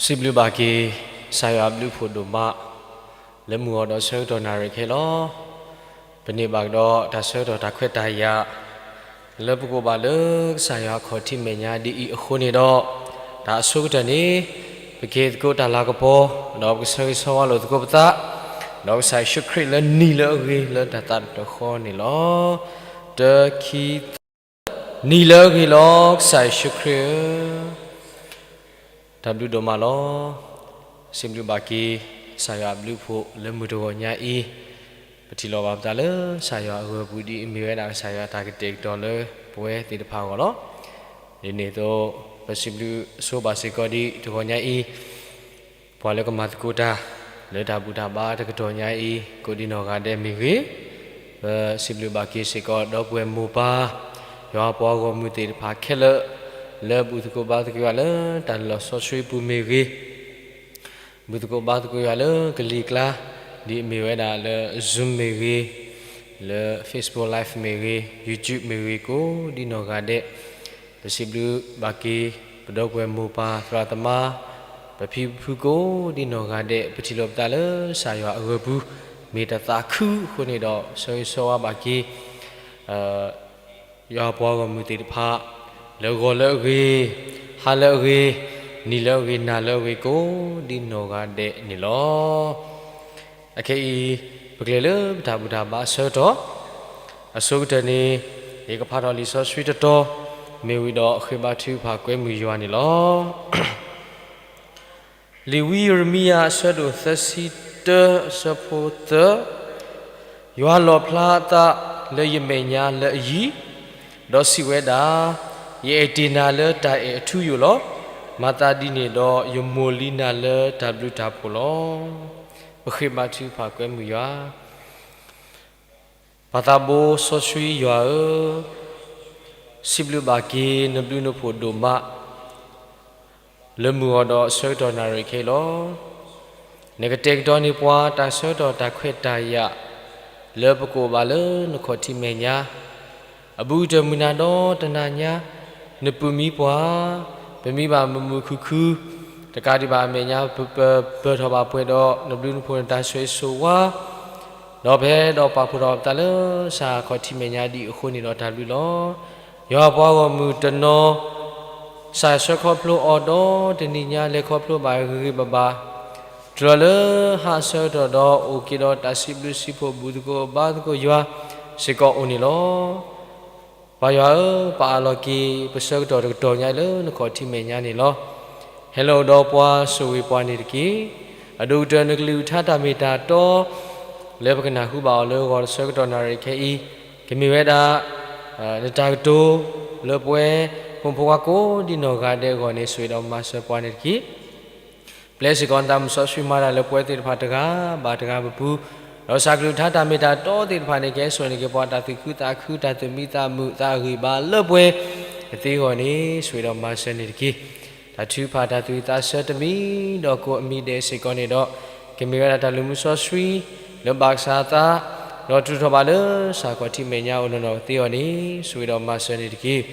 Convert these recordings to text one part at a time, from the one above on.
စံးဘျုးဘၣ်က့ၤ ကစၢ်ယွၤအဘျုးအဖှိၣ်ဒိၣ်မး လၢမုၢ်ဂီၤဒီးဆၢကတီၢ်နၣ်ရံၣ်ခဲအံၤလီၤ. ပန့ၢ်ဘၣ်ကဒီးတၢ်ဆၢကတီၢ်တၢ်ခွဲးတၢ်ယာ် လၢပကိးဘၣ်လၢကစၢ်ယွၤအခီၣ်ထံးမဲာ်ညါဒ်အံၤအဃိန့ၣ်ဒီး, တၢ်အဆိကတၢၢ်န့ၣ် ပက့ၤသကိးတၢ်လၤကပီၤ ဒီးပကဆၢဂ့ၤဆၢဝါလိာ်သကိးပသး ဒီးကစၢ်ယ့ၣ်ၡူးခရံာ်လၢနံၤလၢအဂ့ၤလၢတၢ်သးတဖျၢၣ်ဃီန့ၣ်လီၤ. တၢ ခံ သၢ. နံၤလၢအဂ့ၤလီၤ ကစၢ်ယ့ၣ်ၡူးခရံာ်ဧၢ, တၢ်ဘျုးဒိၣ်မးလီၤ. စံးဘျုးဘၣ်က့ၤ ကစၢ်ယွၤအဘျုးအဖှိၣ်လၢမုၢ်တဂီၤညါအံၤ, ပထံၣ်လိာ်ဘၣ်ပသးလၢကစၢ်ယွၤအဂၢၤပူၤ ဒ်အမ့ၢ်ဝဲဒၣ်ကစၢ်ယွၤတၢ်ကတဲာ်ကတီၤလၢပဝဲသ့ၣ်တဖၣ်အဂီၢ်လီၤ. ဒ်န့ၣ်အသိး ပစံးဘျုးဆိဘၣ်စ့ၢ်ကီးဒ်တဂီၤညါအံၤ ပှၤလၢကမၤသကိးတၢ် လၢတၢ်ဘူၣ်တၢ်ဘါတကတီၢ်ညါအံၤ ကိးဒံနီၢ်ဂၤဒဲးမ့ၢ်ဂ့ၤ, ပစံးဘျုးဘၣ်က့ၤစ့ၢ်ကီး ဒီပုၢ်ဝဲၢ်မိၢ်ပၢ် ယွၤပှၤဂီၢ်မုၢ်သ့ၣ်တဖၣ်ခဲလၢာ် လၢဘူၣ်သကိးဘါသကိးယွၤလၢတၢ်လဲၤလီၤစီဆှံပူၤမ့ၢ်ဂ့ၤ, ဘူၣ်သကိးဘါသကိးယွၤလၢကလံၤကျါ ဒ်အမ့ၢ်ဝဲဒၣ်လၢ Zoom မ့ၢ်ဂ့ၤ, လၢ Facebook Live မ့ၢ်ဂ့ၤ, YouTube မ့ၢ်ဂ့ၤ ကိးဒံနီၢ်ဂၤဒဲး ပစံးဘျုးဘၣ်က့ၤ ပဒီပုၢ်ဝဲၢ်မိၢ်ပၢ်သရၣ်သမါ ပဖံပဖုကိးဒံနီၢ်ဂၤဒဲး ပထံၣ်လိာ်ပသးလၢကစၢ်ယွၤအဂၢၤပူၤ မ့ၢ်တၢ်သးခုအဃိန့ၣ်ဒီး ဆၢဂ့ၤဆၢဝါဘၣ်က့ၤ ယွၤပှၤဂီၢ်မုၢ်သ့ၣ်တဖၣ် လၢဂီၤလၢအဂ့ၤ, ဟါလၢအဂ့ၤ, နံၤလၢအဂ့ၤ, နၤလၢအဂ့ၤ ကိးဒံနီၢ်ဂၤဒဲးန့ၣ်လီၤ. အခဲအံၤ ပကလဲၤလၢပတၢ်ဘူၣ်တၢ်ဘါအဆၢကတီၢ်, အဆိကတၢၢ်န့ၣ် ယကဖးထီၣ်လံာ်စီဆှံတတီၤ မ့ၢ်ဝံၤဒီးဃ့ဘါထုကဖၣ်ကွဲမုာ်ယွၤန့ၣ်လီၤ. လံာ်ဝံယံးရမံယၤအဆၢဒိၣ်သၢဆံတၢ အဆၢဖိသၢ, ယွၤလီၣ်ဖျါအသးလၢယမဲာ်ညါလၢအယံၤ, ဒီးစံးဝဲဒၣ်, ယအဲၣ်တ့ၢ်နၤလၢတၢ်အဲၣ်အထူအယိာ်လီၤ. မၤသးဒ်န့ၣ်ဒီး ယမိၢ်လံနၤလၢတၢ်ဘျုးတၢ်ဖှိၣ်လီၤ. ပဃ့ဘါထုကဖၣ်ကွဲမုာ်ယွၤ ပၢ်သးဘိစီဆှံယွၤဧၢ, စံးဘျုးဘၣ်က့ၤနဘျုးနဖှိၣ်ဒိၣ်မး လၢမုၢ်ဂီၤဒီးဆၢကတီၢ်နၣ်ရံၣ်ခဲအံၤလီၤ. နကတဲာ်ကတီၤန့ၢ်ပှၤတၢ်ဆၢကတီၢ်တၢ်ခွဲးတၢ်ယာ် လၢပကိးဘၣ်လၢနခီၣ်ထံးမဲာ်ညါ အဘူးကတၢၢ်မုၢ်နၤဒီတနၤညါ, နပုၢ်မံပှၤ, ပမံဘၣ်မုာ်မုာ်ခုၣ်ခုၣ်, တကးဒံးဘၣ်အမဲာ်ညါ ပပၢၢ်ထီၣ်ဘၣ်ပှဲၤဒီး နဘျုးနဖှိၣ်နတၢ်ဆိၣ်ဂ့ၤဆိၣ်ဝါ, ဒီးပဟဲဒီးပာ်ဖှိၣ်ထီၣ်ပသးလၢကစၢ်ခီၣ်ထံးမဲာ်ညါဒ်အံၤအဃိန့ၣ်ဒီးတၢ်ဘျုးလီၤ. ယွၤပှၤဂီၢ်မုၢ်တနီၤ ကစၢ်ဆှၢခီဖျိအီၤဒီးတနံၤညါလဲၤခီဖျိဘၣ်ဂ့ၤဂ့ၤဘၣ်ဘၣ်, တုၤလီၤလၢဟါအဆၢကတီၢ်ဒီး အိၣ်က့ၤဒီးတၢ်စံးဘျုးစံးဖှိၣ် ဘူၣ်သကိးဘါသကိးယွၤစ့ၢ်ကီးအိၣ်န့ၣ်လီၤ. ပၢ်ယွၤဧၢ, ပာ်အလီၤက့ၤ ပဆၢကတီၢ်တကတီၢ်ညါအံၤလၢနခီၣ်ထံးမဲာ်ညါန့ၣ်လီၤ. ဟဲလီၤဒီးပှၤ ဆိၣ်ဂ့ၤပှၤန့ၣ်တက့ၢ်. အဒိၣ်ကတၢၢ်နကလုၢ်ကထါတၢ်မ့ၢ်တၢ်တီ လၢပကနၢ်ဟူဘၣ်အီၤလၢဂီၤဆၢကတီၢ်နၣ်ရံၣ်ခဲအံၤ ကမ့ၢ်ဝဲဒၣ် နတၢ်ကတိၤ လၢပဝဲ ဖိမုၣ်ဖိခွါကိးဒံနီၢ်ဂၤဒဲးအဂီၢ်န့ၣ် ဆိၣ်ဂ့ၤဒီးမၤစၢၤပှၤန့ၣ်တက့ၢ်. ပျဲစ့ၢ်ကီးနသးမုၢ်စီဆှံမၤတၢ်လၢပဝဲသ့ၣ်တဖၣ်တဂၤဘၣ်တဂၤပပူၤ, ဒီးကစၢ်ကလုၢ်ကထါတၢ်မ့ၢ်တၢ်တီသ့ၣ်တဖၣ်န့ၣ် ကဟဲစိာ်န့ၢ်က့ၤပှၤတၢ်သူၣ်ခုသးခု တၢ်သူၣ်မံသးမုာ်သးဂံၢ်ဘါလၢပှဲၤကသ့အဂီၢ်န့ၣ် ဆိၣ်ဂ့ၤဒီးမၤစၢၤန့ၣ်တက့ၢ်. တၢ်ထုကဖၣ်တၢ်သူၣ်ဝံၣ်သးဆၢတမံၤဒီးကိးအမံၤဒဲးစ့ၢ်ကီးန့ၣ်ဒီး ကမ့ၢ်ဝဲဒၣ်တၢ်လုၢ်မူစီဆှံ လၢဘၣ်ကစၢ်အသး ဒီးတုၤထီၣ်ဘၣ်လၢကစၢ်ခီၣ်ထံးမဲာ်ညါအိၣ်နီၢ်နီၢ်ကသ့အဂီၢ်န့ၣ် ဆိၣ်ဂ့ၤဒီးမၤစၢၤန့ၣ်တက့ၢ်.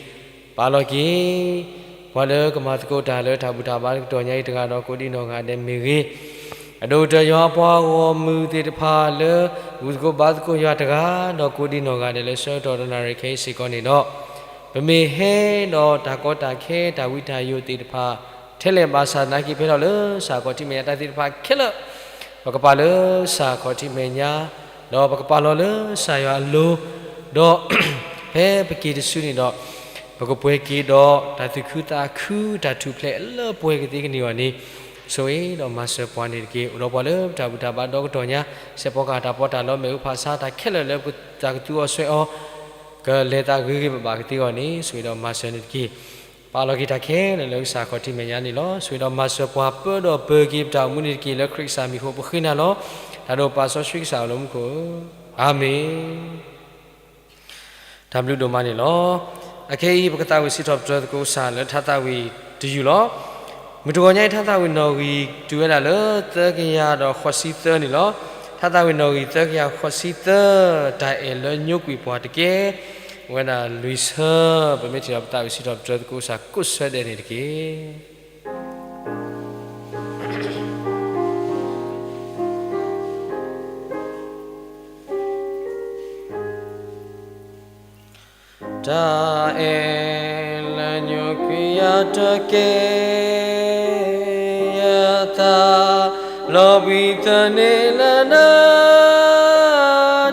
ပာ်လီၤက့ၤ ပှၤလၢကမၤသကိးတၢ်လၢတၢ်ဘူၣ်တၢ်ဘါတကတီၢ်ညါအံၤတဂၤဒီးကိးဒံနီၢ်ဂၤဒဲးမ့ၢ်ဂ့ၤ, အဒိၣ်ကတၢၢ်ယွၤပှၤဂီၢ်မုၢ်သ့ၣ်တဖၣ်လၢ ဘူၣ်သကိးဘါသကိးယွၤတဂၤဒီးကိးဒံနီၢ်ဂၤဒဲးလၢဆၢကတီၢ်တနၣ်ရံၣ်ခဲအံၤစ့ၢ်ကီးန့ၣ်ဒီး ပမ့ၢ်ဟဲဒီးတၢ်ကီတၢ်ခဲတၢ်ဝံတၢ်ယိာ်သ့ၣ်တဖၣ် ထဲလဲၣ်ဘၣ်ဆၣ်သနာ်က့ ဖဲထီၣ်လၢကစၢ်ခီၣ်ထံးမဲာ်ညါတၢ်သ့ၣ်တဖၣ်ခဲလၢာ် ပကပာ်လၢကစၢ်ခီၣ်ထံးမဲာ်ညါ ဒီးပကပာ်လီၤလၢကစၢ်ယွၤအလိၤ, ဒီးဖဲပက့ၤတစုန့ၣ်ဒီး ပကပှဲၤက့ၤဒီးတၢ်သူၣ်ခုသးခု တၢ်ထူၣ်ဖျဲးလၢပှဲၤကသ့ကန့ၢ်အီၤန့ၣ် ဆိၣ်ဂ့ၤဒီးမၤစၢၤပှၤန့ၣ်တက့ၢ်. အိၣ်ဒီးပှၤလၢပတၢ်ဘူၣ်တၢ်ဘါဒီကတီၢ်ညါ စဲးဖီကဟၣ်တၢ်ပီးတၢ်လီ မ့ၣ်အူဖးဆါတၢ်ခဲလၢာ်လၢပတၢ်ကသူအီၤဆွဲအီၤ ကလဲၤသးဂ့ၤဂ့ၤဘၣ်ဘၣ်ကသ့အဂီၢ်န့ၣ် ဆိၣ်ဂ့ၤဒီးမၤစၢၤန့ၣ်တက့ၢ်. ပာ်လီၤက့ၤတၢ်ခဲလၢာ်လၢကစၢ်ခီၣ်ထံးမဲာ်ညါန့ၣ်လီၤ. ဆိၣ်ဂ့ၤဒီးမၤစၢၤပှၤပၢဒီးပၢၤက့ၤပတၢ်အိၣ်မူန့ၣ်တက့ၢ်. လၢခရံာ်ကစၢ်မံၤအဃိ ပဃ့နၤလီၤ. တၢ်ဒိၣ်ပၢ်စီဆှံကစၢ်အိၣ်လၢမူခိၣ်ဧၢ, အၤမ့ၣ်. တၢ်ဘျုးဒိၣ်မးန့ၣ်လီၤ. အခဲအံၤ ပကသးဝံၣ်စံးထီၣ်ပတြၢၤသကိးကစၢ်လၢထါသးဝံၣ်တယုၢ်လီၤ. မုၢ်တဂီၤညါအံၤ ထါသးဝံၣ်နီၣ်ဂံၢ်တုၤဝဲဒၣ်လၢသၢကယၤဒီးဃိးဆံသၢန့ၣ်လီၤ. ထါသးဝံၣ်နီၣ်ဂံၢ်သၢကယၤဃိးဆံသၢ, တၢ်အဲၣ်လၢညိကွံာ်ပှၤတကဲ, ဝဲဒၣ်လွံၢ်ဆၢ, ပမ့ၢ်ထံၣ်ဒီးပသးဝံၣ်စံးထီၣ်ပတြၢၤသကိးကစၢ်ကိးဆၢဒဲးန့ၣ်တက့ၢ်. တၢ်အဲၣ်လၢညိကွံာ်ယၤတက့ၢ်. ယသးလီၤဘှံးသန့ၤလၢနၤ,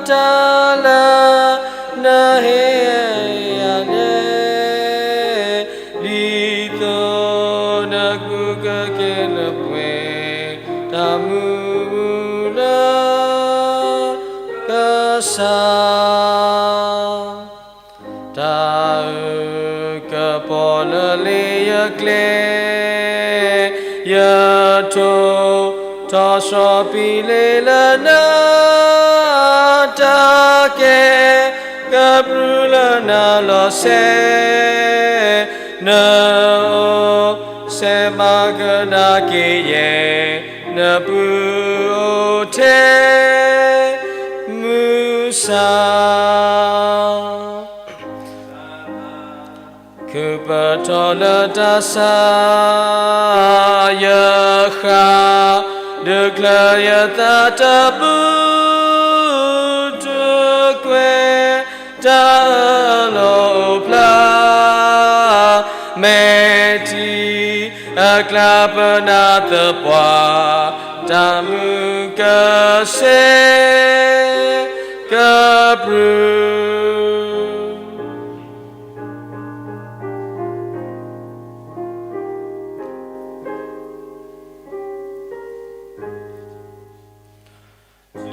တၢ်လၢနဟ့ၣ်ယၤန့ၣ်, ဒ်သိးနကူကကဲလၢပှဲၤ, တၢ်မုာ်လၢကစၢ် တၢ်အုၣ်ကပီၤလၢလ့ယကျဲ, ယထိၣ်ထီၣ်ဆီပံၤလ့လၢနၤ, တၢ်ကဲကပြုၢ်လၢနၤလီၤစဲ, နအိၣ်စဲမၤကနၣ်က့ၤယဲ, နပုၢ်အိၣ်ထဲမုၢ်ဆါ ခုပထီၣ်လၢတၢ်ဆါ, ယဃၣ်ဒုးချၢယသးတဘူၣ်, တကွဲးတၢ်အၢၣ်လီၤအိၣ်ဖျါ, မဲာ်ထံအကျါပနၢ်သပှၢ်, တၢ်မုာ်ကစဲ ကပြုၢ်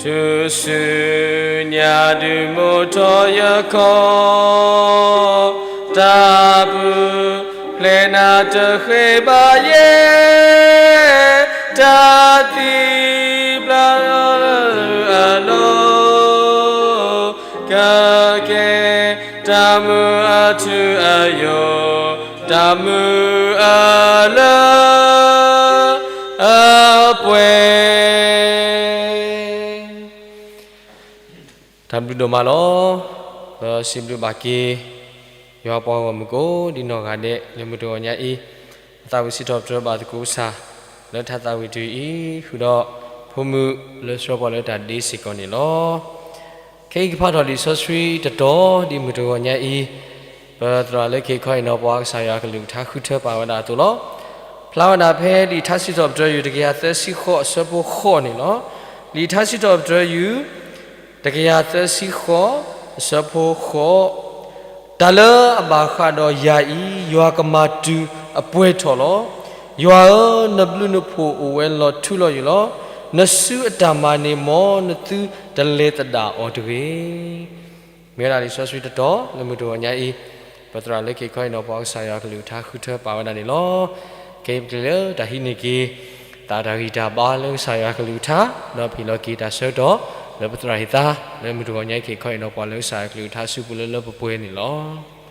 တုၤဆူညါဒုးမိၣ်ထီၣ်ယခီၣ်, တၢ်ပူၤဖျဲးနၤတဃ့ဘၣ်ယဲ, တၢ်သံပျၢ်လီၤလၢအလိၤ, ကကဲတၢ်မုာ်အထူအယိာ်, တၢ်မုာ်အလၢအပှဲၤ တၢ်ဘျုးဒိၣ်မးလီၤ. ပစံးဘျုးဘၣ်က့ၤ ယွၤပှၤဂီၢ်မုၢ်ကိးဒံနီၢ်ဂၤဒဲး လၢမုၢ်တဂီၤညါအံၤ, ပသးဝံၣ်စံးထီၣ်ပတြၢၤဘၣ်သကိးကစၢ် လၢတၢ်သးဝံၣ်တယုၢ်အံၤ, ဃုာ်ဒီးဖိမုၣ်လၢဆှၢပှၤလၢတၢ်ဒ့စ့ၢ်ကီးန့ၣ်လီၤ. ခဲအံၤကဖးထီၣ်လံာ်စီဆှံတတီၤ ဒ်မုၢ်တဂီၤညါအံၤ, ပသရၣ်လၢက့ၤခီအံၤနီၤ ပှၤကစၢ်ယွၤကလုၢ်ကထါဃုထၢပာ်ဝဲဒၣ်အသိးလီၤ. ဖျါဝဲဒၣ်ဖဲလံာ်ထါစံးထီၣ်ပတြၢၤယုၢ် တကယၤသၢဆံဃိး အဆၢဖိဃိးန့ၣ်လီၤ. လံာ်ထါစံးထီၣ်ပတြၢၤယုၢ် တကယၤသၢဆံဃိး အဆၢဖိဃိး, တၢ်လၢအဘၣ်ဃးဒီးယၤအံၤ ယွၤကမၤတုၤအပှဲၤထီၣ်လီၤ. ယွၤဧၢ, နဘျုးနဖှိၣ်အိၣ်ဝဲလီၤထူလီၤယိာ်လီၤ. နစုအတၢ်မၤန့ၣ် မ်နသုတလဲၤသဒၣ်အီၤတဂ့ၤ. မ့ၢ်ဝဲဒၣ်လံာ်စီဆှံတတီၤ လၢမုၢ်တဂီၤညါအံၤ, ပသရၣ်လၢက့ၤခီအံၤနီၤ ပှၤကစၢ်ယွၤကလုၢ်ကထါဃုထၢပာ်ဝဲဒၣ်န့ၣ်လီၤ. ခဲအံၤပကလဲၤလၢတၢ်ဟံးန့ၢ်က့ၤ သးတၢ်ဂံၢ်တၢ်ဘါလၢကစၢ်ယွၤကလုၢ်ကထါ, ဒီးပဟ့ၣ်လီၤက့ၤတၢ်ဆၢကတီၢ် လၢပသရၣ်ဟ့ၣ်သါ လၢမုၢ်တဂီၤညါအံၤ က့ၤခီအံၤနီၤ ပှၤလၢကစၢ်ယွၤကလုၢ်ကထါစုပူၤလၢလၢပှဲၤပှဲၤန့ၣ်လီၤ.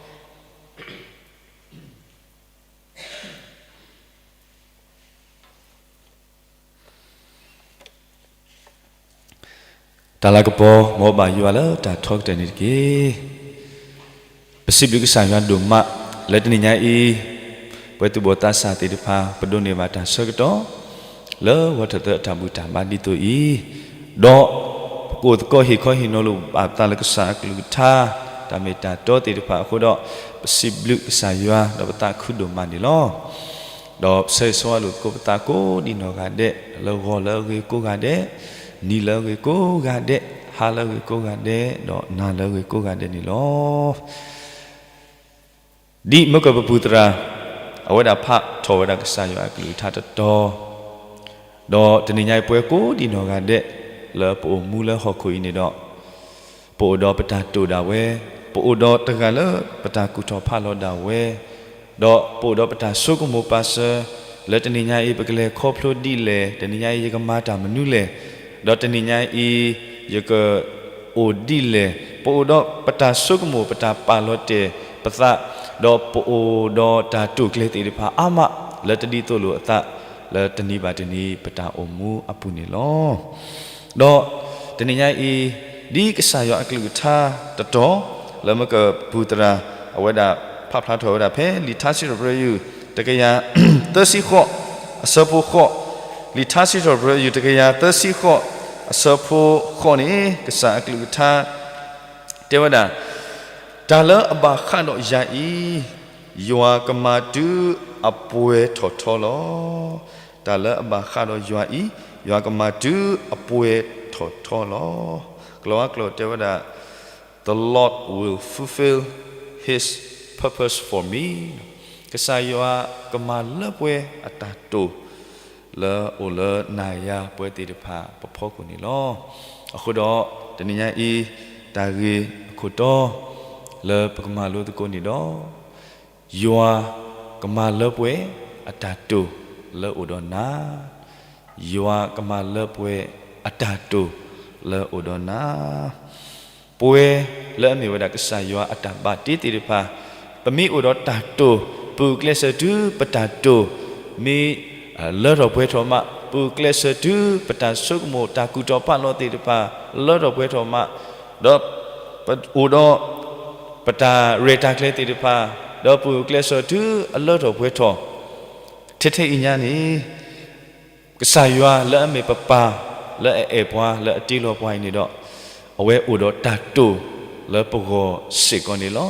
တၢ်လၤကပီၤ မ်ဘၣ်ယွၤလၢတၢ်ထီကတၢၢ်န့ၣ်တက့ၢ်. ပစံးဘျုးကစၢ်ယွၤဒိၣ်မး လၢတနံၤညါအံၤ, ပဝဲသူၣ်ဘီၣ်သးစၢ်သ့ၣ်တဖၣ် ပဒိးန့ၢ်ဘၣ်တၢ်ဆၢကတီၢ် လၢဂီၤထီၣ်သၢအတၢ်ဘူၣ်တၢ်ဘါဒ်သိးအံၤ, ဒီးပကအိၣ်သကိးဟ့ၣ်ခီဟ့ၣ်နီၤလိာ်ဘၣ်ပသးလၢကစၢ်အကလုၢ်ကထါ တၢ်မ့ၢ်တၢ်တီသ့ၣ်တဖၣ်အဃိဒီး, ပစံးဘျုးကစၢ်ယွၤ ဒီးပသးခုဒိၣ်မးန့ၣ်လီၤ. ဒီးဆၢဂ့ၤဆၢဝါလိာ်သကိးပသးကိးဒံနီၢ်ဂၤဒဲး, လၢဂီၤလၢအဂ့ၤကိးဂၤဒဲး, နံၤလၢအဂ့ၤကိးဂၤဒဲး, ဟါလၢအဂ့ၤကိးဂၤဒဲး, ဒီးနၤလၢအဂ့ၤကိးဂၤဒဲးန့ၣ်လီၤ. ဒ်မ့ၢ်ကပပူၤသရၣ် အဝဲဒၣ်ဖးထီၣ်ဝဲဒၣ်ကစၢ်ယွၤအကလုၢ်ကထါတတီၤ, ဒီးတနံၤညါအံၤပဝဲကိးဒံနီၢ်ဂၤဒဲး လၢပအိၣ်မူလၢဟီၣ်ခိၣ်အံၤန့ၣ်ဒီး, ပအိၣ်ဒီးပတၢ်တိာ်ဒၣ်ဝဲ, ပအိၣ်ဒီးတဂၤလၢပတၢ်ကူၣ်ထီၣ်ဖးလီၤဒၣ်ဝဲ, ဒီးပအိၣ်ဒီးပတၢ်ဆိကမိၣ်ပာ်စၢၤ, လၢတနံၤညါအံၤ ပကလဲၤခီဖျိဒ်လဲၣ်, တနံၤညါအံၤ ယကမၤတၢ်မနုၤလဲၣ်, ဒီးတနံၤညါအံၤ ယက အိၣ်ဒ်လဲၣ်, ပအိၣ်ဒီးပတၢ်ဆိကမိၣ် ပတၢ်ပာ်လီၤတဲာ်ပသး, ဒီးပအိၣ်ဒီးတၢ်တိာ်ကျဲၤသ့ၣ်တဖၣ်အါမး လၢတဒ်သိးလိာ်အသး လၢတနံၤဘၣ်တနံၤ ပတၢ်အိၣ်မူအပူၤန့ၣ်လီၤ. ဒီးတနံၤညါအံၤ ဒ်ကစၢ်ယွၤအကလုၢ်ကထါတတီၤ လၢမ့ၢ်ကပူၤသရၣ် အဝဲဒၣ်ဖးဖျါထီၣ်ဝဲဒၣ်ဖဲ လံာ်ထါစံးထီၣ်ပတြၢၤယုၢ် တကယၤသၢဆံဃိး အဆၢဖိဃိး, လံာ်ထါစံးထီၣ်ပတြၢၤယုၢ် တကယၤသၢဆံဃိး အဆၢဖိဃိးန့ၣ် ကစၢ်အကလုၢ်ကထါ တဲဝဲဒၣ်, ထ တၢ်လၢအဘၣ်ဃးဒီးယၤအံၤ, ယွၤကမၤတုၤအပှဲၤထီၣ်ထီလီၤ. တၢ်လၢအဘၣ်ဃးဒီးယွၤအံၤ, ယွၤကမၤတုၤအပှဲၤထီၣ်ထီလီၤ. ကျိာ်အါကျိာ်တဲဝဲဒၣ်, The Lord will fulfill his purpose for me. ကစၢ်ယွၤကမၤလၢပှဲၤအတၢ်တိာ် လၢအိၣ်လၢနၤယၤပဝဲသ့ၣ်တဖၣ်ပဖီခိၣ်န့ၣ်လီၤ. အဃိဒီး တနံၤညါအံၤ တၢ်ဂ့ၢ်အခိၣ်တီ လၢပကမၤလိသကိးန့ၣ်ဒီး, ယွၤကမၤလၢပှဲၤအတၢ်တိာ်လၢအိၣ်ဒီးနၤ, ယွၤကမၤလၢပှဲၤအတၢ်တိာ်လၢအိၣ်ဒီးနၤ ပဝဲလၢအမ့ၢ်ဝဲဒၣ်ကစၢ်ယွၤအတၢ်ဘၣ်တ့သ့ၣ်တဖၣ်, ပမ့ၢ်အိၣ်ဒီးတၢ်တိာ်, ပဂုာ်ကျဲးစၢးတုၤပတၢ်တိာ် မ့ၢ်လၢထီၣ်ပှဲၤထီၣ်မး, ပဂုာ်ကျဲးစၢးတုၤပတၢ်ဆိကမိၣ်တၢ်ကူၣ်ထီၣ်ပာ်လီၤသ့ၣ်တဖၣ် လၢထီၣ်ပှဲၤထီၣ်မး, ဒီးပအိၣ်ဒီး ပတၢ်ရဲၣ်တၢ်ကျဲၤသ့ၣ်တဖၣ်, ဒီးပဂုာ်ကျဲးစၢးတုၤအလၢထီၣ်ပှဲၤထီၣ်, ထဲထဲအံၤညါန့ၣ် ကစၢ်ယွၤလၢအမ့ၢ်ပပၢ် လၢအအဲၣ်ပှၤ လၢအတ့လီၤပှၤအံၤန့ၣ်ဒီး, အဝဲအိၣ်ဒီးတၢ်တိာ်လၢပဂီၢ်စ့ၢ်ကီးန့ၣ်လီၤ.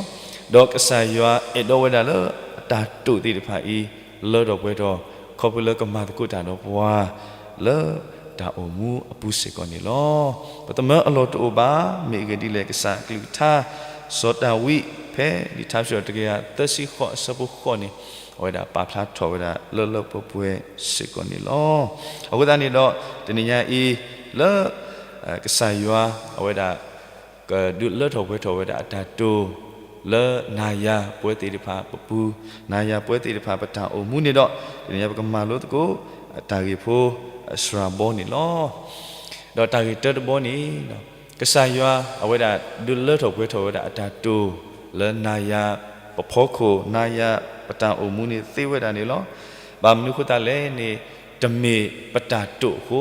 ဒီးကစၢ်ယွၤအဲၣ်ဒိးဝဲဒၣ်လၢအတၢ်တိာ်သ့ၣ်တဖၣ်အံၤ လၢထီၣ်ပှဲၤထီၣ် ခီဖျိလၢကမၤသကိးတၢ်ဒီးပှၤ လၢတၢ်အိၣ်မူအပူၤစ့ၢ်ကီးန့ၣ်လီၤ. ပသမၢအလီၢ်တအိၣ်ဘၣ်, မ့ၢ်အဂ့ၢ်ဒ်လဲၣ် ကစၢ်အကလုၢ်ကထါ စီၤဒၤဝံး ဖဲလံာ်ထါစံးထီၣ်တကယၤသၢဆံဃိးအဆၢဖိဃိးန့ၣ်, အဝဲဒၣ်ပာ်ဖျါထီၣ်ဝဲဒၣ်လၢလၢပှဲၤပှဲၤစ့ၢ်ကီးန့ၣ်လီၤ. အဃိသတးန့ၣ်ဒီး တနံၤညါအံၤ လၢ ကစၢ်ယွၤအဝဲဒၣ် ကဒုးလၢထီၣ်ပှဲၤထီၣ်ဝဲဒၣ်အတၢ်တိာ် လၢနၤယၤပဝဲသ့ၣ်တဖၣ်ပပူၤ, နၤယၤပဝဲသ့ၣ်တဖၣ်ပတၢ်အိၣ်မူန့ၣ်ဒီး, တနံၤညါပကမၤလိသကိး တၢ်ဂ့ၢ်ဖိအစှၤဘီန့ၣ်လီၤ. ဒီးတၢ်ဂ့ၢ်တၢတဘီန့ၣ်, ကစၢ်ယွၤအဝဲဒၣ်ဒုးလၢထီၣ်ပှဲၤထီၣ်ဝဲဒၣ်အတၢ်တိာ် လၢနၤယၤပဖီခိၣ် နၤယၤပတၢ်အိၣ်မူန့ၣ်သ့ဝဲဒၣ်န့ၣ်လီၤ. ဘၣ်မနုၤအဃိသတးလဲၣ်န့ၣ်, တမ့ၢ်ပတၢ်တိာ်အဃိ,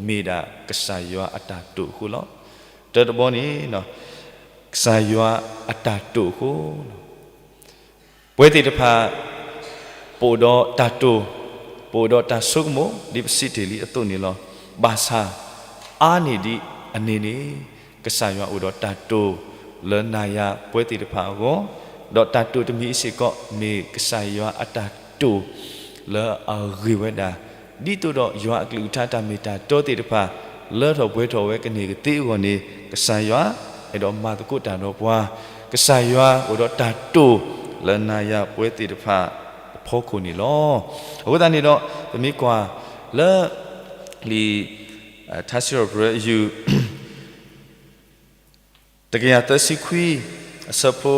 မ့ၢ်ဒၣ်ကစၢ်ယွၤအတၢ်တိာ်အဃိလီၤ. တၢတဘီန့ၣ်, ကစၢ်ယွၤအတၢ်တိာ်အဃိ ပဝဲသ့ၣ်တဖၣ် ပအိၣ်ဒီးတၢ်တိာ်, ပအိၣ်ဒီးတၢ်ဆိကမိၣ် ဒ်ပစံးတ့ၢ်လံအသိးန့ၣ်လီၤ. ဘၣ်ဆၣ် အါန့ၢ်ဒံးအန့ၣ်န့ၣ်, ကစၢ်ယွၤအိၣ်ဒီးတၢ်တိာ် လၢနၤယၤပဝဲသ့ၣ်တဖၣ်အဂီၢ်, ဒီးတၢ်တိာ်တမံၤအံၤစ့ၢ်ကီး မ့ၢ်ကစၢ်ယွၤအတၢ်တိာ်လၢအဂ့ၤဝဲဒၣ် ဒ်သိးဒီးယွၤအကလုၢ်ကထါတၢ်မ့ၢ်တၢ်တီသ့ၣ်တဖၣ် လၢထီၣ်ပှဲၤထီၣ်ဝဲကန့ၢ်ကသ့အဂီၢ်န့ၣ်, ကစၢ်ယွၤအဲၣ်ဒိးမၤသကိးတၢ်ဒီးပှၤ, ကစၢ်ယွၤအိၣ်ဒီးတၢ်တိာ်လၢနၤယၤပဝဲသ့ၣ်တဖၣ်အဖီခိၣ်န့ၣ်လီၤ. အဃိသတးန့ၣ်ဒီး ပမ့ၢ်ကွၢ်လၢ လံာ်ထါစံးထီၣ်ပတြၢၤအယုၢ် တကယၤသၢဆံခွံ အဆၢဖိ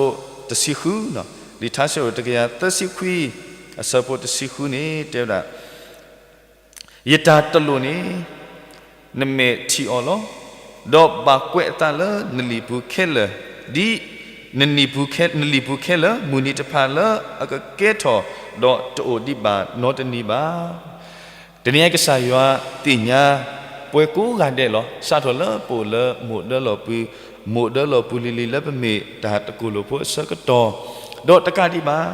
တဆံဃု, လံာ်ထါစံးထီၣ်တကယၤသၢဆံခွံ အဆၢဖိတဆံဃုန့ၣ် တဲဝဲဒၣ်, ယတၢ်တလိၣ်န့ၣ် နမဲာ်ထံၣ်အီၤလီၤ. ဒီးဘၣ်ကွဲးအသးလၢနလံာ်ပူၤခဲလၢာ်, ဒ်နလံာ်ပူၤခဲလၢာ် မုၢ်နံၤတဖၣ်လၢအကကဲထီၣ်ဒီးတအိၣ်ဒံးဘၣ်နီတနံၤဘၣ်. တနံၤအံၤကစၢ်ယွၤသ့ၣ်ညါ ပှၤကိးဂၤဒဲးလီၤ. စးထီၣ်လၢပအိၣ်လၢမိၢ်ဒၢလီၢ်ပူၤ, မိၢ်ဒၢလီၢ်ပူၤလံၤလံၤလၢပမ့ၢ်တၢ်တကိၢ်လိာ်ဖိအဆၢကတီၢ်, ဒီးတကးဒံးဘၣ်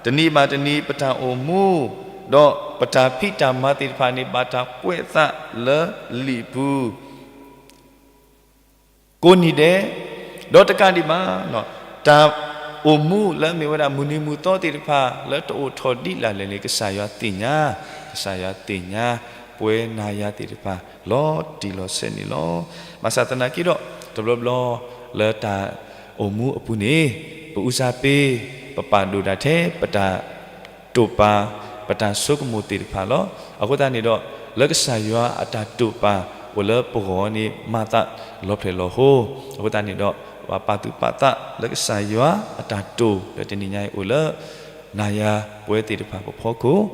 တနံၤဘၣ်တနံၤပတၢ်အိၣ်မူ, ဒီးပတၢ်ဖံးတၢ်မၤသ့ၣ်တဖၣ်န့ၣ် ဘၣ်တၢ်ကွဲးအသးလၢလံာ်ပူၤ ကိးနံၤဒဲး, ဒီးတကးဒံးဘၣ် တၢ်အိၣ်မူလၢအမ့ၢ်ဝဲဒၣ်မုၢ်နံၤမုၢ်သီသ့ၣ်တဖၣ် လၢတအိၣ်ထီၣ်ဒ်လဲၣ်န့ၣ် ကစၢ်ယွၤသ့ၣ်ညါ, ကစၢ်ယွၤသ့ၣ်ညါ ပဝဲနၤယၤသ့ၣ်တဖၣ် လီၤတံၢ်လီၤဆဲးန့ၣ်လီၤ. ဘၣ်ဆၣ်သနာ်က့ဒီး တဘျီဘျီ လၢတၢ်အိၣ်မူအပူၤန့ၣ် ပအူစၢ်ပ့ ပပာ်ဒိၣ်ဒၣ်ထဲ ပတၢ် တိာ်ပာ် ပတၢ်ဆိကမိၣ်သ့ၣ်တဖၣ်လီၤ. အဃိသတးန့ၣ်ဒီး လၢကစၢ်ယွၤအတၢ်တိာ်ပာ် အိၣ်လၢပဂီၢ်န့ၣ် မၤသးလီၤဖျဲၣ်လီၤဟိ. အဃိသတးန့ၣ်ဒီး ပဘၣ်ပာ်သူၣ်ပာ်သးလၢကစၢ်ယွၤအတၢ်တိာ်လၢတနံၤညါအံၤအိၣ်လၢ နၤယၤပဝဲသ့ၣ်တဖၣ်ပဖီခိၣ်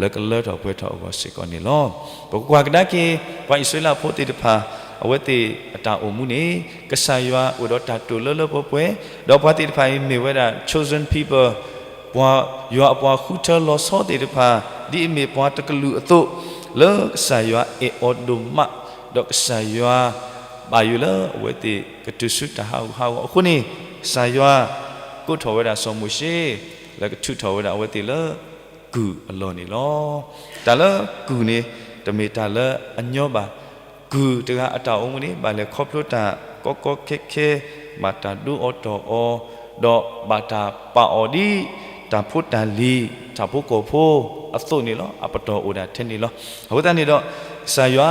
လၢကလၢထီၣ်ပှဲၤထီၣ်အဂီၢ်စ့ၢ်ကီးန့ၣ်လီၤ. ပကကွၢ်ကဒါက့ၤ ပှၤအံၣ်စရ့လးဖိသ့ၣ်တဖၣ် အဝဲသ့ၣ်အတၢ်အိၣ်မူန့ၣ် ကစၢ်ယွၤအိၣ်ဒီးတၢ်တိာ်လၢလၢပှဲၤပှဲၤ, ဒီးပှၤသ့ၣ်တဖၣ်အံၤမ့ၢ်ဝဲဒၣ် chosen people ပှၤယွၤအပှၤဃုထၢလီၤဆီသ့ၣ်တဖၣ် ဒ်အမ့ၢ်ပှၤတကလုာ်အသိး လၢကစၢ်ယွၤအဲၣ်အီၤဒိၣ်မး, ဒီးကစၢ်ယွၤဘၣ်ယိၣ်လၢအဝဲသ့ၣ်ကတုၤဆူတၢ်ဟးဂူာ်ဟးဂီၤအဃိန့ၣ်, ကစၢ်ယွၤကိးထီၣ်ဝဲဒၣ်စီၤမိၤၡ့ လၢကထုးထီၣ်ဝဲဒၣ်အဝဲသ့ၣ်လၢ ကုၢ်အလီၢ်န့ၣ်လီၤ. တၢ်လၢကုၢ်န့ၣ် တမ့ၢ်တၢ်လၢအညီဘၣ်. ကုၢ်တဂၤအတၢ်အိၣ်မူန့ၣ် ဘၣ်လဲၤခီဖျိတၢ်ကီကီခဲခဲ, ဘၣ်တၢ်ဒိအီၤတီၢ်အီၤ, ဒီးဘၣ်တၢ်ပာ်အီၤဒ်တၢ်ဖိတၢ်လံၤ တၢ်ဖိကီၢ်ဖိအသိးန့ၣ်လီၤ. အပတီၢ်အိၣ်ဒၣ်ထဲန့ၣ်လီၤ. အဃိသတးန့ၣ်ဒီး ကစၢ်ယွၤ,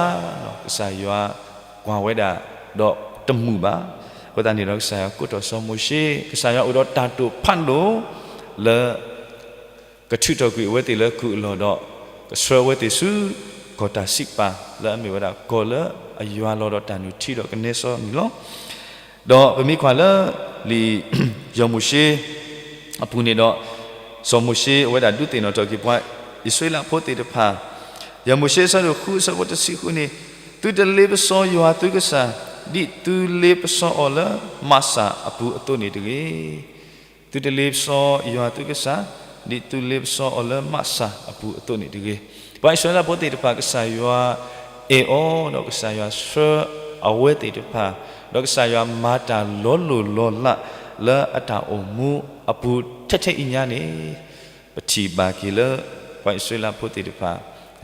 ကစၢ်ယွၤကွၢ်ဝဲဒၣ် ဒီးတမုာ်ဘၣ်. အဃိသတးန့ၣ်ဒီး ကစၢ်ယွၤကိးထီၣ်စီၤမိၤၡ့, ကစၢ်ယွၤအိၣ်ဒီးတၢ်တိာ်ဖးဒိၣ်လၢ ကထုးထီၣ်ကွံာ်အဝဲသ့ၣ်လၢကုၢ်အလီၢ်ဒီး ကဆှၢအဝဲသ့ၣ်ဆူ ကီၢ်တၢ်စံးပာ် လၢအမ့ၢ်ဝဲဒၣ်ကီၢ်လၢအယွၤလီၤဒီးတၢ်နုၢ်ထံဒီးကနဲစီန့ၣ်လီၤ. ဒီးပမ့ၢ်ကွၢ်လၢ လံာ်ယီၤမိၤၡ့အပူၤန့ၣ်ဒီး စီၤမိၤၡ့အဝဲဒၣ်ဒုးသ့ၣ်နီၣ်ထီၣ်က့ၤပှၤအံၣ်စရ့လးဖိသ့ၣ်တဖၣ်, ယီၤမိၤၡ့အဆၢဒိၣ်ဃုအဆၢဖိတဆံဃုန့ၣ်, သုတလ့ပစီယွၤသုကစၢ် ဒ်သုလ့ပစီအီၤလၢမးစၢ်အပူၤအသိးန့ၣ်တဂ့ၤ. သုတလ့ပစီယွၤသုကစၢ် ဒ်သုလ့ပစီအီၤလၢမးစၢ်အပူၤအသိးန့ၣ်တဂ့ၤ. ပှၤအံၣ်စရ့လးဖိသ့ၣ်တဖၣ် ကစၢ်ယွၤအဲၣ်အီၤ ဒီးကစၢ်ယွၤဆှၢအဝဲသ့ၣ်တဖၣ်, ဒီးကစၢ်ယွၤမၤတၢ်လီၤလိၢ်လီၤလးလၢအတၢ်အိၣ်မူအပူၤ ထဲထဲအံၤညါန့ၣ် ပထံၣ်ဘၣ်က့ၤလၢ ပှၤအံၣ်စရ့လးဖိသ့ၣ်တဖၣ်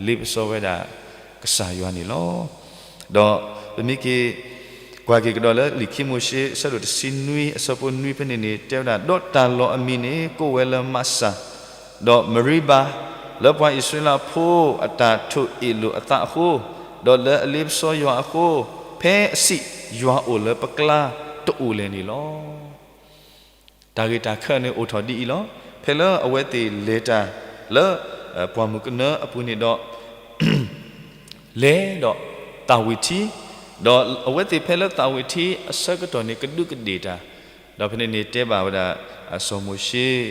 လ့ပစီဝဲဒၣ်ကစၢ်ယွၤန့ၣ်လီၤ. ဒီးပမ့ၢ်က့ၤကွၢ်က့ၤကဒီးလၢလံာ်ခံမိၤၡ့ အဆၢဒိၣ်တဆံနွံ အဆၢဖိနွံဖဲန့ၣ်န့ၣ် တဲဝဲဒၣ်, ဒီးတၢ်လီၢ်အမံၤန့ၣ် ကိးဝဲလၢမးစၢ်, ဒီးမရံဘၤ, လၢပှၤအံၣ်စရ့လးဖိအတၢ်ထိၣ်အ့ၣ်လိာ်အသးအဃိ, ဒီးလၢအလ့ပစီယွၤအဃိ, ဖဲအစံး, ယွၤအိၣ်လၢပကျါတအိၣ်လဲၣ်န့ၣ်လီၤ. တၢ်ဂ့ၢ်တၢ်ခၢၣ်န့ၣ်အိၣ်ထီၣ်ဒ်အံၤလီၤ. ဖဲလၢအဝဲသ့ၣ်လဲၤတၢ်လၢ ပှၢ်မုၢ်ကနၢအပူၤန့ၣ်ဒီး လဲၤဒီးသးဝံၣ်ထံ, ဒီးအဝဲသ့ၣ်ဖဲလၢသးဝံၣ်ထံအဆၢကတီၢ်န့ၣ် ကဒူးကဒ့ၣ်တၢ်, ဒီးဖဲန့ၣ်န့ၣ်တဲဘၣ်ဝဲဒၣ် စီၤမိၤၡ့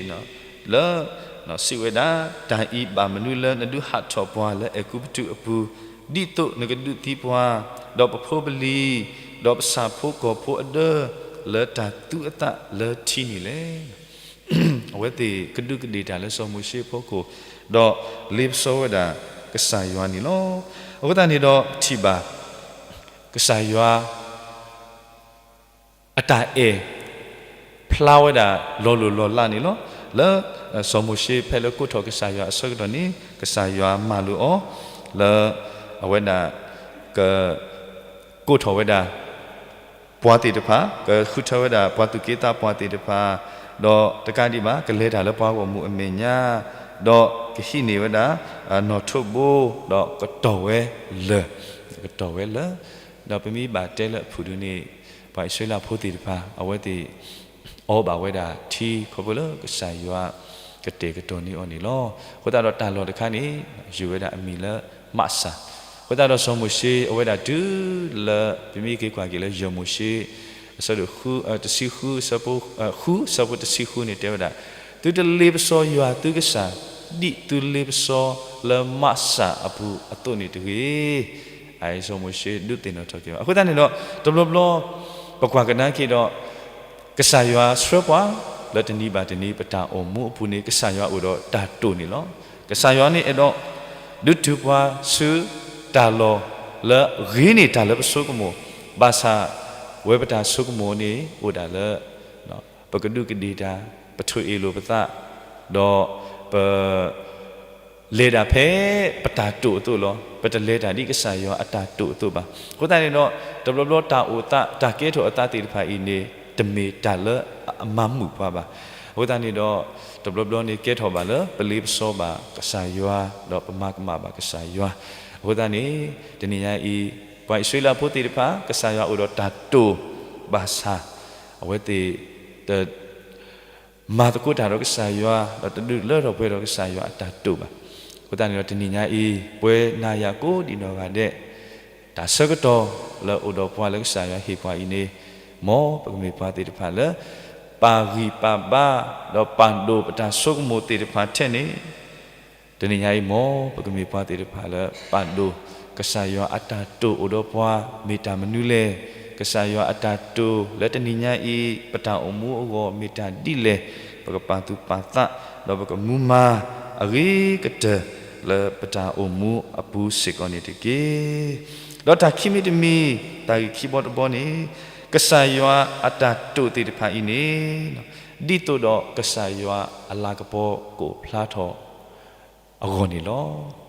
လၢ စံးဝဲဒၣ်, တၢ်အံၤဘၣ်မနုၤလၢနဒုးဟးထီၣ်ပှၤလၢအဲၤကူပတူးအပူၤ, ဒ်သိးနကဒုးသံပှၤ, ဒီးပဖိပလံၤ, ဒီးပဆၣ်ဖိကီၢ်ဖိအဒၢ လၢတၢ်သူအသးလၢထံန့ၣ်လဲၣ်. အဝဲသ့ၣ်ကဒူးကဒ့ၣ်တၢ်လၢစီၤမိၤၡ့အဖီခိၣ်, ဒီးလ့ပစီဝဲဒၣ်ကစၢ်ယွၤန့ၣ်လီၤ. အဃိသတးန့ၣ်ဒီးပထံၣ်ဘၣ် ကစၢ်ယွၤ အတၢ်အဲၣ်ဖျါဝဲဒၣ်လီၤလိၢ်လီၤလးန့ၣ်လီၤ. လၢ စီၤမိၤၡ့ဖဲလၢကိးထီၣ်ကစၢ်ယွၤအဆၢကတီၢ်န့ၣ် ကစၢ်ယွၤမၤလိာ်အီၤ လၢ အဝဲဒၣ် က ကိးထီၣ်ဝဲဒၣ် ပှၤသ့ၣ်တဖၣ်, ကဃုထၢဝဲဒၣ်ပှၤသူၣ်က့သးပှၢ်သ့ၣ်တဖၣ်, ဒီးတကးဒံးဘၣ် ကလဲၤတၢ်လၢပှၤဂီၢ်မုၢ်အမဲာ်ညါ, ဒီးကဟံးန့ၢ်ဝဲဒၣ် နီၣ်ထိးဘိ, ဒီးကတီၢ်ဝဲလၢာ်, ကတီၢ်ဝဲလၢာ်, ဒီးပမ့ၢ်ဘၣ်တဲလၢအဖုၣ်ဒုန့ၣ် ပှၤအံၣ်စရ့လးဖိသ့ၣ်တဖၣ် အဝဲသ့ၣ် အီဘၣ်ဝဲဒၣ်ထံခီဖျိလၢကစၢ်ယွၤကတဲာ်ကတီၤန့ၢ်အီၤန့ၣ်လီၤ. အဃိသတးဒီးတၢ်လီၢ်တခါန့ၣ် ယုၢ်ဝဲဒၣ်အမံၤလၢမးစၢ်, အဃိသတးဒီးစီၤမိၤၡ့အဝဲဒၣ်တုၤလၢ ပမ့ၢ်က့ၤကွၢ်က့ၤလၢယီၤမိၤၡ့ အဆၢဒိၣ်ဃု တဆံဃု ဃု ဆၢဖိတဆံဃုန့ၣ်တဲဝဲဒၣ်, သုတလ့ပစီယွၤသုကစၢ် ဒ်သုလ့ပစီလၢမးစၢ်အပူၤအသိးန့ၣ်တဂ့ၤ. အစီၤမိၤၡ့ဒုးသ့ၣ်နီၣ်ထီၣ်က့ၤဘၣ်. အဃိသတးန့ၣ်ဒီး တဘျီဘျီ ပကွၢ်ကဒါက့ၤဒီး ကစၢ်ယွၤဆှၢပှၤ လၢတနံၤဘၣ်တနံၤ ပတၢ်အိၣ်မူအပူၤန့ၣ် ကစၢ်ယွၤအိၣ်ဒီးတၢ်တိာ်န့ၣ်လီၤ. ကစၢ်ယွၤန့ၣ်အဲၣ်ဒိး ဒုးတုၤပှၤဆူတၢ်လီၢ်လၢအဂ့ၤန့ၢ်တၢ်လၢပဆိကမိၣ်, ဘၣ်ဆၣ် ဝဲပတၢ်ဆိကမိၣ်န့ၣ် အိၣ်ဒၣ်လၢ ပကဒူးကဒ့ၣ်တၢ်, ပထိၣ်အ့ၣ်လိာ်ပသး, ဒီးပ လဲၤတၢ်ဖဲပတၢ်တိာ်အသိးလီၤ. ပတလဲၤတၢ်ဒ်ကစၢ်ယွၤအတၢ်တိာ်အသိးဘၣ်. အဃိသတးန့ၣ်ဒီး တဘျီဘျီတၢ်အိၣ်သး တၢ်ကဲထီၣ်အသးသ့ၣ်တဖၣ်အံၤန့ၣ် တမ့ၢ်တၢ်လၢအမၤမုာ်ပှၤဘၣ်. အဃိသတးန့ၣ်ဒီး တဘျီဘျီန့ၣ်ကဲထီၣ်ဘၣ်လၢ ပလ့ပစီဘၣ်ကစၢ်ယွၤ ဒီးပမၤကမၣ်ဘၣ်ကစၢ်ယွၤ. အဃိသတးန့ၣ် တနံၤညါအံၤ ပှၤအံၣ်စရ့လးဖိသ့ၣ်တဖၣ် ကစၢ်ယွၤအိၣ်ဒီးတၢ်တိာ်ဘၣ်ဆၣ် အဝဲသ့ၣ်တ မၤသကိးတၢ်ဒီးကစၢ်ယွၤ ဒီးတဒုးလၢထီၣ်ပှဲၤဒီးကစၢ်ယွၤအတၢ်တိာ်ဘၣ်. အဃိသတးန့ၣ်ဒီးတနံၤညါအံၤ ပဝဲနၤယၤကိးဒံးနီၢ်ဂၤဒဲး တၢ်ဆၢကတီၢ်လၢအိၣ်ဒီးပှၤလၢကစၢ်ယွၤဟ့ၣ်ပှၤအံၤန့ၣ် မ်ပကမ့ၢ်ပှၤသ့ၣ်တဖၣ်လၢ ပာ်ဂံၢ်ပာ်ဘါ ဒီးပာ်ဒိၣ်ပတၢ်ဆိကမိၣ်သ့ၣ်တဖၣ်ထဲန့ၣ် တနံၤညါအံၤ မ်ပကမ့ၢ်ပှၤသ့ၣ်တဖၣ်လၢပာ်ဒိၣ် ကစၢ်ယွၤအတၢ်တိာ်အိၣ်ဒီးပှၤ မ့ၢ်တၢ်မနုၤလဲၣ်. ကစၢ်ယွၤအတၢ်တိာ်လၢတနံၤညါအံၤ ပတၢ်အိၣ်မူအဂီၢ်မ့ၢ်တၢ်ဒ်လဲၣ်. ပကပာ်သူၣ်ပာ်သး ဒီးပကမူမၤအဂ့ၤကတၢၢ်လၢပတၢ်အိၣ်မူအပူၤစ့ၢ်ကီးန့ၣ်တက့ၢ်. ဒီးတၢ်ခံမံၤတမံၤ တၢ်ဂ့ၢ်ခံဘီတဘီန့ၣ် ကစၢ်ယွၤအတၢ်တိာ်သ့ၣ်တဖၣ်အံၤန့ၣ် ဒ်သိးဒီးကစၢ်ယွၤအလၤကပီၤကအိၣ်ဖျါထီၣ်အဂီၢ်န့ၣ်လီၤ.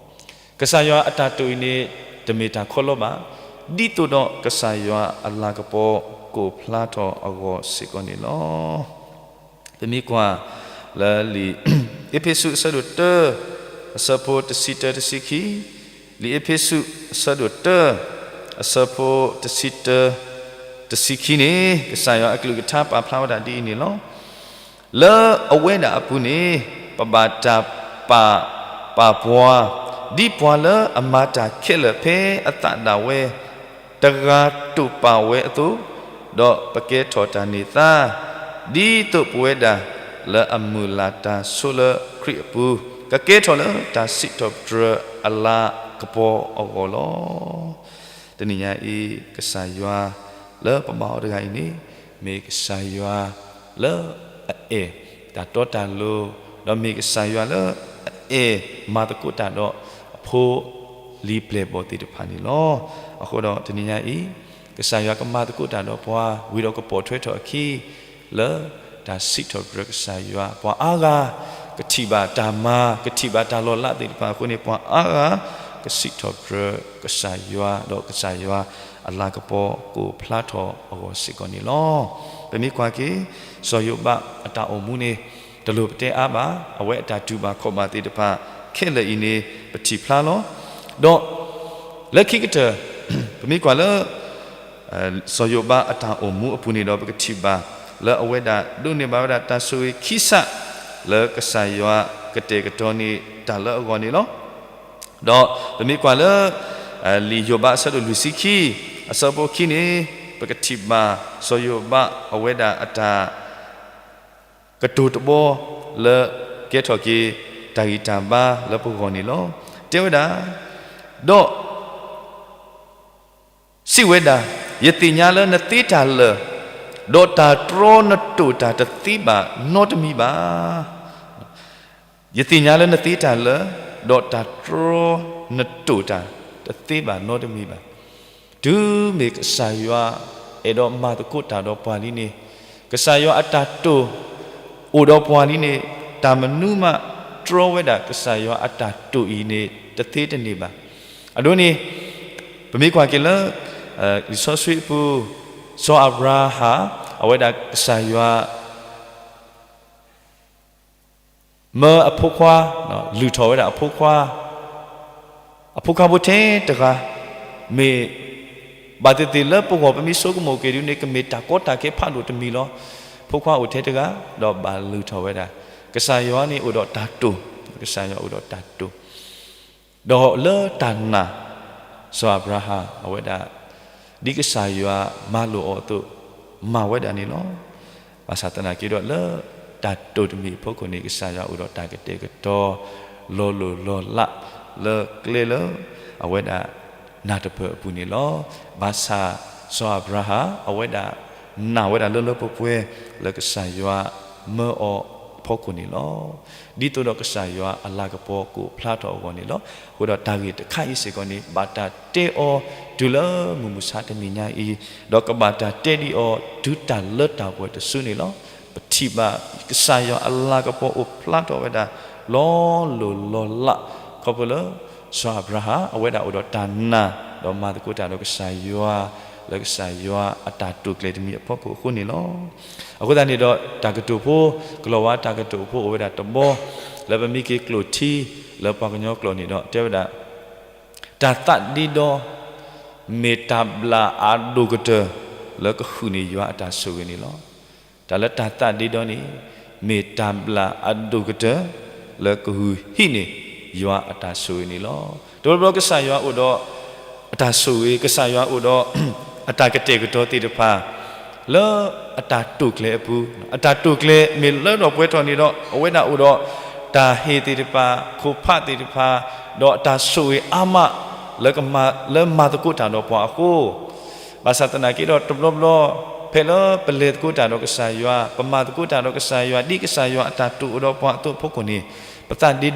ကစၢ်ယွၤအတၢ်တိာ်အံၤန့ၣ် တမ့ၢ်တၢ်ခီလီဘၣ်, ဒ်သိးဒီးကစၢ်ယွၤအလၤကပီၤကအိၣ်ဖျါထီၣ်အဂီၢ်စ့ၢ်ကီးန့ၣ်လီၤ. ပမ့ၢ်ကွၢ်လၢလံာ်အ့းဖ့းစူးအဆၢဒိၣ်တၢ အဆၢဖိတဆံတၢတဆံခံ, လံာ်အ့းဖ့းစူးအဆၢဒိၣ်တၢ အဆၢဖိတဆံတၢ တဆံခံန့ၣ် ကစၢ်ယွၤအကလုၢ်ကထါပာ်ဖျါဝဲဒၣ်ဒ်အံၤန့ၣ်လီၤ. လၢအဝဲဒၣ်အပူၤန့ၣ် ပဘၣ်တၢ်ပာ်ပာ်ပှၤ ဒ်ပှၤလၢအမၤတၢ်ခဲလၢာ်ဖဲအသးဒၣ်ဝဲ တဂၤတိာ်ပာ်ဝဲအသိး, ဒီးပကဲထီၣ်တၢ်န့ၢ်သါ ဒ်သိးပဝဲဒၣ်လၢအမုၢ်လၢ်တၢ်ဆိလၢခရံာ်အပူၤ ကကဲထီၣ်လၢတၢ်စံးထီၣ်ပတြၢၤအလၤကပီၤအဂီၢ်လီၤ. တနံၤညါအံၤ ကစၢ်ယွၤလၢပဘါအီၤတဂၤအံၤန့ၣ် မ့ၢ်ကစၢ်ယွၤလၢအအဲၣ်တၢ်တီတၢ်လိၤ, ဒီးမ့ၢ်ကစၢ်ယွၤလၢအအဲၣ်မၤသကိးတၢ်ဒီးအဖိလံၤပျဲၢ်ဘီၣ်သ့ၣ်တဖၣ်န့ၣ်လီၤ. အဃိဒီးတနံၤညါအံၤ ကစၢ်ယွၤကမၤသကိးတၢ်ဒီးပှၤ ဝံၤဒီးကပိာ်ထွဲထီၣ်အခံ လၢတၢ်စံးထီၣ်ပတြၢၤကစၢ်ယွၤ, ပှၤအါဂၤကထံၣ်ဘၣ်တၢ်မၤ ကထံၣ်ဘၣ်တၢ်လီၤလးသ့ၣ်တဖၣ်အဃိန့ၣ် ပှၤအါဂၤကစံးထီၣ်ပတြၢၤကစၢ်ယွၤ ဒီးကစၢ်ယွၤအလၤကပီၤကအိၣ်ဖျါထီၣ်အဂီၢ်စ့ၢ်ကီးန့ၣ်လီၤ. ပမ့ၢ်ကွၢ်က့ၤ စီၤယိၤဘးအတၢ်အိၣ်မူန့ၣ် တလိၣ်ပတဲအါဘၣ်, အဝဲအတၢ်တူၢ်ဘၣ်ခီၣ်ဘၣ်သ့ၣ်တဖၣ် ခဲလၢာ်အံၤန့ၣ် ပထံၣ်ဖျါလီၤ. ဒီးလၢခံကတၢၢ် ပမ့ၢ်ကွၢ်လၢ စီၤယိၤဘးအတၢ်အိၣ်မူအပူၤန့ၣ်ဒီး ပကထံၣ်ဘၣ် လၢအဝဲဒၣ်ဒိးန့ၢ်ဘၣ်ဝဲဒၣ်တၢ်ဆိၣ်ဂ့ၤခံစး လၢကစၢ်ယွၤကတဲာ်ကတီၤန့ၢ်တၢ်လၢအဂီၢ်န့ၣ်လီၤ. ဒီးပမ့ၢ်ကွၢ်လၢ လံာ်ယိၤဘးအဆၢဒိၣ်လွံၢ်ဆံခံ အဆၢဖိခံန့ၣ် ပကထံၣ်ဘၣ် စီၤယိၤဘးအဝဲဒၣ်အတၢ် ကတိၤတဘီ လၢကဲထီၣ်က့ၤ တၢ်ဂံၢ်တၢ်ဘါလၢပဂီၢ်န့ၣ်လီၤ. တဲဝဲဒၣ်, ဒီးစံးဝဲဒၣ်, ယသ့ၣ်ညါလၢနသ့တၢ်လၢာ်, ဒီးတၢ်တြီနတိာ်တၢ်တသ့ဘၣ်နီတမံၤဘၣ်. ယသ့ၣ်ညါလၢနသ့တၢ်လၢာ်, ဒီးတၢ်တြီနတိာ်တၢ်တသ့ဘၣ်နီတမံၤဘၣ်. တုၤမ့ၢ်ကစၢ်ယွၤအဲၣ်ဒိးမၤသကိးတၢ်ဒီးပှၤလံန့ၣ်, ကစၢ်ယွၤအတၢ်တိာ်အိၣ်ဒီးပှၤလံန့ၣ်, တၢ်မနုၤမးတြီဝဲဒၣ်ကစၢ်ယွၤအတၢ်တိာ်အံၤန့ၣ် တသ့တန့ၢ်ဘၣ်. အဒိန့ၣ် ပမ့ၢ်ကွၢ်က့ၤလၢ လံာ်စီဆှံအပူၤ, စီၤအၤဘြၤဟၣ် အဝဲဒၣ်ကစၢ်ယွၤ မၢအဖိခွါ, လုၢ်ထီၣ်ဝဲဒၣ်အဖိခွါ, အဖိခွါဖိထဲတဂၤ, မ့ၢ်ဘၣ်သ့ၣ်သ့ၣ်လၢပဂီၢ်ပမ့ၢ်ဆိကမိၣ်က့ၤဒုန့ၣ် ကမ့ၢ်တၢ်ကီတၢ်ခဲဖးဒိၣ်တမံၤလီၤ. ဖိခွါအိၣ်ထဲတဂၤ, ဒီးဘၣ်လုၢ်ထီၣ်ဝဲဒၣ်. ကစၢ်ယွၤန့ၣ်အိၣ်ဒီးတၢ်တိာ်, ကစၢ်ယွၤအိၣ်ဒီးတၢ်တိာ် ဒီးလၢတၢ်နာ် စီၤအၤဘြၤဟၣ် အဝဲဒၣ် ဒ်ကစၢ်ယွၤမၤလိာ်အီၤအသိး မၤဝဲဒၣ်န့ၣ်လီၤ. ဘၣ်ဆၣ်သနာ်က့ဒီး လၢတၢ်တိာ်တမံၤအဖီခိၣ်န့ၣ် ကစၢ်ယွၤအိၣ်ဒီးတၢ်ကတဲာ်ကတီၤ လီၤလိၢ်လီၤလး လၢကျဲလၢအဝဲဒၣ်နၢ်တပၢၢ်အပူၤန့ၣ်လီၤ. ဘၣ်ဆၣ်စီၤအၤဘြၤဟၣ် အဝဲဒၣ်နာ်ဝဲဒၣ်လၢလၢပှဲၤပှဲၤ လၢကစၢ်ယွၤမၢအီၤအဖီခိၣ်န့ၣ်လီၤ. ဒ်သိးဒီးကစၢ်ယွၤအလၤကပီၤကအိၣ်ဖျါထီၣ်အဂီၢ်န့ၣ်လီၤ. အဃိဒီးတၢ်ဂ့ၢ်တခါအံၤစ့ၢ်ကီးန့ၣ် ဘၣ်တၢ်တဲအီၤတုၤလၢမုၢ်မဆါတနံၤညါအံၤ, ဒီးကဘၣ်တၢ်တဲဒံးအီၤတုၤတၢ်လၢတၢ်ပှဲၤတစုန့ၣ်လီၤ. ပထံၣ်ဘၣ်ကစၢ်ယွၤအလၤကပီၤအိၣ်ဖျါထီၣ်ဝဲဒၣ် လီၤလိၢ်လီၤလး ခီဖျိလၢ စီၤအၤဘြၤဟၣ် အဝဲဒၣ်အိၣ်ဒီးတၢ်နာ် ဒီးမၤသကိးတၢ်ဒီးကစၢ်ယွၤ လၢကစၢ်ယွၤအတၢ်တိာ်ကျဲၤတမံၤအဖီခိၣ်အဃိန့ၣ်လီၤ. အဃိသတးန့ၣ်ဒီး တၢ်ကတိၤဖိ, ကလီၤဝါတၢ်ကတိၤဖိအိၣ်ဝဲဒၣ်တဘီ လၢပမ့ၢ်က့ၤကျိာ်ထံ လၢပှၤကညီကျိာ်န့ၣ်ဒီး တဲဝဲဒၣ် တၢ်သးဒ့ဒီ မ့ၢ်တၢ်ဘျၣ်အဒိၣ်ကတၢၢ် လၢကဟုၣ်န့ၢ်ယွၤအတၢ်ဆိၣ်ဂ့ၤန့ၣ်လီၤ. တၢ်လၢတၢ်သးဒ့ဒီန့ၣ် မ့ၢ်တၢ်ဘျၣ်အဒိၣ်ကတၢၢ် လၢကဟုၣ်ဟံးန့ၢ်ယွၤအတၢ်ဆိၣ်ဂ့ၤန့ၣ်လီၤ. တဘျီဘျီကစၢ်ယွၤအိၣ်ဒီးအတၢ်ဆိၣ်ဂ့ၤ, ကစၢ်ယွၤအိၣ်ဒီး အတၢ်ကတဲာ်ကတီၤသ့ၣ်တဖၣ် လၢအတၢ်တိာ်ကျဲၤအပူၤ, အတၢ်တိာ်ကျဲၤမ့ၢ်လၢထီၣ်ပှဲၤထီၣ်န့ၣ်ဒီး အဝဲဒၣ်အိၣ်ဒီးတၢ်ဟ့ၣ်သ့ၣ်တဖၣ်, ခိၣ်ဖးသ့ၣ်တဖၣ်, ဒီးအတၢ်ဆိၣ်ဂ့ၤအါမး လၢကမၤ, လၢမၤသကိးတၢ်ဒီးပှၤအဃိ, ဘၣ်ဆၣ်သနာ်က့ဒီး တဘျီဘျီ ဖဲလၢပလဲၤသကိးတၢ်ဒီးကစၢ်ယွၤ, ပမၤသကိးတၢ်ဒီးကစၢ်ယွၤ ဒ်ကစၢ်ယွၤအတၢ်တိာ်အိၣ်ဒီးပှၤအသိးအဖီခိၣ်န့ၣ်, ပသးဒ့ဒီ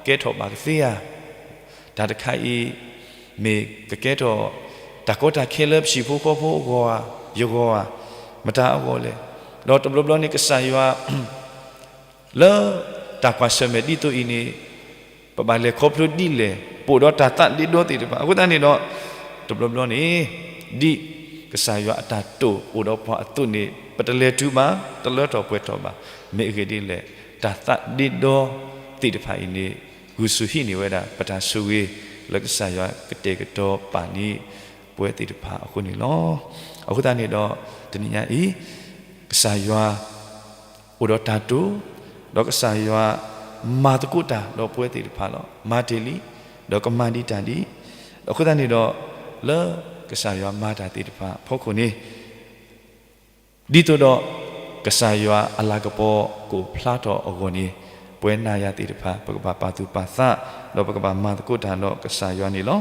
ကဲထီၣ်ဘၣ်ကသ့ဧါ. တၢ်တခါအံၤ မ့ၢ်ကကဲထီၣ် တၢ်ကီတၢ်ခဲလၢပဟံၣ်ဖိဃီဖိအဂီၢ်ဧါ, ယဂီၢ်ဧါ, မတၤအဂီၢ်လဲၣ်. ဒီးတဘျီဘျီန့ၣ် ကစၢ်ယွၤ လၢတၢ်ကွၢ်ဆၢၣ်မဲာ်ဒ်သိးအံၤန့ၣ် ပဘၣ်လဲၤခီဖျိဒ်လဲၣ်, ပအိၣ်ဒီးတၢ်သးဒ့ဒီသ့ၣ်တဖၣ်. အဃိသတးန့ၣ်ဒီး တဘျီဘျီန့ၣ် ဒ် ကစၢ်ယွၤအတၢ်တိာ်အိၣ်ဒီးပှၤအသိးန့ၣ် ပတလဲၤတုၤဘၣ်, တလၢထီၣ်ပှဲၤထီၣ်ဘၣ်. မ့ၢ်အဂ့ၢ်ဒ်လဲၣ်, တၢ်သးဒ့ဒီသ့ၣ်တဖၣ်အံၤန့ၣ် ဂုာ်ဆူၣ်ဟံးန့ၢ်ဝဲဒၣ် ပတၢ်ဆိၣ်ဂ့ၤ လၢကစၢ်ယွၤကတဲာ်ကတီၤပာ်န့ၢ်ပဝဲသ့ၣ်တဖၣ်အဃိန့ၣ်လီၤ. အဃိသတးန့ၣ်ဒီး တနံၤညါအံၤ ကစၢ်ယွၤ အိၣ်ဒီးတၢ်တိာ်, ဒီးကစၢ်ယွၤမၤသကိးတၢ်ဒီးပဝဲသ့ၣ်တဖၣ်လီၤ. မၤတ့ၢ်လံ, ဒီးကမၤဒံးတၢ်ဒံး, ဒီးအဃိသတးန့ၣ်ဒီး လၢကစၢ်ယွၤမၤတၢ်သ့ၣ်တဖၣ်အဖီခိၣ်န့ၣ် ဒ်သိးဒီး ကစၢ်ယွၤအလၤကပီၤကအိၣ်ဖျါထီၣ်အဂီၢ်န့ၣ် ပဝဲနၤယၤသ့ၣ်တဖၣ် ပကဘၣ်ပာ်သူၣ်ပာ်သး, ဒီးပကဘၣ်မၤသကိးတၢ်ဒီးကစၢ်ယွၤန့ၣ်လီၤ.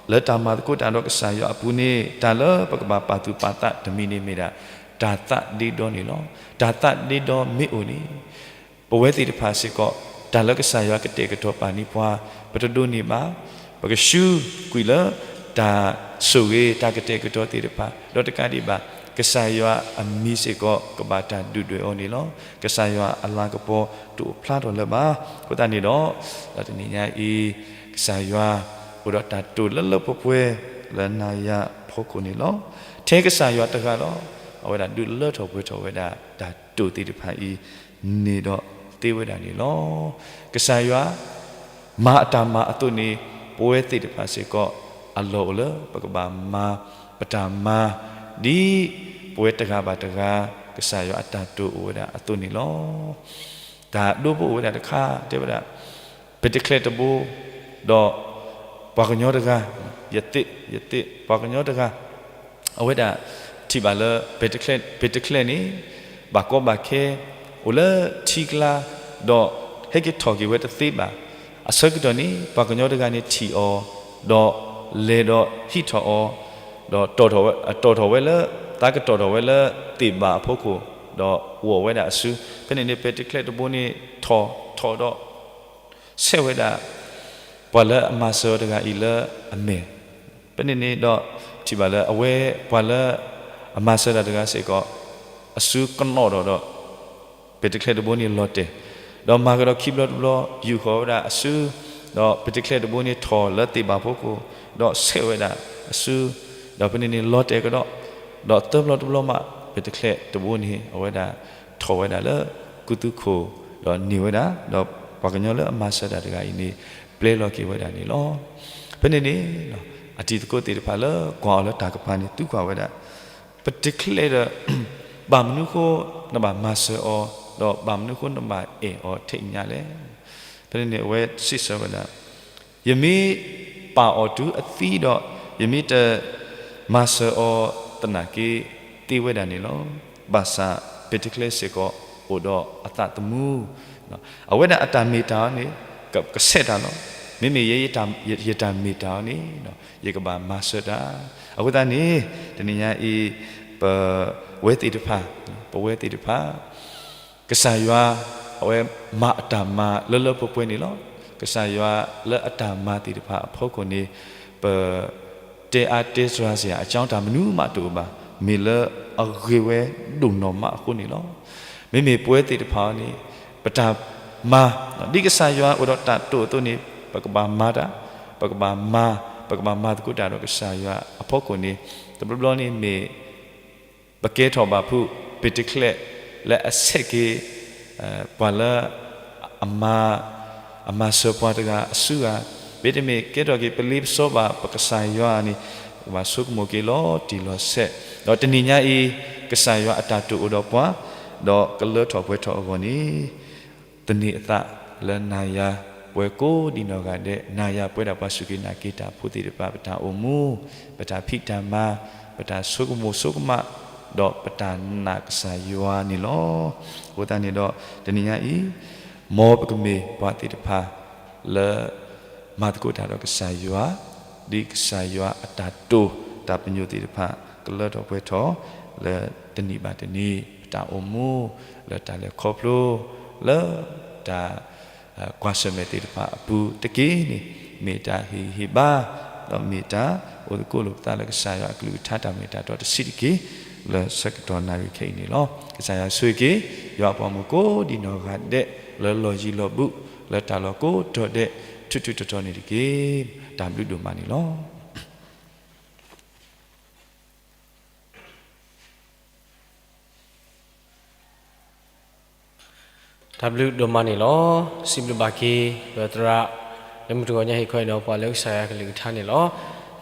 လၢတၢ်မၤသကိးတၢ်ဒီးကစၢ်ယွၤအပူၤန့ၣ် တၢ်လၢပကဘၣ်ပာ်သူၣ်ပာ်သးတမံၤန့ၣ်မ့ၢ်ဒၣ် တၢ်သးဒ့ဒီန့ၣ်လီၤ. တၢ်သးဒ့ဒီမ့ၢ်အိၣ်န့ၣ် ပဝဲသ့ၣ်တဖၣ်စ့ၢ်ကီး တၢ်လၢကစၢ်ယွၤကတဲာ်ကတီၤပာ်န့ၢ်ပှၤ ပတဒိးန့ၢ်ဘၣ်, ပကဆူးကွံာ်လၢ တၢ်ဆိၣ်ဂ့ၤ တၢ်ကတဲာ်ကတီၤသ့ၣ်တဖၣ် ဒီးတကးဒံးဘၣ် ကစၢ်ယွၤအမံၤစ့ၢ်ကီး ကဘၣ်တၢ်ဒုၣ်ဒွဲၣ်အီၤန့ၣ်လီၤ. ကစၢ်ယွၤအလၤကပီၤတအိၣ်ဖျါထီၣ်လၢၤဘၣ်. အဃိသတးန့ၣ်ဒီး ဒီးတနံၤညါအံၤ ကစၢ်ယွၤ အိၣ်ဒီးတၢ်တိာ်လၢလၢပှဲၤပှဲၤ လၢနၤယၤဖီခိၣ်န့ၣ်လီၤ. ထဲကစၢ်ယွၤတဂၤလီၤ. အဝဲဒၣ်ဒုးလၢထီၣ်ပှဲၤထီၣ်ဝဲဒၣ် တၢ်တိာ်သ့ၣ်တဖၣ်အံၤ န့ၣ်ဒီးသ့ဝဲဒၣ်န့ၣ်လီၤ. ကစၢ်ယွၤ မၤအတၢ်မၤအသိးန့ၣ် ပဝဲသ့ၣ်တဖၣ်စ့ၢ်ကီး အလီၢ်အိၣ်လၢ ပကဘၣ်မၤ ပတၢ်မၤ ဒ်ပဝဲတဂၤဘၣ်တဂၤ ကစၢ်ယွၤအတၢ်တိာ်အိၣ်ဝဲဒၣ်အသိးန့ၣ်လီၤ. တၢ်ဒိဖိအိၣ်ဝဲဒၣ်တခါ တဲဝဲဒၣ် ပဲတကျဲတဘိ ဒီး ပှၤကညီတဂၤ ယသ့ၣ် ယသ့ၣ် ပှၤကညီတဂၤ အဝဲဒၣ်ထံၣ်ဘၣ်လၢ ပဲတကျဲ ပဲတကျဲန့ၣ် ဘၣ်ကီဘၣ်ခဲ အိၣ်လၢထံကျါ ဒီးဟဲက့ၤထီၣ်က့ၤဝဲတသ့ဘၣ်. အဆၢကတီၢ်န့ၣ် ပှၤကညီတဂၤန့ၣ်ထံၣ်အီၤ ဒီးလဲၤဒီးဟံးထီၣ်အီၤ ဒီးတီၢ်ထီၣ်ဝဲ တီၢ်ထီၣ်ဝဲလၢ သးကတီၢ်ထီၣ်ဝဲလၢသ့ၣ်ဘၣ်အဖီခိၣ် ဒီးအိၣ်ဝဲဒၣ်အစု. ဖဲန့ၣ်န့ၣ် ပဲတကျဲတဘိန့ၣ်ထီၣ် ထီၣ်ဒီး ဆဲးဝဲဒၣ် ပှၤလၢအမၤစၢၤအီၤတဂၤအံၤလၢအမဲာ်. ဖဲန့ၣ်န့ၣ်ဒီး ထံၣ်ဘၣ်လၢအဝဲပှၤလၢအမၤစၢၤတၢ်တဂၤစ့ၢ်ကီး အစုကနီၣ်ဒီးဒီး ပဲတကျဲတဘိန့ၣ်လီၤတဲာ်, ဒီးမၤကဒီးခံဘျီတဘျီ ယူာ်ဃီၤဝဲဒၣ်အစု, ဒီးပဲတကျဲတဘိန့ၣ်ထီၣ်လၢသ့ၣ်ဘၣ်ဖီခိၣ် ဒီးဆဲးဝဲဒၣ်အစု, ဒီးဖဲန့ၣ်န့ၣ်လီၤတဲာ်ကဒီး, ဒီးသၢဘျီတဘျီမး ပဲတကျဲတဘိန့ၣ် အဝဲဒၣ်ထီၣ်ဝဲဒၣ်လၢကူသူခိၣ် ဒီးန့ၢ်ဝဲဒၣ်, ဒီးပှၤကညီလၢအမၤစၢၤတၢ်တဂၤအံၤန့ၣ် ပျဲလီၤက့ၤဝဲဒၣ်န့ၣ်လီၤ. ဖဲန့ၣ်န့ၣ် အတံၤသကိးသ့ၣ်တဖၣ်လၢကွၢ်အီၤလၢတၢ်ကပၤန့ၣ် သံကွၢ်ဝဲဒၣ် ပဲတကျဲဒီး ဘၣ်မနုၤဃိနဘၣ်မၤစၢၤအီၤ, ဒီးဘၣ်မနုၤဃိနဘၣ်အဲၣ်အီၤထဲအံၤညါလဲၣ်. ဖဲန့ၣ်န့ၣ် အဝဲစံးဆၢဝဲဒၣ် ယမ့ၢ်ပာ်အီၤတုၤအသံဒီး ယမ့ၢ်တမၤစၢၤအီၤသနာ်က့ သ့ဝဲဒၣ်န့ၣ်လီၤ. ဘၣ်ဆၣ်ပဲတကျဲစ့ၢ်ကီး အိၣ်ဒီးအသးသမူ, အဝဲဒၣ်အတၢ်မ့ၢ်တၢ်အီၤန့ၣ် ကဆဲးတၢ်လီၤ. မ့မ့ၢ်ယဲ ယတၢ်မ့ၢ်တၢ်အီၤန့ၣ် ယကဘၣ်မၤစၢၤတၢ်. အဃိသတးန့ၣ် တနံၤညါအံၤ ပဝဲသ့ၣ်တဖၣ်, ပဝဲသ့ၣ်တဖၣ် ကစၢ်ယွၤ အဝဲမၤအတၢ်မၤလၢလၢပှဲၤပှဲၤန့ၣ်လီၤ. ကစၢ်ယွၤလၢအတၢ်မၤသ့ၣ်တဖၣ်အဖီခိၣ်န့ၣ် ပတဲအါတဲစှၤစ့ၢ် အကၠီတၢ်မနုၤမးတအိၣ်ဘၣ်. မ့ၢ်လၢအဂ့ၤဝဲဒိၣ်နီၢ်မးအဃိန့ၣ်လီၤ. မ့မ့ၢ်ပဝဲသ့ၣ်တဖၣ်အံၤန့ၣ် ပတၢ်မၤ ဒ်ကစၢ်ယွၤအိၣ်ဒီးတၢ်တိာ်အသိးန့ၣ် ပကဘၣ်မၤတၢ်, ပကဘၣ်မၤ, ပကဘၣ်မၤသကိးတၢ်ဒီးကစၢ်ယွၤအဖီခိၣ်န့ၣ် တဘျီဘျီန့ၣ်မ့ၢ် ပကဲထီၣ်ဘၣ်ဖုး ပဲတကျဲ လၢအဆဲးက့ၤ ပှၤလၢ အမၤ, အမၤစၢၤပှၤတဂၤအစုဧါ, မ့တမ့ၢ်ကဲထီၣ်က့ၤ ပလ့ပစီဘၣ်ပကစၢ်ယွၤန့ၣ် ပကဘၣ်ဆိကမိၣ်က့ၤလီၤတံၢ်လီၤဆဲး, ဒီးတနံၤညါအံၤ ကစၢ်ယွၤအတၢ်တိာ်အိၣ်ဒီးပှၤ, ဒီးကလၢထီၣ်ပှဲၤထီၣ်အဂီၢ်န့ၣ် သန့ၤအသးလၢနၤယၤ ပဝဲကိးဒံနီၢ်ဂၤဒဲး, နၤယၤပဝဲဒၣ်ပှၤစူၢ်က့ၤနာ်က့ၤတၢ်ဖိသ့ၣ်တဖၣ် ပတၢ်အိၣ်မူ, ပတၢ်ဖံးတၢ်မၤ, ပတၢ်ဆိကမိၣ်ဆိကမး, ဒီးပတၢ်နာ်ကစၢ်ယွၤန့ၣ်လီၤ. အဃိသတးန့ၣ်ဒီး တနံၤညါအံၤ မ်ပကမ့ၢ်ပှၤသ့ၣ်တဖၣ်လၢ မၤသကိးတၢ်ဒီးကစၢ်ယွၤ, ဒ်ကစၢ်ယွၤအတၢ်တိာ်တၢ်ပညိၣ်သ့ၣ်တဖၣ် ကလၢထီၣ်ပှဲၤထီၣ် လၢတနံၤဘၣ်တနံၤ ပတၢ်အိၣ်မူ လၢတၢ်လဲၤခီဖျိ လၢတၢ် ကွၢ်ဆၢၣ်မဲာ်သ့ၣ်တဖၣ်အပူၤတက့ၢ်န့ၣ် မ့ၢ်တၢ်ဟ့ၣ်ဂံၢ်ဟ့ၣ်ဘါ ဒီးမ့ၢ်တၢ်အိၣ်သကိးလိာ်ပသးလၢကစၢ်ယွၤအကလုၢ်ကထါတၢ်မ့ၢ်တၢ်တီတဆံးတက့ၢ် လၢဆၢကတီၢ်နၣ်ရံၣ်ခဲအံၤန့ၣ်လီၤ. ကစၢ်ယွၤဆိၣ်ဂ့ၤက့ၤ ယွၤအပှၤမုၣ်ကိးဒံနီၢ်ဂၤဒဲး လၢလီၢ်ယံၤလီၢ်ဘူး လၢတၢ်လီၢ်ကိးတီၤဒဲး ထူးထူးတီၤတီၤန့ၣ်တက့ၢ်. တၢ်ဘျုးဒိၣ်မးန့ၣ်လီၤ. တၢ်ဘျုးဒိၣ်မးန့ၣ်လီၤ. စံးဘျုးဘၣ်က့ၤ ပသရၣ် လၢမုၢ်တဂီၤညါဟ့ၣ်ခီဟ့ၣ်နီၤပှၤလၢကစၢ်ယွၤကလုၢ်ကထါန့ၣ်လီၤ.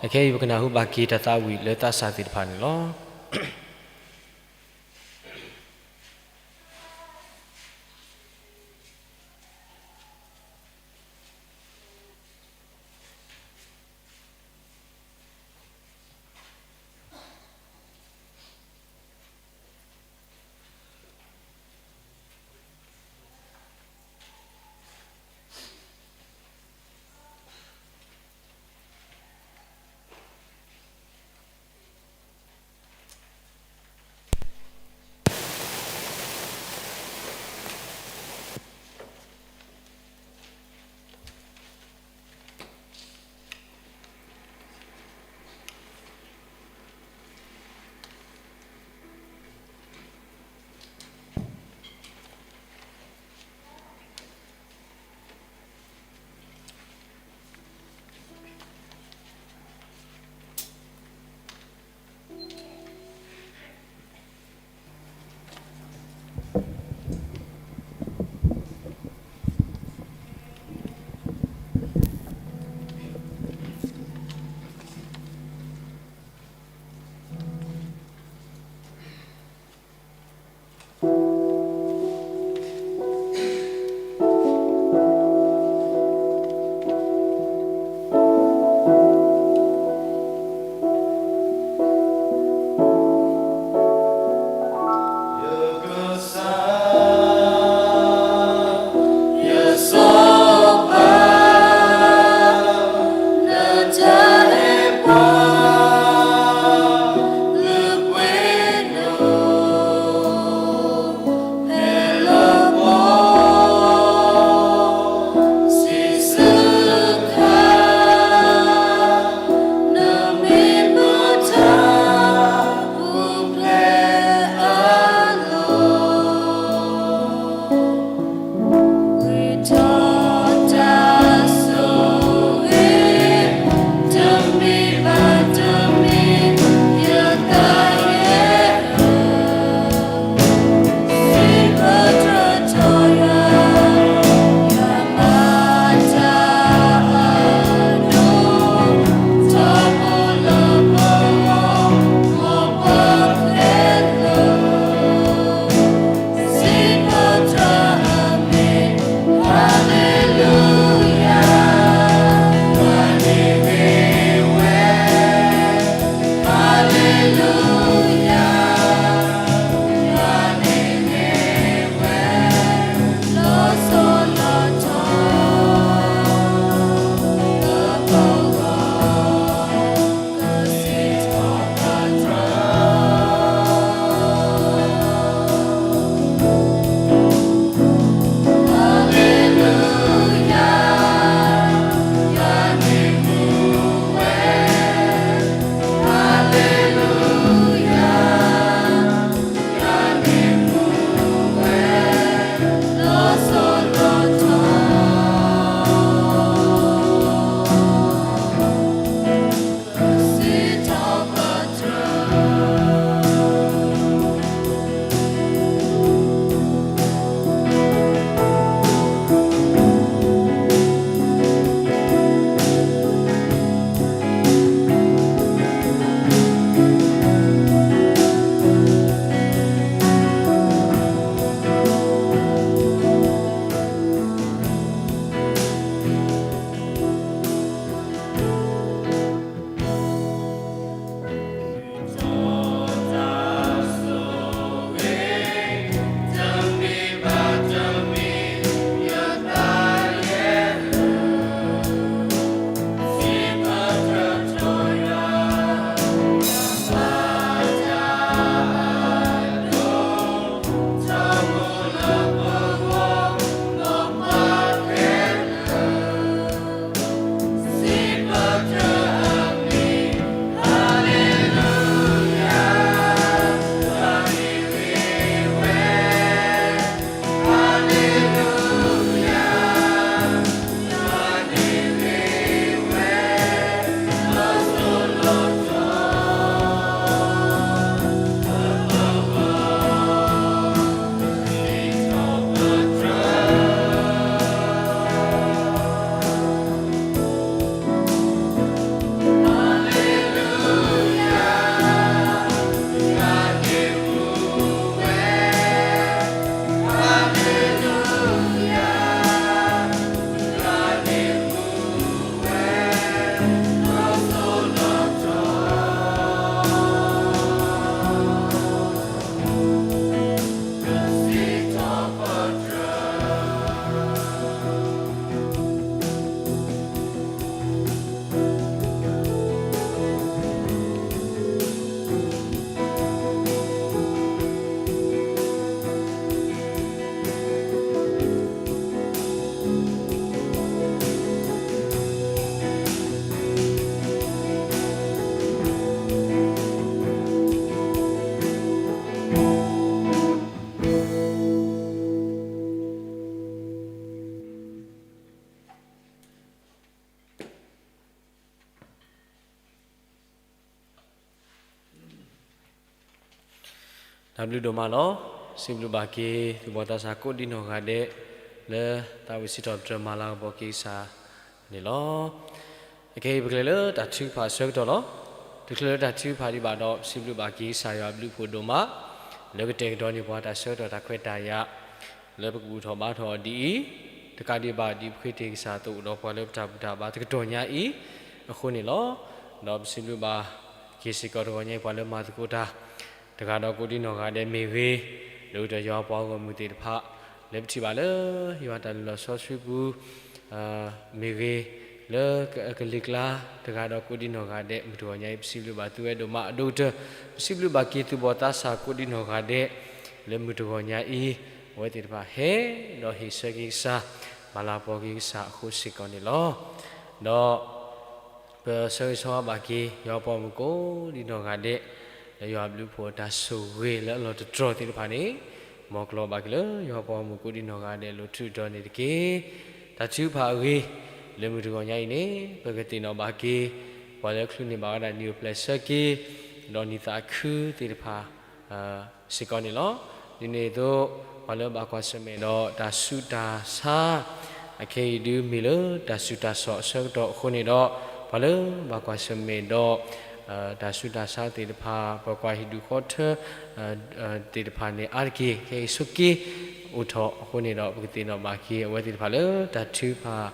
အခဲအံၤပကနၢ်ဟူဘၣ်က့ၤတၢ်သးဝံၣ်လၢသးစၢ်သ့ၣ်တဖၣ်န့ၣ်လီၤ. ဘျုးဒိၣ်မးလီၤ. စံးဘျုးဘၣ်က့ၤ သူၣ်ဘီၣ်သးစၢ်ကိးဒံနီၢ်ဂၤဒဲး လၢသးဝံၣ်စံးထီၣ်ပတြၢၤမၤလၤကပီၤက့ၤကစၢ်န့ၣ်လီၤ. အခဲအံၤ ပကလဲၤလၢတၢ်ထုကဖၣ်အဆၢကတီၢ်လီၤ. တချုးလၢတၢ်ထုကဖၣ်ဒံးဘၣ်ဒီး ပစံးဘျုးဘၣ်က့ၤကစၢ်ယွၤအဘျုးအဖှိၣ်ဒိၣ်မး လၢကတဲာ်ကတီၤန့ၢ်ပှၤတၢ်ဆၢကတီၢ်တၢ်ခွဲးတၢ်ယာ် လၢပကဘူၣ်ထီၣ်ဘါထီၣ်အီၤဒ်အံၤ, တကးဒံးဘၣ် ဒ်ပဃ့တ့ၢ်ကစၢ်အသိး ဒီးပှၤလၢပတၢ်ဘူၣ်တၢ်ဘါတကတီၢ်ညါအံၤအဃိန့ၣ်လီၤ. ဒီးပစံးဘျုးဘၣ်က့ၤစ့ၢ်ကီးတဂီၤညါအံၤ ပှၤလၢမၤသကိးတၢ် တဂၤဒီးကိးဒံနီၢ်ဂၤဒဲးမ့ၢ်ဂ့ၤ, ဒီးကတၢၢ်ယွၤပှၤဂီၢ်မုၢ်သ့ၣ်တဖၣ် လၢပထံၣ်ဘၣ်လၢ ယွၤတၢ်လုၢ်လီၢ်စီဆှံပူၤ မ့ၢ်ဂ့ၤ, လၢကလံၤကျါ တဂၤဒီးကိးဒံနီၢ်ဂၤဒဲး မုၢ်တဂီၤညါအံၤ ပစံးဘျုးဘၣ်သုဝဲဒိၣ်မးအဒိၣ်ကတၢၢ်, ပစံးဘျုးဘၣ်က့ၤသူၣ်ဘီၣ်သးစၢ်ကိးဒံနီၢ်ဂၤဒဲး လၢမုၢ်တဂီၤညါအံၤ အဝဲသ့ၣ်တဖၣ်ဟဲ ဒီးဟ့ၣ်ဆၢက့ၤကစၢ် မၤလၤကပီၤက့ၤကစၢ်အဃိစ့ၢ်ကီးန့ၣ်လီၤ. ဒီး ပဆၢဂ့ၤဆၢဝါဘၣ်က့ၤ ယွၤပှၤဂီၢ်မုၢ်ကိးဒံနီၢ်ဂၤဒဲး လၢယွၤအဘျုးအဖှိၣ်အတၢ်ဆိၣ်ဂ့ၤလၢအလီၢ်တတြီၢ်သ့ၣ်တဖၣ်န့ၣ် မ်ကလီၤဘၣ်က့ၤလၢယွၤပှၤဂီၢ်မုၢ်ကိးဒံနီၢ်ဂၤဒဲးအလိၤ ထုးဒီးန့ၣ်တက့ၢ်. တၢ်ထုကဖၣ်အဂ့ၤ လၢမုၢ်တဂီၤညါအံၤန့ၣ် ပကသ့ၣ်နီၣ်ဘၣ်က့ၤ ပှၤလၢချုးန့ၢ်ဘၣ်ဝဲဒၣ်နံၣ်အိၣ်ဖျဲၣ်ဆၢက့ၤ ဒီးနံၣ်သးခုသ့ၣ်တဖၣ် စ့ၢ်ကီးန့ၣ်လီၤ. ဒ်န့ၣ်အသိး ပှၤလၢဘၣ်ကွၢ်ဆၢၣ်မဲာ်ဒီးတၢ်ဆူးတၢ်ဆါ အခဲအံၤဒုးမ့ၢ်လၢတၢ်ဆူးတၢ်ဆါအဆၢကတီၢ်အဃိန့ၣ်ဒီး ပှၤလၢဘၣ်ကွၢ်ဆၢၣ်မဲာ်ဒီး တၢ်ဆူးတၢ်ဆါသ့ၣ်တဖၣ် ပကွၢ်ဟံၣ်ဒူၣ်ဃီထၢ သ့ၣ်တဖၣ်န့ၣ် အါတက့ၢ် ခဲအံၤဆိးက့အိၣ်ထီၣ်အဃိန့ၣ်ဒီး ပကသ့ၣ်နီၣ်ဘၣ်က့ၤအဝဲသ့ၣ်တဖၣ်လၢတၢ်ထုကဖၣ်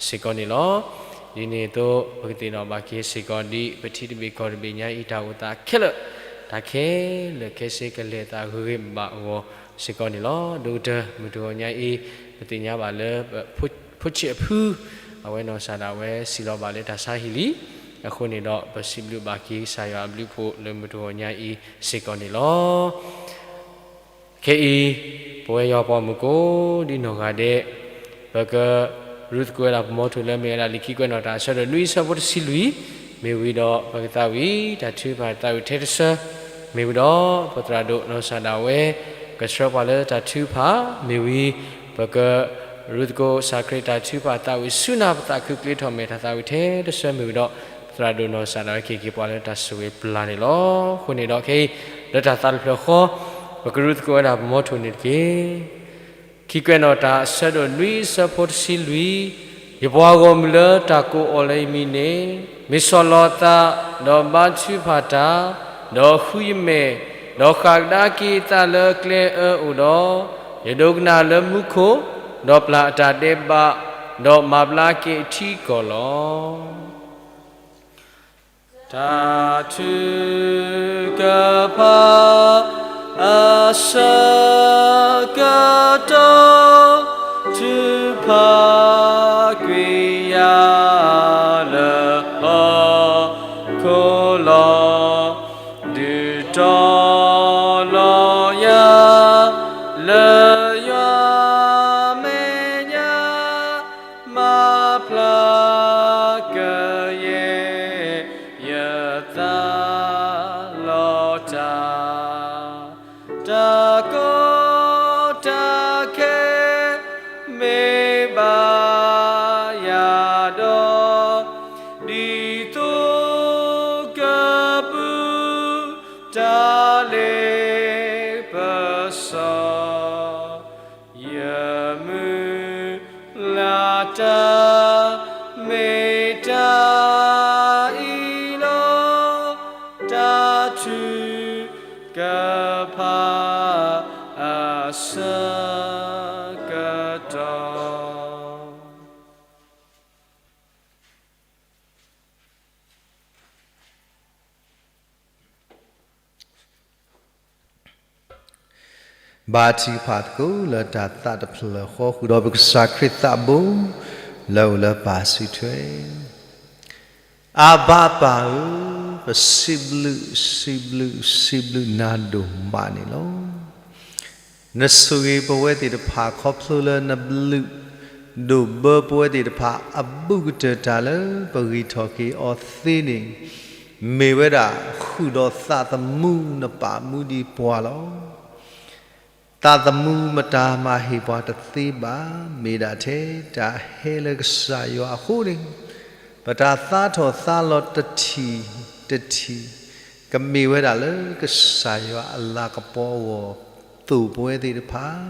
စ့ၢ်ကီးန့ၣ်လီၤ. ဒ်န့ၣ်အသိး ပကသ့ၣ်နီၣ်ဘၣ်က့ၤစ့ၢ်ကီးဒ်ပထံတဘ့ၣ်ကီၢ်တဘ့ၣ်ညါအံၤ တၢ်အိၣ်သးခဲလၢာ် တၢ်ခဲလၢာ်ခဲဆ့ကလဲၤအသးဂ့ၤဂ့ၤဘၣ်ဘၣ်အဂီၢ်စ့ၢ်ကီးန့ၣ်လီၤ. ဒိၣ်ကတၢၢ် မုၢ်တဂီၤညါအံၤ ပသ့ၣ်ညါဘၣ်လၢ ဖိဆံးအဖု အဝဲနီၢ်ကစၢ်ဒၣ်ဝဲစံးလီၤဘၣ်လၢတၢ်ဆါဟံၣ်လံအဃိန့ၣ်ဒီး ပစံးဘျုးဘၣ်က့ၤကစၢ်ယွၤအဘျုးအဖှိၣ်လၢမုၢ်တဂီၤညါအံၤစ့ၢ်ကီးန့ၣ်လီၤ. ခဲအံၤ ပဝဲယွၤပှၤဂီၢ်မုၢ်ကိးဒံနီၢ်ဂၤဒဲး ပကရူၢ်သကိးဝဲဒၣ်ပမီထိၣ်လၢမ့ၢ်ဝဲဒၣ်လံာ်ခံကွဲးနီၣ်တၢ်အဆၢဒိၣ်နွံအဆၢဖိတဆံလွံၢ် မ့ၢ်ဝံၤဒီး ပကသးဝံၣ်တၢ်ထုကဖၣ်သးဝံၣ်ထဲတဆၢ မ့ၢ်ဝံၤဒီး ပသရၣ်ဒိၣ်နီၢ်ကစၢ်ဒၣ်ဝဲ ကဆှၢပှၤလၢတၢ်ထုကဖၣ် မ့ၢ်ဝံၤ ပကရူၢ်သကိးကစၢ်ခရံာ်တၢ်ထုကဖၣ်သးဝံၣ်ဆူနၢ် ပသးခုကျ့ထီၣ်မဲာ်တၢ်သးဝံၣ်ထဲတဆၢ မ့ၢ်ဝံၤဒီး ပသရၣ်ဒိၣ်နီၢ်ကစၢ်ဒၣ်ဝဲက့ၤက့ၤပှၤလၢတၢ်ဆိၣ်ဂ့ၤပျၢ်န့ၣ်လီၤ. အဃိန့ၣ်ဒီးခဲအံၤ လၢတၢ်သးတဖျၢၣ်ဃီ ပကရူၢ်သကိးဝဲဒၣ်ပမီထိၣ်န့ၣ်တက့ၢ်. ခံကွဲးနီၣ်တၢ်အဆၢဒိၣ်နွံအဆၢဖိတဆံလွံၢ်, ယပှၤဂီၢ်မုၢ်လၢတၢ်ကိးအီၤလၢယမံၤန့ၣ် မ့ၢ်ဆီၣ်လီၤအသး, ဒီးဘါထုကဖၣ်တၢ်, ဒီးဃုယမဲာ်, ဒီးဃၣ်ကဒါက့ၤအသးလၢကျဲအၢအိၣ်ဒီး, ယဒိကနၣ်လၢမူခိၣ်, ဒီးပျၢ်အတၢ်ဒဲးဘး, ဒီးမၤဘျါက့ၤအထံအကီၢ်လီၤ. တၢ်ထုကဖၣ် အဆၢကတီၢ် ထုကဖၣ်ကွံာ်ယၤလၢ ဟီၣ်ခိၣ်လီၤ. ဒုးတီၤလီၤယၤ လၢယွၤမဲာ်ညါ မၤဖျါကယဲၢ် ယသးလီၤတၢ်, တၢ်ကီတၢ်ခဲ မ့ၢ်ဘၣ်ယၤဒီး, ဒ်သိးကပူၤ တၢ်လ့ပစီ ယမုၢ်လၢ်တၢ် မ့ၢ်တၢ်အံၤလီၤ. တၢ်ထုကဖၣ်အဆၢကတီၢ် ဘါထုကဖၣ်သကိးလၢတၢ်သးတဖျၢၣ်ဃီ ဃုာ်ဒီးပကစၢ်ခရံာ်သးဘိ လၢအအိၣ်လၢပၢ်စုထွဲ, အဘၣ်ပၢ်ဧၢ, ပစံးဘျုး စံးဘျုး စံးဘျုးနၤဒိၣ်မးန့ၣ်လီၤ. နဆိၣ်ဂ့ၤပဝဲသ့ၣ်တဖၣ် ခီဖျိလၢနဘျုးဒိၣ်ဘၢပဝဲသ့ၣ်တဖၣ်အဘူးကတၢၢ်တၢ်လၢပဂံၢ်ထီၣ်က့ၤအီၤသ့န့ၣ်, မ့ၢ်ဝဲဒၣ်ဃုာ်ဒီးသးသမူနပာ်မူဒံးပှၤလီၤ. သးသမူမတၤမၤဟ့ၣ်ပှၤတသ့ဘၣ်, မ့ၢ်ဒၣ်ထဲ တၢ်ဟဲလၢကစၢ်ယွၤအဃိန့ၣ်, ပတၢ်သါထီၣ်သါလီၤတထံၣ်တထံၣ်, ကမ့ၢ်ဝဲဒၣ်လၢကစၢ်ယွၤအလၤကပီၤအဂီၢ် သိၣ်ပဝဲသ့ၣ်တဖၣ်,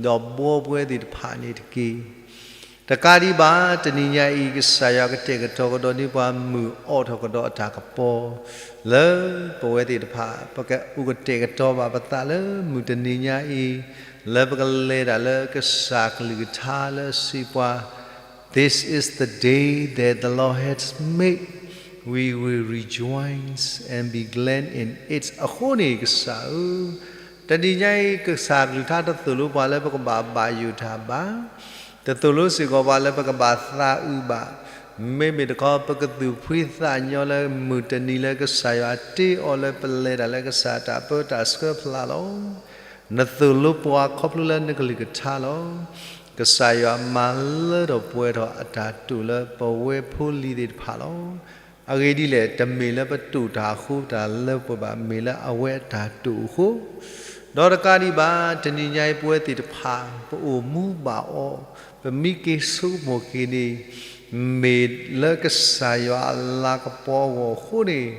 ဒီးဘှီပဝဲသ့ၣ်တဖၣ်န့ၣ်တက့ၢ်. တကးဒံးဘၣ် တနံၤညါအံၤ ကစၢ်ယွၤကတဲာ်ကတီၤကဒီးန့ၢ်ပှၤမုၢ်အိးထီၣ်ကဒီးအတၢ်ကပီၤ လၢပဝဲသ့ၣ်တဖၣ် ပကအိၣ်ကတဲာ်ကတီၤဘၣ်ပသးလၢမုၢ်တနံၤညါအံၤ လၢပကလဲၤတၢ်လၢကစၢ်ကလုၢ်ကထါလၢစံးပှၤ This is the day that the Lord has made. We will rejoice and be glad in it. အဃိန့ၣ် ကစၢ်ဧၢ, တနံၤညါအံၤ ကစၢ်ကလုၢ်ကထါတသိၣ်လိပှၤလၢပကဘၣ်ဘၣ်ယိၣ်တၢ်ဘၣ်, တသိၣ်လိစ့ၢ်ကီးပှၤလၢပကဘၣ်သးအုးဘၣ်, မ့မ့ၢ်တခီ ပကသူၣ်ဖှံသးညီလၢမုၢ်တနံၤလၢကစၢ်ယွၤတ့အီၤလၢပလဲၤတၢ်လၢကစၢ်တၢ်ပၢတၢ်ဆှၢဖျါလီၤ. နသိၣ်လိပှၤခီဖျိလၢနကလုၢ်ကထါလီၤ. ကစၢ်ယွၤမၤလၢထီၣ်ပှဲၤထီၣ်အတၢ်တိာ်လၢပဝဲဖိလံၤသ့ၣ်တဖၣ်လီၤ. အဂ့ၢ်ဒ်လဲၣ်, တမ့ၢ်လၢပတိာ်တၢ်အဃိ တၢ်လၢပှဲၤဘၣ်, မ့ၢ်လၢအဝဲအတၢ်တိာ်အဃိ, ဒီးတကးဒံးဘၣ် တနံၤညါအံၤပဝဲသ့ၣ်တဖၣ် ပအိၣ်မူဘၣ်အီၤ, ပမံက့ၤဆိကမိၣ်က့ၤန့ၣ် မ့ၢ်လၢကစၢ်ယွၤအလၤကပီၤအဂီၢ်အဃိန့ၣ်,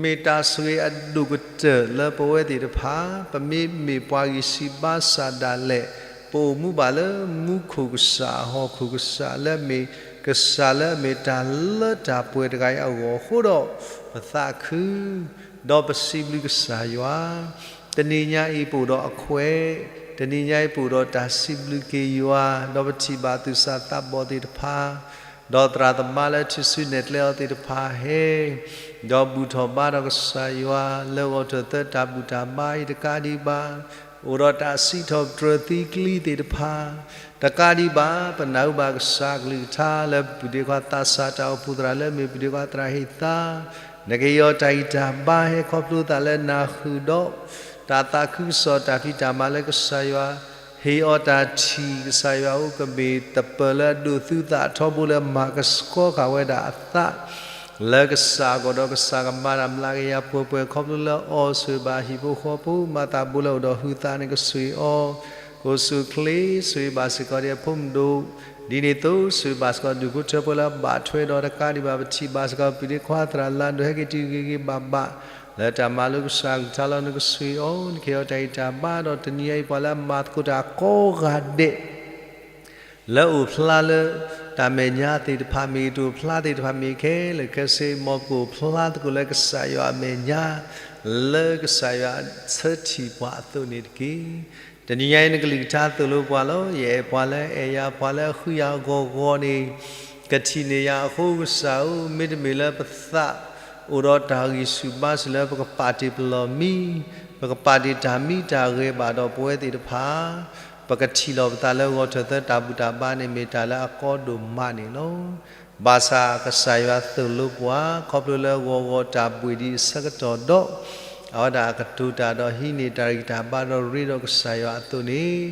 မ့ၢ်တၢ်ဆိၣ်ဂ့ၤအဒိၣ်ကတၢၢ်လၢပဝဲသ့ၣ်တဖၣ် ပမ့မ့ၢ်ပှၤဂံၢ်ဆံးဘါစၢ်ဒၣ်လဲာ်, ပအိၣ်မူဘၣ်လၢမူခိၣ်ကစၢ် ဟီၣ်ခိၣ်ကစၢ်လၢအမ့ၢ်ကစၢ်လၢအမ့ၢ်တၢ်လၢတၢ်ပှဲၤတဂၤအံၤအဂီၢ်အဃိဒီး, ပသးခု ဒီးပစံးဘျုးကစၢ်ယွၤ, တနံၤညါအံၤပအိၣ်ဒီးအခွဲး, တနံၤညါအံၤပအိၣ်ဒီးတၢ်စံးဘျုးက့ၤယွၤ, ဒီးပထံၣ်ဘၣ်သူၣ်စၢ်သးဘီၣ်သ့ၣ်တဖၣ်, ဒီးသရၣ်သမါလၢထူၣ်စုနဲၣ်ကျဲအီၤသ့ၣ်တဖၣ်ဟဲ, ဒီးဘူၣ်ထီၣ်ဘါထီၣ်ကစၢ်ယွၤ လၢဂီၤထၢၣ်သၢတၢ်ဘူၣ်တၢ်ဘါအံၤတကးဒံးဘၣ်, အိၣ်ဒီးတၢ်စံးထီၣ်ပတြၢၤသံကျံသ့ၣ်တဖၣ်, တကးဒံးဘၣ် ပနၢ်ဟူဘၣ်ကစၢ်ကလုၢ်ကထါလၢပုၢ်ဒ့ခွါသးစၢ်တၢ်အိၣ်ဖှိၣ်သရၣ်လၢအမ့ၢ်ပုၢ်ဒ့ခွါသရၣ်ဟ့ၣ်သါ, နကဟ့ၣ်အီၤတၢ်ဂံၢ်တၢ်ဘါဟဲခီဖျိသးလၢနၢ်ဟူဒီး တၢ်သးခုကစီၣ်တၢ်ဖံးတၢ်မၤလၢကစၢ်ယွၤ ဟ့ၣ်အီၤတၢ်ထံၣ်ကစၢ်ယွၤအိၣ် ကမ့ၢ်တပၢၤလၢအဒိးသူသးထီဘိလၢမၤကဆှီဃာ်ဝဲဒၣ်အသး လၢကစၢ်အဂီၢ်ဒီးကစၢ်ကမၤတၢ်မျးကယၤပှဲၤပှဲၤခီဖျိလၢအီၤဆိၣ်ဂ့ၤဘၣ်ဟံၣ်ဖိဃီဖိ မၤသးဘိလၢအိၣ်ဒီးဟုသးန့ၣ်ကဆိၣ်ဂ့ၤအီၤ, ကိၣ်ဆူၣ်ချ့ဆိၣ်ဂ့ၤဘၣ်စ့ၢ်ကီးဒံးအဖိမုၣ်ဒိၣ်, ဒ်န့ၣ်အသိးဆိၣ်ဂ့ၤဘၣ်စ့ၢ်ကီးဒူၣ်ဖိထၢဖိလၢအဘၣ်ထွဲဒီးတကးဒံးဘၣ် ပထံၣ်ဘၣ်စ့ၢ်ကီးပုၢ်ဒ့ခွါသရၣ်လၢဒိးဟဲက့ၤတုၤဂ့ၤဂ့ၤဘၣ်ဘၣ် လၢတၢ်မၤလိကစၢ်ကလုၢ်ကထါလီၤ နကဆိၣ်ဂ့ၤအီၤ နကဟ့ၣ်အီၤတၢ်ဂံၢ်တၢ်ဘါဒီးတနံၤအံၤပှၤလၢအမၤသကိးတၢ်ကိးဂၤဒဲး လၢအိၣ်ဖျါလၢ တၢ်မဲာ်ညါသ့ၣ်တဖၣ်မ့ၢ်ဂ့ၤ တအိၣ်ဖျါသ့ၣ်တဖၣ်မ့ၢ်ဂ့ၤခဲလၢာ်ခဲဆ့ မ်ပကအိၣ်ဖျါသကိးလၢကစၢ်ယွၤအမဲာ်ညါ လၢကစၢ်ယွၤဆၢထံၣ်ပှၤအသိးန့ၣ်တက့ၢ်. တနံၤညါအံၤနကလုၢ်ကထါသိၣ်လိပှၤလီၤ. ယအဲၣ်ပှၤလၢအဲၣ်ယၤ ပှၤလၢအဃုယၤအဂီၢ်ဂီၢ်န့ၣ် ကထံၣ်န့ၢ်ယၤအဃိကစၢ်ဧၢ, မ့တမ့ၢ်လၢပသး အိၣ်ဒီးတၢ်ဂံၢ်ဆူၣ်ဘါဆူၣ်လၢပကပာ်တ့ၢ်ပလီၢ်မံ, ပကပာ်တ့ၢ်တၢ်မံတၢ်ဂဲၤဘၣ်ဒီးပဝဲသ့ၣ်တဖၣ် ပကထံၣ်လီၤပသးလၢဂီၤထၢၣ်သၢတၢ်ဘူၣ်တၢ်ဘါန့ၣ် မ့ၢ်တၢ်လၢအကီဒိၣ်မးန့ၣ်လီၤ. ဘၣ်ဆၣ်ကစၢ်ယွၤသိၣ်လိပှၤ ခီဖျိလၢဂီၤဂီၤတၢ်ဘှ့ၣ်ဒံးအဆၢကတီၢ်ဒီး အဝဲဒၣ်ကတိၤတၢ်ဒီးဟံးန့ၢ်တၢ်ဂံၢ်တၢ်ဘါဒီးရ့ဒီးကစၢ်ယွၤအသိးန့ၣ်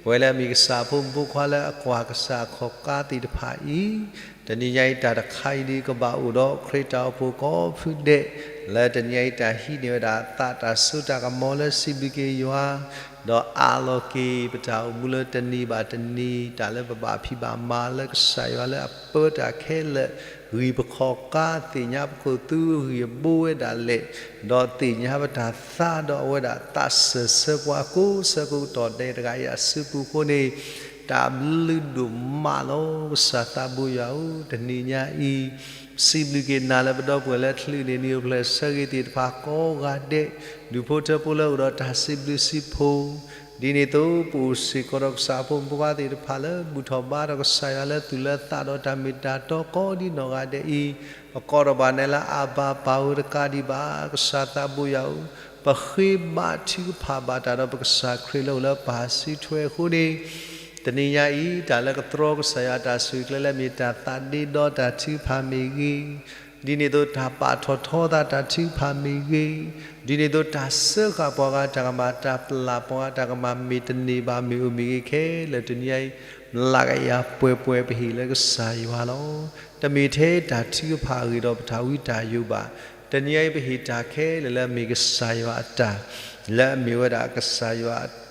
ပဝဲလၢအမ့ၢ်ကစၢ်အဖိမုၣ်ဖိခွါလၢအကွၢ်ကစၢ်အခီၣ်ကါသ့ၣ်တဖၣ်အံၤ တနံၤညါအံၤတၢ်တခါအံၤဒ်ကဘၣ်အိၣ်ဒီးခရံာ်တၢ်အိၣ်ဖှိၣ်ကိးဖုဒဲး လၢတနံၤအံၤတၢ်ဟံးန့ၢ်ဝဲဒၣ်သးတၢ်စိတၢ်ကမီၤလၢစံးဘျုးက့ၤယွၤ ဒီးအးလီၤက့ၤပတၢ်အိၣ်မူလၢတနံၤဘၣ်တနံၤ တၢ်လၢပဘၣ်ဖံးဘၣ်မၤလၢကစၢ်ယွၤလၢအပၢတၢ်ခဲလၢာ် ဂံၢ်ပခီၣ်ကါ သ့ၣ်ညါပခိၣ်သူအဂံၢ်အဘါဝဲဒၣ်လဲာ် ဒီးသ့ၣ်ညါပတၢ်သးဒီးအဝဲဒၣ်သးစၢၤဆၢပှၤကိးဆၢကတီၢ်ဒဲးတဂၤအံၤအစုပူၤအဃိန့ၣ် တၢ်ဘျုးဒိၣ်မးလီၤ. ကစၢ်သးဘိယွၤဧၢ, တနံၤညါအံၤ စံးဘျုးက့ၤနၤလၢပဒီပုၢ်ဝဲၢ်လၢချုးန့ၢ် နံၣ်အိၣ်ဖျဲၣ်ဆၢဂ့ၤသ့ၣ်တဖၣ်ကိးဂၤဒဲး, ဒူၣ်ဖိထၢဖိလၢအိၣ်ဒီးတၢ်စံးဘျုးစံးဖှိၣ်, ဒ်န့ၣ်အသိး ပအိၣ်စ့ၢ်ကီးဒီးကစၢ်အဖိမုၣ်ဖိခွါသ့ၣ်တဖၣ်လၢ ဘူၣ်ထီၣ်ဘါထီၣ်ကစၢ်ယွၤလၢသူၣ်လၢသးဒီးတၢ်မ့ၢ်တၢ်တီကိးဒံနီၢ်ဂၤဒဲးအံၤ, ပကိးထီၣ်ဘၣ်နၤလၢအဘၤပၢ်ဧၢ တကးဒံးဘၣ် ကစၢ်သးဘိယွၤဧၢ, ပဃ့ဘါထုကဖၣ်ဘၣ်တၢ်ဒီးပကစၢ်ခရံာ်လၢအိၣ်လၢပၢ်စုထွဲအဃိန့ၣ် တနံၤညါအံၤ တၢ်လၢကတြီကစၢ်ယွၤတၢ်ဆိၣ်ဂ့ၤကျဲလၢမ့ၢ်တၢ်သးဒ့ဒီတၢ်ထုကဖၣ်မ့ၢ်ဂ့ၤ, ဒ်န့ၣ်အသိးတၢ်ပာ်ထီၣ်ထီသးတၢ်ထုကဖၣ်မ့ၢ်ဂ့ၤ, ဒ်န့ၣ်အသိးတၢ်စၢဃာ်ပှၤဂၤတၢ်ကမၣ် တၢ်ပျၢ်ပှၤဂၤတၢ်ကမၣ် မ့ၢ်တန့ၢ်ဘၣ်မ့ၢ်အိၣ်မ့ၢ်ဂ့ၤခဲလၢာ် တနံၤညါအံၤ မျးကယၤပှဲၤပှဲၤပဟ့ၣ်လၢကစၢ်ယွၤလီၤ. တမ့ၢ်ထဲတၢ်ထုကဖၣ်အဂ့ၢ်ဒီးပတၢ်ဝံတၢ်ယိးဘၣ်. တနံၤညါအံၤပဟ့ၣ်တၢ်ခဲလၢာ်လၢအမ့ၢ်ကစၢ်ယွၤအတၢ်, လၢအမ့ၢ်ဝဲဒၣ်ကစၢ်ယွၤ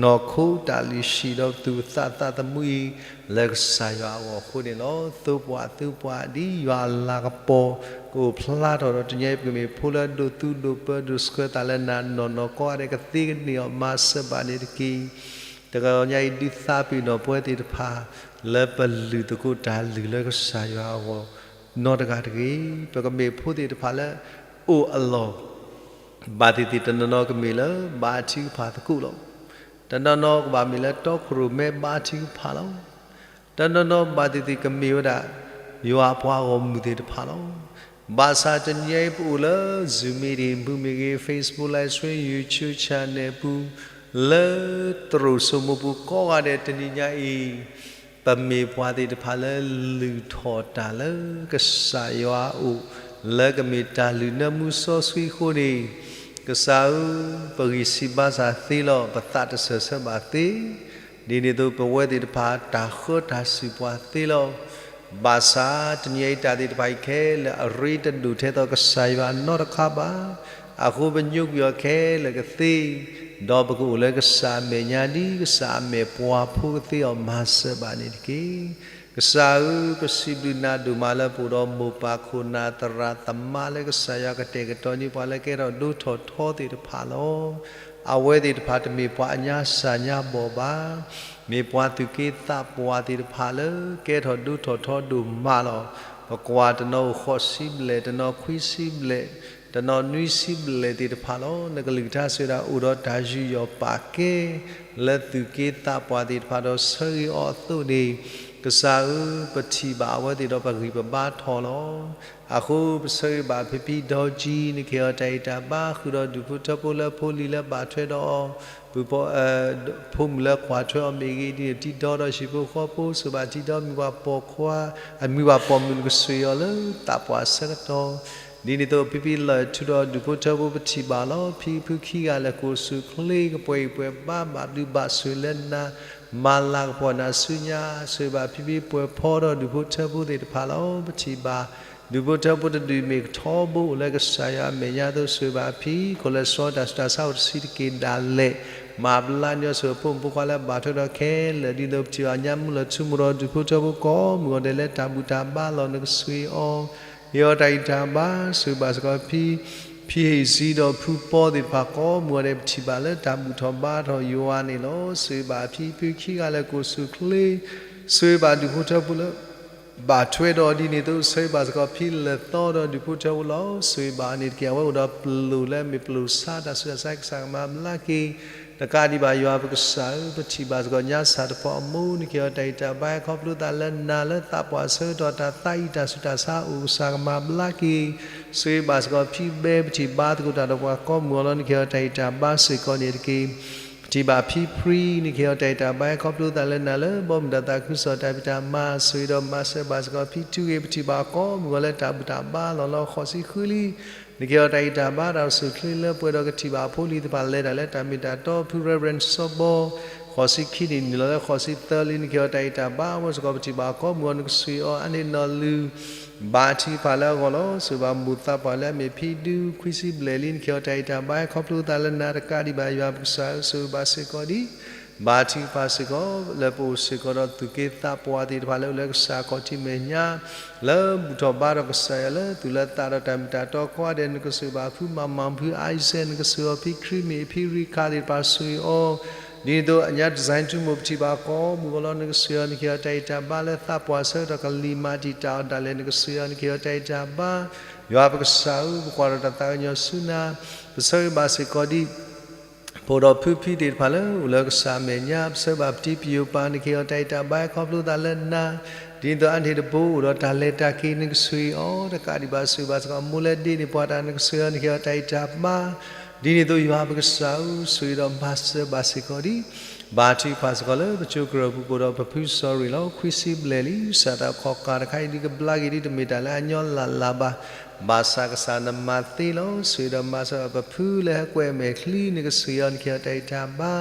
နီၢ်ခိတၢ်လုၢ်ဟံၣ်ဒီးပသူၣ်ပသးသးသမူအံၤ လၢကစၢ်ယွၤအဂီၢ်အဃိန့ၣ်လီၤ. သိပှၤသုပှၤဒ်ယွၤအလၤကပီၤ ကအိၣ်ဖျါထီၣ်ဒီးတနံၤအံၤ ပကမ့ၢ်ဖိလၢဒိၣ်သူဒိၣ်ပၢဒိၣ်ဆှၢသးလၢနၤနီၢ်နီၢ်ကီၢ်ဂၤဒဲးကသ့ကန့ၢ်အီၤ မၤစၢၤဘၣ်န့ၣ်တက့ၢ်. တဂီၤညါအံၤ ဒုးသးပ့ၤနီၣ်ပဝဲသ့ၣ်တဖၣ် လၢပလုၢ်သကိးတၢ်လုၢ်လၢကစၢ်ယွၤအဂီၢ် နီတဂၤတဂ့ၤ. ပကမ့ၢ်ဖိသ့ၣ်တဖၣ်လၢ အိၣ်အလီၢ် ဘၣ်သ့ၣ်သ့ၣ်တနီၤနီၤကမ့ၢ်လၢ ဘါထုကဖၣ်သကိးလီၤ. တနီၤနီၤကဘၣ်မ့ၢ်လၢတီခိၣ်ရိၣ်မဲဘါထုကဖၣ်လီၤ. တနီၤနီၤဘၣ်သ့ၣ်သ့ၣ်ကမ့ၢ်ဝဲဒၣ် ယွၤအပှၤဂီၢ်မုၢ်သ့ၣ်တဖၣ်လီၤ. ဘၣ်ဆၣ်တနံၤအံၤပအိၣ်လၢ Zoom meeting ပူၤမ့ၢ်ဂ့ၤ, Facebook live stream, YouTube channel ပူၤ, လၢသရိာ်စိမိၤပူၤကိးဂၤဒဲးတနံၤညါအံၤ ပမ့ၢ်ပှၤသ့ၣ်တဖၣ်လၢလုၢ်ထီၣ်တၢ်လၢကစၢ်ယွၤအအိၣ် လၢကမ့ၢ်တၢ်လုၢ်နၢမူစီဆှံအဃိန့ၣ်, ကစၢ်ဧၢ, ပဂံၢ်စၢ်ဘါစၢ်သ့လီၤ. ပသးတစၢၢ်ဆၢဘၣ်သ့, ဒ်န့ၣ်အသိးပဝဲသ့ၣ်တဖၣ်တၢ်ဃၢတၢ်စူၢ်ပှၤသ့လီၤ. ဘၣ်ဆၣ်တနံၤအံၤတၢ်သ့ၣ်တဖၣ်အံၤခဲလၢာ် အရ့တဒိၣ်ထဲသိးကစၢ်ယွၤနီတခါဘၣ်. အဃိပညိကွံာ်အီၤခဲလၢာ်ကသ့, ဒီးပကအိၣ်လၢကစၢ်အမဲာ်ညါဒ်ကစၢ်အမဲာ်ပှၤဖိကသ့အီၤ မၤစၢၤဘၣ်န့ၣ်တက့ၢ်. ကစၢ်ဧၢ, ပစံးဘျုးနၤဒိၣ်မးလၢပအိၣ်ဒီးမိၢ်ပၢ်ခိၣ်နၢ်သရၣ်သမါလၢကစၢ်ယွၤကတဲာ်ကတီၤန့ၢ်ပှၤလၢကဲထီၣ်ဒိၣ်ထီၣ်ထီသ့ၣ်တဖၣ်လီၤ. အဝဲသ့ၣ်တဖၣ်တမ့ၢ်ပှၤအညါစၢ်ညါဘီၣ်ဘၣ်. မ့ၢ်ပှၤသူၣ်က့သးပှၢ်သ့ၣ်တဖၣ်လၢကဲထီၣ်ဒိၣ်ထီၣ်ထီဒိၣ်မးလီၤ. ပကွၢ်တနီၤအိၣ်ဃိးဆံဘျဲၣ်, တနီၤခွံဆံဘျဲၣ်, တနီၤနွံဆံဘျဲၣ်သ့ၣ်တဖၣ်လီၤ. နကလုၢ်ကထါစံးဝဲဒၣ် အိၣ်ဒီးတၢ်ယူးယီၣ်ပာ်ကဲ လၢသူၣ်က့သးပှၢ်သ့ၣ်တဖၣ်ဒီးဆၢဂ့ၤအီၤအသိးန့ၣ်, ကစၢ်ဧၢ, ပထံၣ်ဘၣ်အဝဲသ့ၣ်ဒီးပဂံၢ်ပဘါထီၣ်လီၤ. အဃိပဆၢဂ့ၤဘၣ်ဖံဖံဒီကံ, နကဟ့ၣ်အီၤတၢ်ဂံၢ်တၢ်ဘါ ဃုာ်ဒီးဒူၣ်ဖိထၢဖိလၢဖိလံၤလၢဘၣ်ထွဲဒီးအီၤ, ပုၢ်ဖိ ဖိမုၣ်လၢကွၢ်ထွဲအီၤမ့ၢ်ဂ့ၤ, ဒ်န့ၣ်တံၤဒီဒီးဟံၣ်ဖိဃီဖိ, ဆိၣ်ဂ့ၤဘၣ်တံၤဒီမုၢ်ပှၢ်ပိာ်ခွါ, အမုၢ်ပှၢ်ပိာ်မုၣ် နကဆိၣ်ဂ့ၤအီၤလၢသးပှၢ်ဆၢကတီၢ်, ဒ်န့ၣ်အသိးဖံဖံလီၤအဲၣ်ထူဒီးဒူၣ်ဖိထၢဖိ ပထံၣ်ဘၣ်လီၤ. ဖံဖုခံဂၤလၢာ် ကိၣ်ဆူၣ်ချ့ ကပှဲၤဂံၢ်ပှဲၤဘါ ဘၣ်ဘျုးဘၣ်ဆိၣ်လၢနၤ, မၤလၤကပီၤနၤဆူညါ, ဆိၣ်ဂ့ၤဘၣ်ဖံဖံပှဲၤဖီဒီးဒူၣ်ဖိထၢဖိသ့ၣ်တဖၣ်လီၤ. ပထံၣ်ဘၣ် ဒူၣ်ဖိထၢဖိတဒူၣ်မ့ၢ်ကထီဘိအိၣ်လၢကစၢ်ယွၤအမဲာ်ညါအသိး ဆိၣ်ဂ့ၤဘၣ်ဖံ, ခိၣ်လၢာ်စီတၢ်ဆူးတၢ်ဆါအိၣ်တဆံးတက့ၢ်ဒၣ်လဲာ်, မၤဘျါန့ၢ်အီၤဆိၣ်ဂ့ၤဖိမုၣ်ဖိခွါလၢဘၣ်ထွဲဒီးခဲလၢာ်, ဒ်သိးပထံၣ်ဘၣ်ညါမုၢ်လီၤထူမိၢ်ဒီးဒူၣ်ဖိထၢဖိကိးမုၢ်ဂီၤဒဲးလၢတၢ်ဘူၣ်တၢ်ဘါလီၤ နကဆိၣ်ဂ့ၤအီၤ, ဟ့ၣ်အီၤတၢ်ဂံၢ်တၢ်ဘါ, ဆိၣ်ဂ့ၤဘၣ်စ့ၢ်ကီးဖံ, ဖံဟ့ၣ်စံဒီးဖုပီသ့ၣ်တဖၣ်ကိးမုၢ်ဂီၤဒဲး ပထံၣ်ဘၣ်လၢတၢ်ဘူၣ်ထီၣ်ဘါထီၣ်ယွၤန့ၣ်လီၤ. ဆိၣ်ဂ့ၤဘၣ်ဖံဖုခံဂၤလၢာ် ကိၣ်ဆူၣ်ချ့, ဆိၣ်ဂ့ၤဘၣ်ဒူၣ်ဖိထၢဖိလၢ ဘၣ်ထွဲဒီးဒ်န့ၣ်အသိး ဆိၣ်ဂ့ၤဘၣ်စ့ၢ်ကီးဖံလၢာ်သီဒီးဒူၣ်ဖိထၢဖိလီၤ. ဆိၣ်ဂ့ၤဘၣ်န့ၣ်တက့ၢ် အဝဲအိၣ်ဒီးပလိၣ်လၢအမ့ၢ်ပလိၣ်ဆါတၢ်ဆူးတၢ်ဆါ ကစၢ်ကမၤဘျါက့ၤ, တကးဒံးဘၣ်ယွၤပကစၢ်ဧၢ, ပထံၣ်ဘၣ်စ့ၢ်ကီးညါစၢ်တဖီအမိၢ် နကဟ့ၣ်အီၤတၢ်ဂံၢ်တၢ်ဘါ ခီဖျိသးလၢနၤလၢသးပှၢ်ဆၢကတီၢ်တၢ်သးအံၤတၢ်ဆူးတၢ်ဆါအိၣ် ကစၢ်ကမၤဘျါက့ၤ, ဆိၣ်ဂ့ၤဘၣ်စ့ၢ်ကီးဖံဘဲ ပထံၣ်ဘၣ်သကိးတၢ်ဒီးပှၤကိးမုၢ်ဂီၤလီၤ နကဟ့ၣ်အီၤတၢ်ဂံၢ်တၢ်ဘါစ့ၢ်ကီးန့ၣ်တက့ၢ်. ပထံၣ်ဘၣ်ဖံဖှံ နကဟ့ၣ်အီၤတၢ်ဂံၢ်တၢ်ဘါ ခီဖျိသးလၢနၤလၢဘီမုၢ်တၢ်သးခုကစီၣ်တၢ်ဖံးတၢ်မၤ ဆိၣ်ဂ့ၤဒီးမၤစၢၤဘၣ်စ့ၢ်ကီးဖံထူဂ့ၤ ပထံၣ်ဘၣ်ကိးမုၢ်ဂီၤလၢတၢ်ဘူၣ်တၢ်ဘါလီၤလီၤ ဃိးဆံဃုလံ, နကဟ့ၣ်အီၤတၢ်ဂံၢ်တၢ်ဘါတၢ်အိၣ်ဆူၣ်ချ့လၢပှဲၤဒီးကထံၣ်ဘၣ်အဖိလံၤသ့ၣ်တဖၣ်လဲၤတၢ်လၢတၢ်မ့ၢ်တၢ်တီ ဖု Reverend စီၤဘီ ဃိးဆံခံနံၣ် နုာ်လီၤလၢဃိးဆံသၢလံ နကဟ့ၣ်အီၤတၢ်ဂံၢ်တၢ်ဘါ အဝဲစ့ၢ်ကီးပထံၣ်ဘၣ်ကိးမုၢ်ဂီၤ နကဆိၣ်ဂ့ၤအီၤ အါန့ၢ်နီၢ်လုၢ် ဘါထုကဖၣ်လၢအဂီၢ်လီၤ. ဆိၣ်ဂ့ၤဘၣ်မိၢ်သးပှၢ်လၢအမ့ၢ်ဖံဒူ ခွံဆံဘျဲၣ်လံ နကဟ့ၣ်အီၤတၢ်ဂံၢ်တၢ်ဘါ ခီဖျိသးလၢနၤတကးဒံးဘၣ်ယွၤပကစၢ်ဧၢ ဆိၣ်ဂ့ၤဘၣ်စ့ၢ်ကီးဒံး ဘါထုကဖၣ်စ့ၢ်ကီး လၢပအိၣ်စ့ၢ်ကီးဒီးသူၣ်က့သးပှၢ်သ့ၣ်တဖၣ်လၢအိၣ်လၢကစၢ်ခီၣ်ထံးမဲာ်ညါ လၢဘူၣ်ထီၣ်ဘါထီၣ်ကစၢ်ယွၤလၢသူၣ်လၢသးဒီးတၢ်မ့ၢ်တၢ်တီကိးဂၤဒဲး နကဆိၣ်ဂ့ၤဘၣ်ဖုမၤမၤဖု Isaac နကဆိၣ်ဂ့ၤအီၤဖံခရံမ့ၢ်ဖံရံခးသ့ၣ်တဖၣ်ဆိၣ်ဂ့ၤအီၤ ဒ်န့ၣ်အသိးအညါ design ထူမိၢ် ပထံၣ်ဘၣ်ကိးမုၢ်ဂီၤလီၤ နကဆိၣ်ဂ့ၤအီၤ နကဟ့ၣ်အီၤတၢ်ဂံၢ်တၢ်ဘါလၢသးပှၢ်ဆၢကတီၢ်ကလံၤမၤတံာ်တာ်အီၤဒၣ်လဲာ် နကဆိၣ်ဂ့ၤအီၤ နကဟ့ၣ်အီၤတၢ်ဂံၢ်တၢ်ဘါ ယွၤပကစၢ်ဧၢ ပကွၢ်ထီၣ်တၢ်သးကညီၤဆူနၤ ပဆၢဂ့ၤဘၣ်စ့ၢ်ကီးဒံး ဖိဒီးဖုဖံသ့ၣ်တဖၣ်လၢအိၣ်လၢကစၢ်အမဲာ်ညါ ပဆၢဂ့ၤဘၣ်ပတံၤပယိၤပၢ် နကဟ့ၣ်အီၤတၢ်ဂံၢ်တၢ်ဘါခီဖျိသးလၢနၤ ဒ်န့ၣ်အသိးအါန့ၢ်တဘိအိၣ်ဒီးတၢ်လဲၤတၢ်က့ၤ နကဆိၣ်ဂ့ၤအီၤ တကးဒံးဘၣ်ဆိၣ်ဂ့ၤဘၣ်စ့ၢ်ကီးမိၢ်လၢဒ့န့ၢ်ပှၤတၢ် နကဆိၣ်ဂ့ၤအီၤ နကဟ့ၣ်အီၤတၢ်ဂံၢ်တၢ်ဘါ ဒ်န့ၣ်အသိးယွၤပကစၢ်ဧၢ ဆိၣ်ဂ့ၤဒီးမၤစၢၤဘၣ်စ့ၢ်ကီးဒံး ဘါထုကဖၣ်စ့ၢ်ကီးလၢပကၠိကရၢၢ်ပူၤကိၣ်ဒီးပဖုစီၤရံၣ်လီၤ ခွံဆံဘျဲၣ်လံ စးထီၣ်ခီၣ်ကၢ်တခါအံၤဒုးကဘျါက့ၤဒ်တမ့ၢ်တၢ်လၢအညီလၢ်လၢ်ဘၣ် ဘၣ်ဆၣ်ကစၢ်နမၤသ့လီၤ ဆိၣ်ဂ့ၤဒီးမၤစၢၤပဖုလၢဟဲကွဲမဲာ်ချံ နကဆိၣ်ဂ့ၤအီၤ နကဟ့ၣ်အီၤတၢ်ဂံၢ်တၢ်ဘါ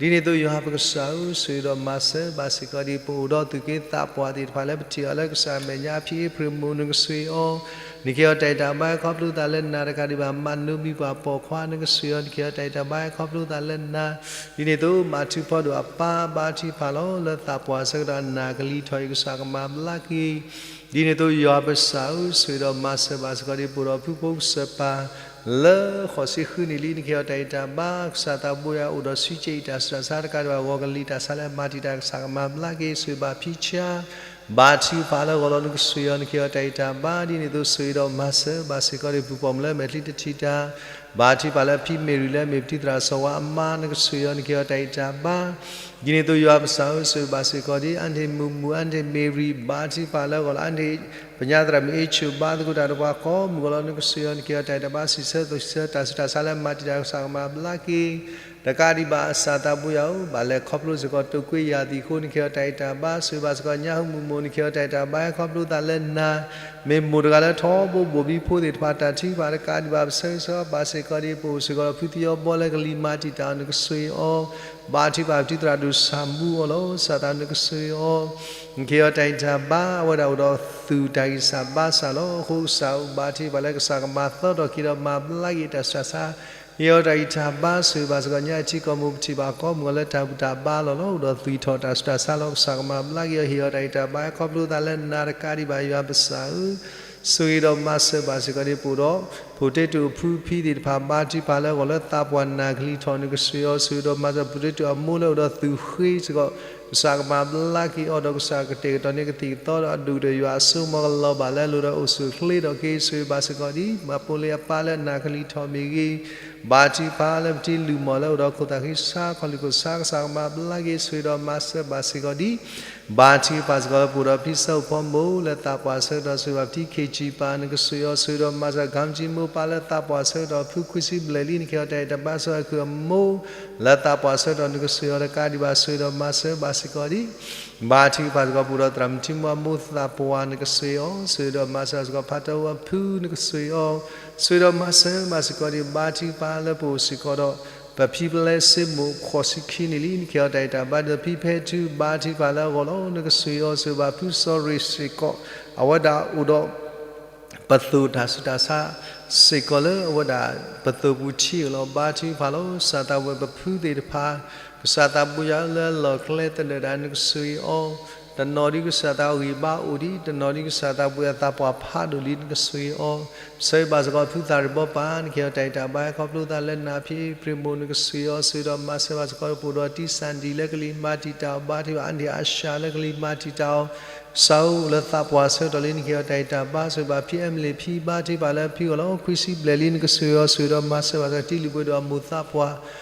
ဒ်န့ၣ်အသိးယွၤပကစၢ်ဧၢ, ဆိၣ်ဂ့ၤဒီးမၤစၢၤဘၣ်စ့ၢ်ကီးဒံး ပအိၣ်ဒီးသူၣ်က့သးပှၢ်သ့ၣ်တဖၣ်လၢပထံၣ်အီၤလၢကစၢ်အမဲာ်ညါအဖံအ့ဖြ့ၣ်မိၢ် နကဆိၣ်ဂ့ၤအီၤ, နကဟ့ၣ်အီၤတၢ်ဂံၢ်တၢ်ဘါခီဖျိသးလၢနၤတကးဒံးဘၣ် မၤနၢၤမံၤပှၢ်ပိာ်ခွါ နကဆိၣ်ဂ့ၤအီၤ နကဟ့ၣ်အီၤတၢ်ဂံၢ်တၢ်ဘါခီဖျိသးလၢနၤ, ဒ်န့ၣ်အသိးမၤထူဖီဒိၣ်အပၢ် ဘါထုကဖၣ်လီၤ လၢသးပှၢ်ဆၢကတီၢ်အနၢ်ကလံၤထီၣ်အံၤ ကစၢ်ကမၤဘျါက့ၤ ဒ်န့ၣ်အသိးယွၤပကစၢ်ဧၢ, ဆိၣ်ဂ့ၤဒီးမၤစၢၤဘၣ်စ့ၢ်ကီးဒံး ပအိၣ်ဒီးဖုဖိကစၢၢ်ပၢ် လၢဃိးဆံဃုနံၣ်လံ နကဟ့ၣ်အီၤတၢ်ဂံၢ်တၢ်ဘါ ကစၢ်သးဘိယွၤအိၣ်ဒီးဆံးကဲအံၤတၢ်ဆူးတၢ်ဆါတကးဒံးဘၣ် ဂီၤကလံၤတၢ်ဆါလၢအမၤတံာ်တာ် ကစၢ်ကမၤဘျါက့ၤ ဆိၣ်ဂ့ၤဘၣ်ဖံဆါ ဘါထုကဖၣ်လၢအဂီၢ်လီၤ နကဆိၣ်ဂ့ၤအီၤ နကဟ့ၣ်အီၤတၢ်ဂံၢ်တၢ်ဘါ ဒ်န့ၣ်အသိးဆိၣ်ဂ့ၤဒီးမၤစၢၤဘၣ်စ့ၢ်ကီးဒံး ပူၤပိာ်မုၣ်လၢမဲာ်ချံတထံၣ်တၢ် ဘါထုကဖၣ်လၢဖံမ့ၢ်ရံၤလၢမ့ၢ်ပတံၤသရၣ်စီၤဝါအမါ နကဆိၣ်ဂ့ၤအီၤ နကဟ့ၣ်အီၤတၢ်ဂံၢ်တၢ်ဘါ ဒ်န့ၣ်အသိးယွၤပကစၢ်ဧၢ, ဆိၣ်ဂ့ၤဘၣ်စ့ၢ်ကီးဒံး အါန့ၢ်မုၢ်မုၢ် အါန့ၢ်မ့ၢ်ရံၤ ဘါထုကဖၣ်လၢအဂီၢ်လီၤ အါန့ၢ် ပညါသရၣ်မုၣ်အ့ၣ်ဆူၣ် ဘါသကိးတၢ်ဒီးပှၤကိးမုၢ်ဂီၤလီၤ နကဆိၣ်ဂ့ၤအီၤ နကဟ့ၣ်အီၤတၢ်ဂံၢ်တၢ်ဘါ စံးဆၢသီဆံဆၢ တၢ်ဆူးတၢ်ဆါလၢအမၤတံာ်တာ် ကစၢ်ကမၤဘျါက့ၤ တကးဒံးဘၣ်အစၢ်သးဘိယွၤဧၢ, ဘၣ်လဲၤခီဖျိစ့ၢ်ကီး တိာ်ကွံာ်ယၢ်သံးအဃိ နကဟ့ၣ်အီၤတၢ်ဂံၢ်တၢ်ဘါ ဆိၣ်ဂ့ၤဘၣ်စ့ၢ်ကီးညါဟူမုၢ်မိၢ် နကဟ့ၣ်အီၤတၢ်ဂံၢ်တၢ်ဘါ ခီဖျိသးလၢနၤ မ့ၢ်မိၢ်တဂၤလၢထီဘိဘိၣ်ဘံဖိသ့ၣ်တဖၣ် တၢ်ထုကဖၣ်တကးဒံးဘၣ် ပဆၢဂ့ၤဆၢဝါဘၣ်စ့ၢ်ကီးဒံး ပအိၣ်စ့ၢ်ကီးဒီးဖုသံအီဘီလၢကလံၤမၤတံာ်တာ်အီၤ နကဆိၣ်ဂ့ၤအီၤ ဘါထုကဖၣ်ပတံၤသရၣ်ဒိၣ်ဆၣ်မူအီၤလီၤ ကစၢ်သး နကဆိၣ်ဂ့ၤအီၤ နကဟ့ၣ်အီၤတၢ်ဂံၢ်တၢ်ဘါ အဝဲဒၣ်အိၣ်ဒီးသူၣ်တၢ်ဂံၢ်စၢ်ဘါစၢ်လီၤ အဃိကစၢ်ဧၢ ဘါထုကဖၣ်လၢကစၢ်ကမၤသီထီၣ်က့ၤဒီးမၤဘျါက့ၤတၢ်ဆူးတၢ်ဆါ ဟ့ၣ်အီၤတၢ်ဂံၢ်တၢ်ဘါ ဆိၣ်ဂ့ၤဘၣ်စ့ၢ်ကီးညါ ထံကီၢ်မိၢ်ပထံၣ်ဘၣ်ကိးမုၢ်ဂီၤလၢတၢ်ဘူၣ်တၢ်ဘါလီၤလီၤ အိၣ်ဒီးသွံၣ်ထီၣ်တၢ်ဆူးတၢ်ဆါလီၤ ကစၢ်ကမၤဘျါက့ၤအီၤ ဟ့ၣ်အီၤတၢ်ဂံၢ်တၢ်ဘါ ခီဖျိသးလၢနၤတကးဒံးဘၣ် ယွၤပကစၢ်ဧၢ ဆိၣ်ဂ့ၤဒီးမၤစၢၤဘၣ်စ့ၢ်ကီးဒံး ပအိၣ်ဒီး ဖိတ့တိာ်အဖုဖံသ့ၣ်တဖၣ် ဘါထုကဖၣ်လၢအဂီၢ်လၢသးပှၢ်နၢ်ကလံၤထီၣ် နကဆိၣ်ဂ့ၤအီၤ ဆိၣ်ဂ့ၤဒီးမၤစၢၤ ဖိတ့တိာ်အမိၢ်လၢအိၣ်ဒီးသူၣ်ဃ့စ့ၢ်ကီး ကစၢ်ကမၤဘျါက့ၤအီၤဒီး ကစၢ်ကတဲာ်ကတီၤန့ၢ်ကသံၣ်ကသီဒီးအဒူၣ်ဒီးယွၤအစိကမီၤကလီၤဘၣ်လၢအလိၤဒီးအိၣ်ဆူၣ်အိၣ်ချ့ထီၣ်က့ၤ ဆိၣ်ဂ့ၤဘၣ်စ့ၢ်ကီးဒံး မၤပိာ်လံအပၢ်လၢနၢ်ကလံၤထီၣ်မ့ၢ်ဂ့ၤ ဘါထုကဖၣ်လၢပတံၤလုၢ်မီၢ်လၢအိၣ်ဒီးခိၣ်သၣ်ဃံဆါ ခီၣ်လုၢ်ခိၣ်ဆါ ကစၢ်ကမၤဘျါက့ၤ ဆိၣ်ဂ့ၤဒီးမၤစၢၤဘၣ်စ့ၢ်ကီးဒံး ဘါထုကဖၣ်စ့ၢ်ကီးလၢပအိၣ်ဒီးဖံဆၢအိၣ်ဖီမိၢ်လၢသးပှၢ်ဆၢကတီၢ် ဆိၣ်ဂ့ၤဘၣ်ပတံၤခ့ၣ်ကၠံၣ်ပၢ် နကဆိၣ်ဂ့ၤအီၤ ဆိၣ်ဂ့ၤဒီးမၤစၢၤ ကၣ်ကၠံမိၢ်ပၢ်လၢသးပှၢ်ဆၢကတီၢ် ဖုခွံဆံဘျဲၣ်လံ နကဟ့ၣ်အီၤတၢ်ဂံၢ်တၢ်ဘါ ဆိၣ်ဂ့ၤအခုၣ်အမိၢ် လၢသးပှၢ်ဆၢကတီၢ် နကဆိၣ်ဂ့ၤအီၤတကးဒံးဘၣ် ဆိၣ်ဂ့ၤဒီးမၤစၢၤဘၣ်စ့ၢ်ကီးဒံး ဘါထုကဖၣ်စ့ၢ်ကီး ပအိၣ်ဒီးသရၣ်မုၣ်ထံမူအမိၢ်သးပှၢ် နကဆိၣ်ဂ့ၤအီၤ ဆိၣ်ဂ့ၤဒီးမၤစၢၤစ့ၢ်ကီး ဖးတဝၢဖု နကဆိၣ်ဂ့ၤအီၤ ဆိၣ်ဂ့ၤဒီးမၤစၢၤဘၣ်စ့ၢ်ကီးဒံး ဘါထုကဖၣ်လၢပအိၣ်စ့ၢ်ကီးဒီး ပဖံပလဲစ့မိၢ် ဃိးဆံခံနံၣ်လံ နကဟ့ၣ်အီၤတၢ်ဂံၢ်တၢ်ဘါ ဒီးဖံဖဲထူ ဘါထုကဖၣ်လၢအဂီၢ်လီၤ နကဆိၣ်ဂ့ၤအီၤ ဆိၣ်ဂ့ၤဘၣ်ဖုစီၤရ့ၣ်စ့ၢ်ကီး အဝဲဒၣ်အိၣ်ဒီး ပသိၣ်တၢ်ဆူးတၢ်ဆါစ့ၢ်ကီးလၢအဝဲဒၣ် ပသိၣ်ပူၤထံအလီၤ ဘါထုကဖၣ်လီၤ ကစၢ်သးဝဲပဖုသ့ၣ်တဖၣ် ကစၢ်သးဘိယွၤလၢအလီၢ်ကျဲသနၢၣ်ဒၣ် နကဆိၣ်ဂ့ၤအီၤ တနီၤဒ်ကစၢ်သးဂံၢ်ဘါအိၣ်ဒံး တနီၤဒ်ကစၢ်သးဘိယွၤသးပှၢ်ဖးဒိၣ်လံ နကဆိၣ်ဂ့ၤအီၤ ဆၢဂ့ၤဘၣ်စ့ၢ်ကီးဖုသးရ့ၣ်ဘီပၢ် နကဟ့ၣ်အီၤတၢ်ဂံၢ်တၢ်ဘါ ခီဖျိသးလၢနၢ်ဖံးအ့ဖြ့ၣ်မိၢ် နကဆိၣ်ဂ့ၤအီၤ ဆိၣ်ဂ့ၤဒီးမၤစၢၤဘၣ်စ့ၢ်ကီး ပအိၣ်ဒီးတံၢ်စၣ်ဒံၣ်လၢကလံၤမၤတံာ်တာ်အီၤ ဘါထုကဖၣ် အါန့ၢ်အါရှၢလၢကလံၤမၤတံာ်တာ်အီၤ ကစၢ်ဧၢ လၢသးပှၢ်ဆၢကတီၢ်လံ နကဟ့ၣ်အီၤတၢ်ဂံၢ်တၢ်ဘါ ဆိၣ်ဂ့ၤဘၣ်ဖံအဲမလ့ၣ်ဖံ ဘါထုကဖၣ်လၢဖံအဂီၢ်လီၤ ခွံဆံဘျဲၣ်လံ နကဆိၣ်ဂ့ၤအီၤ ဆိၣ်ဂ့ၤဒီးမၤစၢၤဘၣ်စ့ၢ်ကီး တံၤလုၢ်ဘၢၣ်ဒိၣ်အမိၢ်သးပှၢ်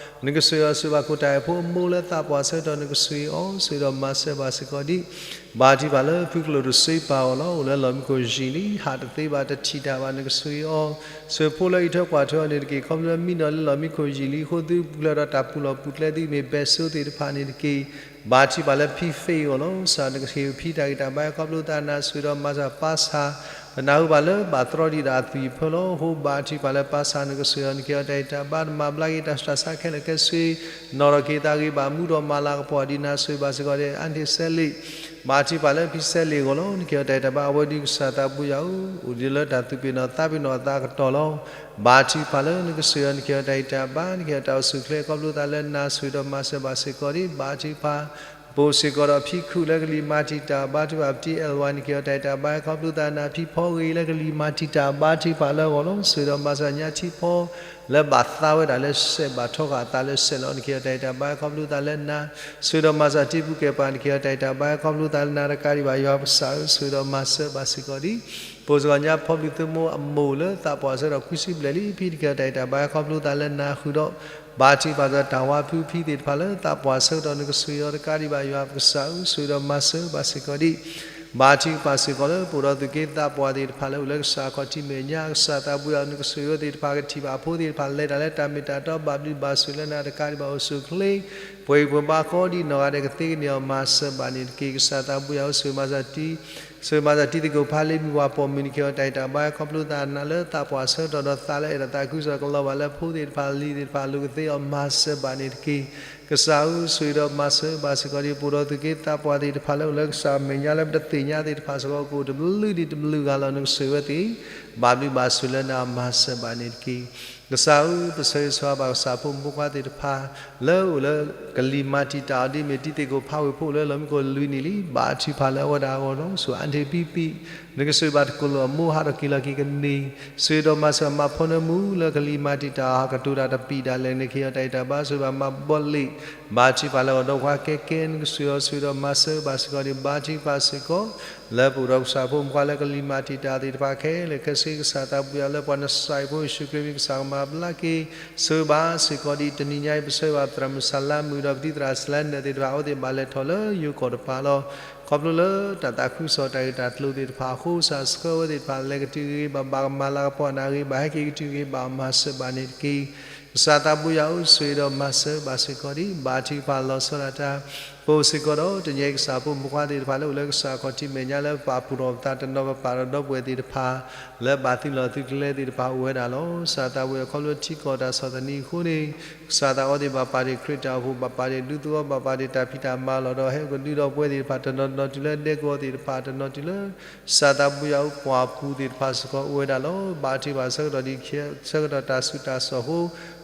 နကဆိၣ်ဂ့ၤအီၤ ဆိၣ်ဂ့ၤဘၣ်ခိၣ်တၢ်အဲၣ်ဖိအမိၢ်လၢသးပှၢ်ဆၢကတီၢ် နကဆိၣ်ဂ့ၤအီၤ ဆိၣ်ဂ့ၤဒီးမၤစၢၤဘၣ်စ့ၢ်ကီးဒံး ဘါထုကဖၣ်လၢဖုကလိာ်ဒိၣ်စ့ပၢ်အဂီၢ်လီၤ အိၣ်လၢလီၢ်မံခိၣ်ယံာ်လံ ဟးတသ့ဘၣ်တထံၣ်တၢ်ဘၣ် နကဆိၣ်ဂ့ၤအီၤ ဆိၣ်ဂ့ၤဖိလၢအံးထွဲကွၢ်ထွဲအီၤန့ၣ်တက့ၢ် ခီဖျိလၢမံနီၤလၢလီၢ်မံခိၣ်ယံာ်လံအဃိ သုပူၤဖျဲးဒီးတၢ်ပူၤလီၢ်ပူၤကျဲသုမ့ၢ်ဘဲၣ်စိသ့ၣ်တဖၣ်န့ၣ်တက့ၢ် ဘါထုကဖၣ်လၢဖံဖ့အဂီၢ်လီၤ ကစၢ်နကဟ့ၣ်ဖံတၢ်ဂံၢ်တၢ်ဘါ ခီဖျိသးနၤ ဆိၣ်ဂ့ၤဒီးမၤစၢၤပၢ်ဆၣ် တနၢ်ဟူဘၣ်လၢဘၣ်သရီဒံးဒီးအသွံၣ်အဖၢလီၤ အဃိဘါထုကဖၣ်လၢပၢ်ဆၣ် နကဆိၣ်ဂ့ၤအီၤ နကဟ့ၣ်အီၤတၢ်ဂံၢ်တၢ်ဘါ တမၤဘျါက့ၤတၢ်ဆူးတၢ်ဆါခဲလၢာ်ခဲဆ့ နီၣ်ထီၣ်က့ၤသးဂ့ၤဘၣ်မူဒီးမၤလၤကပီၤဒံးနၤ ဆိၣ်ဂ့ၤဘၣ်စ့ၢ်ကီးဒံး အါန့ၢ်စဲလ့ၣ် ဘါထုကဖၣ်လၢဖံစဲလ့ၣ်အဂီၢ်လီၤ နကဟ့ၣ်အီၤတၢ်ဂံၢ်တၢ်ဘါ အဝဲဒၣ်ကစၢ်သးဘိယွၤဧၢ အိၣ်ဒံးလၢတၢ်သူၣ်ပ့ၤနီၣ်သးပ့ၤနီၣ်အသးကတီၢ်လီၤ ဘါထုကဖၣ်လၢနကဆိၣ်ဂ့ၤအီၤ နကဟ့ၣ်အီၤတၢ်ဂံၢ်တၢ်ဘါ နကဟ့ၣ်အီၤတၢ်အိၣ်ဆူၣ်အိၣ်ချ့ ခီဖျိသးလၢနၤ ဆိၣ်ဂ့ၤဒီးမၤစၢၤဘၣ်စ့ၢ်ကီးဒံး ဘါထုကဖၣ် ပအိၣ်စ့ၢ်ကီးဒီးဖံခူၣ်လၢကလံၤမၤတံာ်တာ် ဘါထုကဖၣ်ပတံၤအဲၣ်ဝါ နကဟ့ၣ်အီၤတၢ်ဂံၢ်တၢ်ဘါ ခီဖျိသးနၤ ဖံဖီဂ့ၤလၢကလံၤမၤတံာ်တာ် ဘါထုကဖၣ်လၢအဂီၢ်လီၤ ဆိၣ်ဂ့ၤဒီးမၤစၢၤညါထံဖီ လၢဘၣ်သါဝဲဒၣ်လၢစဲး ဘၣ်ထီဃာ်အသးလၢစဲးလီၤ နကဟ့ၣ်အီၤတၢ်ဂံၢ်တၢ်ဘါ ခီဖျိသးလၢနၤ ဆိၣ်ဂ့ၤဒီးမၤစၢၤတံၤပူၤကဲပှၤ နကဟ့ၣ်အီၤတၢ်ဂံၢ်တၢ်ဘါ ခီဖျိသးလၢနၤ တကးဒံးဘၣ် ယွၤပကစၢ်ဧၢ ဆိၣ်ဂ့ၤဒီးမၤစၢၤဘၣ်စ့ၢ်ကီးဒံး ပအိၣ်စ့ၢ်ကီးညါဖီဘျုးသုမိၢ်အမိၢ်လၢသးပှၢ်ဆၢကတီၢ် ခွံဆံဘျဲၣ်လံ ဖံတကဟ့ၣ်အီၤတၢ်ဂံၢ်တၢ်ဘါ ခီဖျိသးလၢနၤဃုာ်ဒီး ဘါထုကဖၣ်စ့ၢ်ကီးတၢ်ဝါဖုဖံသ့ၣ်တဖၣ်လၢသးပှၢ်ဆၢကတီၢ် နကဆိၣ်ဂ့ၤအီၤ တကးဒံးဘၣ် ယွၤပကစၢ်ဧၢ ဆိၣ်ဂ့ၤဒီးမၤစၢၤဘၣ်စ့ၢ်ကီးဒံး ဘါထုကဖၣ်စ့ၢ်ကီးလၢပအိၣ်ဒီးသူၣ်က့သးပှၢ်သ့ၣ်တဖၣ်လၢအိၣ်လၢကစၢ်အခီၣ်ထံးမဲာ်ညါ ကစၢ်သးဘိယွၤ နကဆိၣ်ဂ့ၤအီၤသ့ၣ်တဖၣ် ကထံၣ်ဘၣ်အဖိသ့ၣ်တဖၣ် လဲၤတၢ်လၢတၢ်မ့ၢ်တၢ်တီ ဘၣ်ဘျုးဘၣ်ဆိၣ်လၢနၤ တကးဒံးဘၣ် အိၣ်ဆူၣ်အိၣ်ချ့ ပှဲၤအံၤပှဲၤဘါကိးဒံနီၢ်ဂၤဒဲးကသ့ကန့ၢ်အီၤ မၤစၢၤဘၣ်န့ၣ်တက့ၢ်. ကစၢ်သးဘိယွၤဧၢ, ဆိၣ်ဂ့ၤမၤစၢၤတံၤ, ဆိၣ်ဂ့ၤမၤစၢၤတံၤသကိးဖးလ့မုၢ်ပှၤပိာ်မုၣ်န့ၣ် က့ၤအီၤတၢ်အံၣ်တၢ်ဘါ ခီဖျိသးနာ်လၢသးပှၢ်ဆၢကတီၢ်ဒီးသးလၢအဲၣ်ဒိးသးခုကစီၣ်ကလီၤဘၣ်လၢဖိသ့ၣ်တဖၣ်လံၤသ့ၣ်တဖၣ်အလိၤကသ့အီၤ မၤစၢၤဘၣ်န့ၣ်တက့ၢ်. ကစၢ်ဧၢ, ဆိၣ်ဂ့ၤဒီးမၤစၢၤဘၣ်စ့ၢ်ကီးဒံး ပအိၣ်ဒီးသုးက့သးပှၢ်သ့ၣ်တဖၣ်လၢအိၣ်လၢကစၢ်အမဲာ်ညါ လၢပတသ့ၣ်ညါသ့ၣ်တဖၣ်စ့ၢ်ကီး ကအိၣ်တဘျုးဒံးတဘျုးဂၤလီၤ နကဆိၣ်ဂ့ၤဝဲသ့ၣ် ဘၣ်ဘျုးဘၣ်ဆိၣ်လၢနၤ မၤစၢၤဘၣ်န့ၣ်တက့ၢ်. ကစၢ်ဧၢ, ပဆၢဂ့ၤဆၢဝါဘၣ်ကစၢ်ဖိမုၣ်ဖိခွါသ့ၣ်တဖၣ် လၢအိၣ်လၢကလံၤမၤတံာ်တာ်အီၤ ဒ်မ့ၢ်တံၤသကိးဖးဝ့ၢ်ဖိအိၣ်လၢလီၢ်မံခိၣ်လွံၢ်နံၣ်လံ ဘါထုကဖၣ်လၢအဝဲဒၣ်အဂီၢ်လီၤ. ဆိၣ်အါထံပံပံ နကဆိၣ်ဂ့ၤဘၣ်တကိးလိာ်အမိၢ် ဟးထီၣ်က့ၤလီၤက့ၤကန့ၢ်, ဆိၣ်ဂ့ၤဒီးမၤစၢၤမၤဖိနၢမူလၢကလံၤမၤတံာ်တာ်အီၤ ဟးကတိၤတၢ်တပံၤဒၣ်လဲာ်န့ၣ် က့ၤအီၤတၢ်အံၣ်တၢ်ဘါ ဆိၣ်ဂ့ၤဘၣ်မၤဘီလ့ၣ် ဘါထုကဖၣ်လၢအဂီၢ် ဒီးပှၤကဲကဲ နကဆိၣ်ဂ့ၤအီၤ ဆိၣ်ဂ့ၤဒီးမၤစၢၤဘၣ်စ့ၢ်ကီးဒံး ဘါထုကဖၣ်စ့ၢ်ကီး လၢပအိၣ်ဒီးကစၢ်ဖိမုၣ်ဖိခွါလၢကလံၤမၤတံာ်တာ်သ့ၣ်တဖၣ်ခဲလၢာ်ခဲဆ့ ကစၢ်သးဘိယွၤလၢပှၤနစၢ်ဖိယ့ၣ်ၡူးခရံာ်မံၤ ကစၢ်ကမၤဘျါက့ၤ ဆိၣ်ဂ့ၤဘၣ်စ့ၢ်ကီးဒံး တနံၤညါအံၤ ပဆၢဂ့ၤဘၣ်သရၣ်မုၣ်စၤလါမုၣ် ဒီးပတံၤသရၣ်စလါနၢၣ်သ့ၣ်တဖၣ် အဝဲသ့ၣ်ဘၣ်လဲၤထီၣ်လၢယိၤကီၢ်တပၤလီၤ. ခီဖျိလၢတၢ်သးခုကစီၣ်တၢ်ဂ့ၢ်တၢ်ကျိၤသ့ၣ်တဖၣ်အဃိ ကစၢ်ဆှၢဝဲသ့ၣ်တဖၣ် လဲၤကတုၤဂ့ၤဂ့ၤဘၣ်ဘၣ် ကမၤလၤကပီၤနၤဂ့ၤဘၣ် ဟဲက့ၤကတုၤဂ့ၤဘၣ် မၤစၢၤဘၣ်န့ၣ်တက့ၢ်. ကစၢ်သးဘိယွၤဧၢ, ဆိၣ်ဂ့ၤဒီးမၤစၢၤဘၣ်စ့ၢ်ကီးဒံး ဘါထုကဖၣ်လီၤဆီဒၣ်တၢ် ပအိၣ်စ့ၢ်ကီးဒီး တနံၤညါအံၤ ကစၢ်ဖိမုၣ်ဖိခွါသ့ၣ်တဖၣ်လၢအိၣ်လၢကစၢ် ခီၣ်ထံးမဲာ်ညါလၢပပာ်ဖှိၣ်ထီၣ်ပသးတနီၤ ပပာ်ဒီးဒီပုၢ်ဝဲၢ်သ့ၣ်တဖၣ် လၢဘၣ်သုးလီၢ်သုးကျဲသ့ၣ်တဖၣ်အိၣ်ဝဲဒၣ်လီၤ. ကစၢ်သးဘိယွၤ ခီဖျိထံကီၢ်တၢ်ဆီၣ်သနံးအဃိန့ၣ် ကစၢ်သးအဝဲသ့ၣ်ဘၣ်ပာ်တ့ၢ်ခရံာ်တၢ်အိၣ်ဖှိၣ် ဘၣ်ပာ်တ့ၢ်တၢ်ဖံးတၢ်မၤလီၤ ဒီးဟဲကဒုဒီးပဝဲသ့ၣ်တဖၣ် တနီၤနီၤတုၤလၢဒဲကဝီၤသ့ၣ်တဖၣ် တနီၤတုၤလၢ ကစၢ်သးဘိယွၤဧၢ ပှၢ်ပူၤသ့ၣ်တဖၣ်စ့ၢ်ကီးအိၣ်ဝဲဒၣ်လီၤ. ဘါထုကဖၣ်ဆၢကတီၢ်ဒံး ဆၢကတီၢ်တၢ်ဆူးတၢ်ဆါအဃိ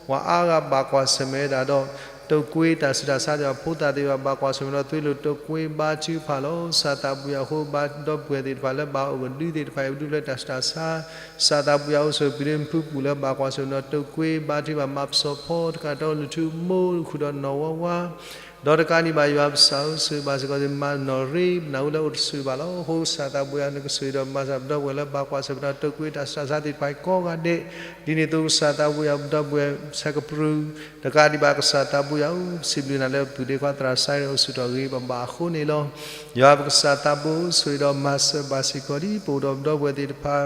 ပှၤအါဂၤဘၣ်ကွၢ်ဆၢၣ်မဲာ်ဝဲဒၣ်ဒီး တုပ်ကွေး တၢ်ဆူးတၢ်ဆါသ့ၣ်တဖၣ် ဖိသၣ်သ့ၣ်တဖၣ် ဘၣ်ကွၢ်ဆၢၣ်မဲာ်ဒီး သွေးလွန်တုပ်ကွေး ဘါထုကဖၣ်လီၤ. ကစၢ်သးဘိယွၤဧၢ ဒီပုၢ်ဝဲၢ်သ့ၣ်တဖၣ်လၢဘၣ်အိၣ်ကဒုသ့ၣ်တဖၣ် အံၤပဒုဖျဲးတၢ်ဆူးတၢ်ဆါ ကစၢ်သးဘိယွၤဧၢ ဆိၣ်ဂ့ၤပှၤဒ့မုၣ်ဖုပူၤလၢဘၣ်ကွၢ်ဆၢၣ်မဲာ်ဒီး တုပ်ကွေး ဘါထုကဖၣ် မၤပစီၤဖီတခါ တၢ်အိၣ်လၢထူမူဃုာ်ဒီးနီၢ်ဝါဝါ ဒီးတကးဒံးဘၣ် ယွၤပစၢ်ဧၢ ဆိၣ်ဂ့ၤဘၣ်စ့ၢ်ကီး မၤနီၣ်ရ့ ပနၢ်ဟူလၢအိၣ်တဆူၣ်ဘၣ်လီၤ. အဃိကစၢ်သးဘိယွၤ နကဆိၣ်ဂ့ၤဒီးမၤစၢၤပဒီပုၢ်ဝဲၢ်လၢဘၣ်ကွၢ်ဆၢၣ်မဲာ်ဒီး တုပ်ကွေး တၢ်ဆူးတၢ်ဆါသ့ၣ်တဖၣ်ကိးဂၤဒဲး ဒ်န့ၣ်အသိး ကစၢ်သးဘိယွၤ ပဒီပုၢ်ဝဲၢ်ဆဲးကပြုၢ် တကးဒံးဘၣ် ကစၢ်သးဘိယွၤဧၢ ပစံးဘျုးနၤလၢပပုၢ်ဒ့ခွါသရၣ်စါရ့ အိၣ်ဆူၣ်ထီၣ်ဂ့ၤဂ့ၤဘၣ်ဘၣ်အဃိန့ၣ်လီၤ. ယွၤပကစၢ်သးဘိ ဆိၣ်ဂ့ၤဒီးမၤစၢၤဘၣ်စ့ၢ်ကီးဒံး ပအိၣ်ဒီးပဒီပုၢ်ဝဲၢ်သ့ၣ်တဖၣ်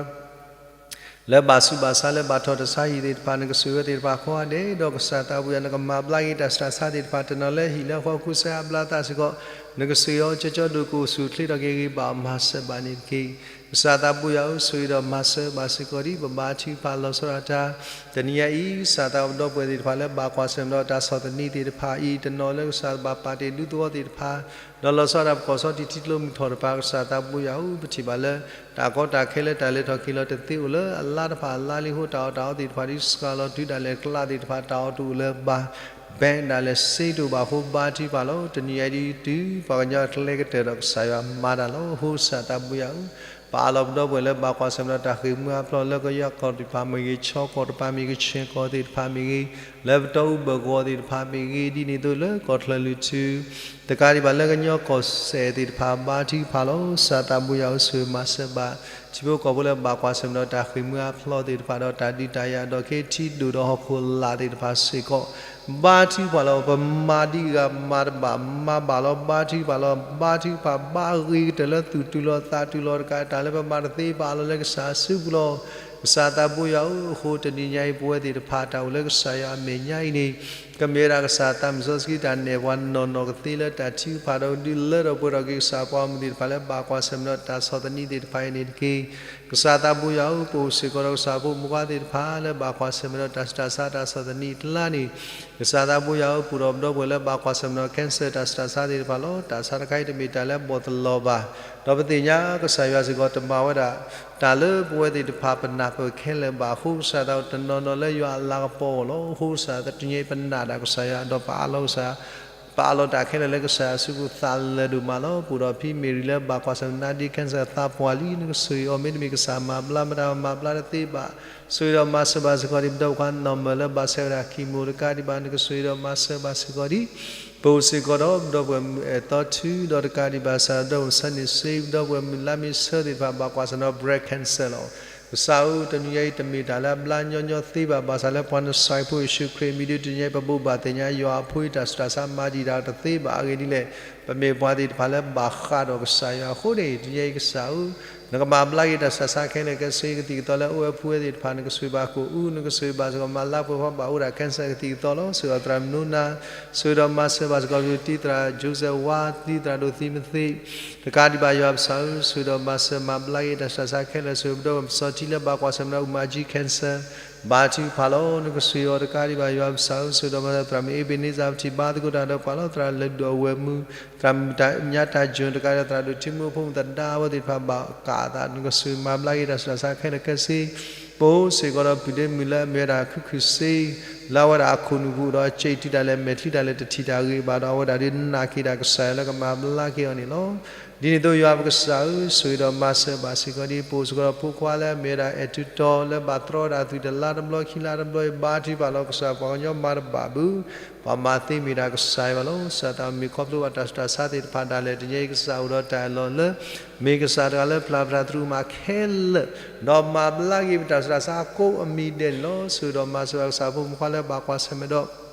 လၢဘၣ်ဆူးဘၣ်ဆါ လၢဘၣ်ထီၣ်တၢ်ဆါဟံၣ်သ့ၣ်တဖၣ် နကဆိၣ်ဂ့ၤဝဲသ့ၣ်တဖၣ်ကိးဂၤဒဲး ဒီးကစၢ်သးဘိယွၤ နကမၤဘျါက့ၤတၢ်ဆူးတၢ်ဆါသ့ၣ်တဖၣ် တနီၤလၢဟံၣ်လၢဃီ ကူစါအါဘျါသးစ့ၢ်ကီး နကဆိၣ်ဂ့ၤအီၤ ကၠီကၠီဒိၣ် ကအိၣ်ဆူၣ်အိၣ်ချ့ထီၣ်က့ၤဂ့ၤဂ့ၤဘၣ် မၤစၢၤဘၣ်န့ၣ်တက့ၢ်. ကစၢ်သးဘိယွၤဧၢ ဆိၣ်ဂ့ၤဒီးမၤစၢၤဘၣ်စ့ၢ်ကီးဒံး ပဘါထုကဖၣ်လီၤဆီဒၣ်တၢ် တနံၤညါအံၤ ကစၢ်သးဘိ ပဒီပုၢ်ဝဲၢ်သ့ၣ်တဖၣ်လၢဘၣ်ကွၢ်ဆၢၣ်မဲာ်ဒီးတၢ်ဆီၣ်သနံးသ့ၣ်တဖၣ်အံၤ တနီၤလၢကစၢ်ဘၣ်ပာ်တ့ၢ်ဒူသဝီသ့ၣ်တဖၣ် ဒီးလီၤဆီဒၣ်တၢ် ပကီၢ်ဆီထံးထံကျိမုၢ်ထီၣ်တဖၣ် ကစၢ်သးဘိယွၤဧၢ ပထံၣ်ဘၣ်လၢ တၢ်ကီတၢ်ခဲလၢတၢ်လဲၤထီၣ်က့ၤလီၤတသ့အိၣ်လၢအလါတဖၣ်အလါလံအဃိ တၢ်အီၣ်တၢ်အီသ့ၣ်တဖၣ်ဒ်စှၤလီၤတုၤဒၣ်လဲာ် ကျးသ့ၣ်တဖၣ် တၢ်အီၣ်တအိၣ်လၢၤဘၣ် bank ဒၣ်လဲာ် safe တအိၣ်ဘၣ်အဃိ ဘါထုကဖၣ်လီၤ. တနံၤညါအံၤဒ်တုၤ ပှၤကညီအကျဲကတၢၢ်ဒီးကစၢ်ယွၤမၤတၢ်လီၤ. အဃိကစၢ်သးဘိယွၤဧၢ ပအးလီၤပဒီပုၢ်ဝဲၢ်လၢဘၣ်ကွၢ်ဆၢၣ်မဲာ်ဒီးတၢ်ဃ့ၢ်မှံဟးဖျိး လၢကယီကီၢ်တဖၣ်မ့ၢ်ဂ့ၤ ခၠ့ၣ်ကီၢ်တဖၣ်မ့ၢ်ဂ့ၤ ကချ့ၣ်ကီၢ်သ့ၣ်တဖၣ်မ့ၢ်ဂ့ၤ လၢပတီၢ်အူဘၢၣ်ကဝီၤသ့ၣ်တဖၣ်မ့ၢ်ဂ့ၤ ဒ်န့ၣ်အသိးလၢကီၢ်ချၢၣ်လွံၢ်ထူ တကးဒံးဘၣ်လၢကညီကီၢ်စဲၣ်သ့ၣ်တဖၣ် ဘါထုကဖၣ်လီၤ. ကစၢ်သးဘိယွၤဧၢ ဆိၣ်ဂ့ၤမၤစၢၤဘၣ် ထံဖိကီၢ်ဖိလၢဘၣ်ကွၢ်ဆၢၣ်မဲာ်ဒီးတၢ်ဃ့ၢ်မှံဟးဖျိးသ့ၣ်တဖၣ်ဒီး တၢ်ဒုးတၢ်ယၤဒီး ခ့ထံဒိၣ်ဒီးဟီၣ်ခိၣ်လာ်သ့ၣ်တဖၣ်စ့ၢ်ကီး ဘါထုကဖၣ်လီၤ. ပမၤဒံးဂၤမၤတဘၣ် မၤဘၣ်လီၤ ဘါထုကဖၣ်လီၤ. ဘါထုကဖၣ် ဘါအဂ့ၤကတၢၢ်လၢသူၣ်တုၤလီၤသးတုၤလီၤတကး တၢ်လၢပမၤတသ့ ပအးလီၤလၢကစၢ်အစုပူၤလီၤ. ကစၢ်သးဘိယွၤဧၢ အဃိတနံၤညါအံၤ ပဝဲသ့ၣ်တဖၣ် တၢ်အိၣ်လၢကစၢ်ယွၤအမဲာ်ညါအံၤန့ၣ် ကမ့ၢ်ဝဲဒၣ်ကစၢ်သးမုၢ်စီဆှံတၢ်နဲၣ်ပှၤနီၢ်နီၢ်ကသ့လၢတၢ်ထုကဖၣ်ဒီး ဒုးလၢထီၣ်ပှဲၤထီၣ်က့ၤ ကစၢ်ပှၤမုၣ်သ့ၣ်တဖၣ်လၢဘၣ်ကွၢ်ဆၢၣ်မဲာ်ဒီးတၢ်ဆီၣ်သနံးသ့ၣ်တဖၣ်အံၤန့ၣ်တက့ၢ်. ကစၢ်သးဘိယွၤဧၢ ပအိၣ်စ့ၢ်ကီးဒီးကစၢ်ဖိမုၣ်ဖိခွါသ့ၣ်တဖၣ် လၢဘၣ်ကွၢ်ဆၢၣ်မဲာ်ဒီးတၢ်ဆူးတၢ်ဆါတၢ်ဆီၣ်သနံးအကျါန့ၣ် ကစၢ်သးဘိယွၤဧၢ ပအိၣ်ဒီးပဒီပုၢ်ဝဲၢ်လၢဘၣ်ကွၢ်ဆၢၣ်မဲာ်ဒီး cancer တၢ်ဆူးတၢ်ဆါသ့ၣ်တဖၣ်လီၤ. တၢ်ဆါတခါအံၤတမ့ၢ်တၢ်လၢအဘီၣ်သလီၤဘၣ်. ဒီးပသ့ၣ်ညါကစၢ်ယွၤစ့ၢ်ကီးတမၤဝဲဒၣ် တၢ်လၢပဝဲသ့ၣ်တဖၣ်ပနၢ်ပၢၢ်ခဲလၢာ်ဘၣ်အဃိ ကစၢ်သးအိၣ်တနီၤနီၤလၢယွၤအလၤကပီၤအဂီၢ်လီၤ. အဃိကစၢ်တနံၤညါအံၤပနာ်တၢ်ကစၢ်ယွၤ ဒီးပအးလီၤကစၢ် ပအးလီၤတၢ်ခဲလၢာ်လၢကစၢ်အစုပူၤ သးလၢာ်ဒိၣ်မးလီၤ. ပအိၣ်ဒီးဖံမ့ၢ်ရံလၢဘၣ်ကွၢ်ဆၢၣ်မဲာ် နာဒံ cancer သးပှၢ်လံ နကဆိၣ်ဂ့ၤအီၤ မ့တမ့ၢ်ကစၢ်မၤဘျါမတၤမၤဘျါတသ့ဘၣ် ဆိၣ်ဂ့ၤဒီးမၤစၢၤဘၣ်စ့ၢ်ကီးဒံး ပဒီပုၢ်ဝဲၢ်ခွါနီၢ်မၢၢ်လၢဘၣ်ဆဲးဝဲဒၣ် chemo တကးဒံးဘၣ် နကဆိၣ်ဂ့ၤဒီးမၤစၢၤဘၣ်စ့ၢ်ကီးဒံး ပအိၣ်စ့ၢ်ကီးဒီးပဒီပုၢ်ဝဲၢ်မုၣ်အဲၣ်သီထူ ဒီးတကးဒံးဘၣ် ကစၢ်ဒီးပဒီပုၢ်ဝဲၢ်မုၣ်ဆၢန့ၣ်စ့ ပဒီပုၢ်ဝဲၢ်မုၣ်လါမ့ၤဆၢသ့ၣ်တဖၣ် ဘၣ်ကွၢ်ဆၢၣ်မဲာ်ဒီး breast cancer လီၤ. ကစၢ်ဧၢ တနံၤညါအံၤတမ့ၢ်တၢ်လၢအဘျါညီညီသ့ဘၣ် ဘၣ်ဆၣ်လၢပှၤနစၢ်ဖိယ့ၣ်ၡူးခရံာ်အမံၤဒုး တနံၤညါအံၤ ပဘိးဘၣ်သ့ၣ်ညါ ယွၤအဖိအံၤတၢ်ဆူးတၢ်ဆါမၤတံာ်တာ်တသ့ဘၣ်အဂ့ၢ်ဒ်လဲၣ် ပမ့ၢ်ပှၤသ့ၣ်တဖၣ်လၢဘၣ်ဃးဒီးကစၢ်ယွၤအဃိန့ၣ် တနံၤညါအံၤကစၢ်ဧၢ နကမၤဘျါက့ၤတၢ်ဆူးတၢ်ဆါခဲလၢာ်ခဲဆ့ ကသံၣ်ကသီလၢအအိၣ်ဝဲဖှူဝဲသ့ၣ်တဖၣ် နကဆိၣ်ဂ့ၤဘၣ်ကိၣ်အူ နကဆိၣ်ဂ့ၤဘၣ်စ့ၢ်ကီး မၤလၢပှဲၤဖီဘၣ်အိၣ်ဒၣ် cancer ကသံၣ်ကသီလီၤ. ဆိၣ်ဂ့ၤဒီးသရၣ်မုၣ်နိနၤ, ဆိၣ်ဂ့ၤဒီးမၤစၢၤဘၣ်စ့ၢ်ကီး ဒ်သရၣ် Joseph ဝါ ဒ်သရၣ်ဒိၣ်သံမသ့း တကးဒံးဘၣ်ယွၤပကစၢ်ဧၢ, ဆိၣ်ဂ့ၤဒီးမၤစၢၤမၤဘျါက့ၤတၢ်ဆူးတၢ်ဆါခဲလၢာ် ဆိၣ်ဂ့ၤပဒီပုၢ်ဝဲၢ်စီၤထံလၢဘၣ်ကွၢ်ဆၢၣ်မဲာ်ဒီး အူမၤကၠံ cancer ဘါထုကဖၣ်လီၤ. နကဆိၣ်ဂ့ၤအီၤတကးဒံးဘၣ်ယွၤပကစၢ်ဧၢ, ဆိၣ်ဂ့ၤဒီးမၤစၢၤသရၣ်မုၣ်အ့ဘ့းန့စၢ် ပထံၣ်ဘါသကိးတၢ်ဒီးပှၤလီၤ သရၣ်လၢဒိၣ်အဝဲၢ်မုၣ် သရၣ်မုၣ်တၢ်ညါတၢ်ယိၣ် တကးဒံးသရၣ်ဒိၣ်ထံမူအဖိမုၣ်သဒါ အဝဲသ့ၣ်တဖၣ်ဘၣ်ကးအသး နကဆိၣ်ဂ့ၤမၤဘျါက့ၤတၢ်ဆူးတၢ်ဆါခဲလၢာ်ခဲဆ့ ပအိၣ်စ့ၢ်ကီးဒီးပုၢ်ဒ့မုၣ်လၢအမ့ၢ်ဝဲဒၣ်ခုခုစ့ လၢအဝဲဒၣ်အခိၣ်နူာ်ပူၤဒီး အစ့ၣ်တုၤဒၣ်လဲာ် မဲာ်ချံဒၣ်လဲာ် တထံၣ်တၢ်ဂ့ၤဘၣ်ဒီး အဝဲဒၣ်ဒုးနာ်က့ၤဒၣ်ကစၢ်ယွၤလၢကမၤဘျါက့ၤအီၤန့ၣ်လီၤ. ဒ်န့ၣ်အသိးယွၤပကစၢ်ဧၢ, ဆိၣ်ဂ့ၤဒီးမၤစၢၤဘၣ်စ့ၢ်ကီး ဒ်ပအိၣ်စ့ၢ်ကီးဒီးဖိခွါလၢအမ့ၢ်ဝဲဒၣ်အဲၣ်တူတီလၢဘၣ်တြီဝဲဒၣ်သွံၣ်တလါတဘျီ ခံလါတဘျီအံၤ ဘါထုကဖၣ်လီၤကစၢ် ပှၤကညီမၤတဘၣ်ဘၣ် ပှၤမၤသ့မ့ၢ်ဒၣ်ကစၢ်ယွၤလီၤ. ကစၢ်သးမ့ၢ်ခီဖျိဘၣ်တၢ်ဆူးတၢ်ဆါသ့ၣ်တဖၣ်ဒၣ်လဲာ် တနံၤအံၤကစၢ်အိၣ်ဒီးတၢ်အၢၣ်လီၤလၢ မ့ၢ်ကစၢ်တဂၤလၢပျၢ်ပတၢ်သရူးမးခဲလၢာ် ဒီးမၤဘျါက့ၤပတၢ်ဆူးတၢ်ဆါကိးအမံၤဒဲးန့ၣ်လီၤ. ဆိၣ်ဂ့ၤဒီးမၤစၢၤဘၣ်ကစၢ်ဖိမုၣ်ဖိခွါလၢဘၣ်ကွၢ်ဆၢၣ်မဲာ်ဒီး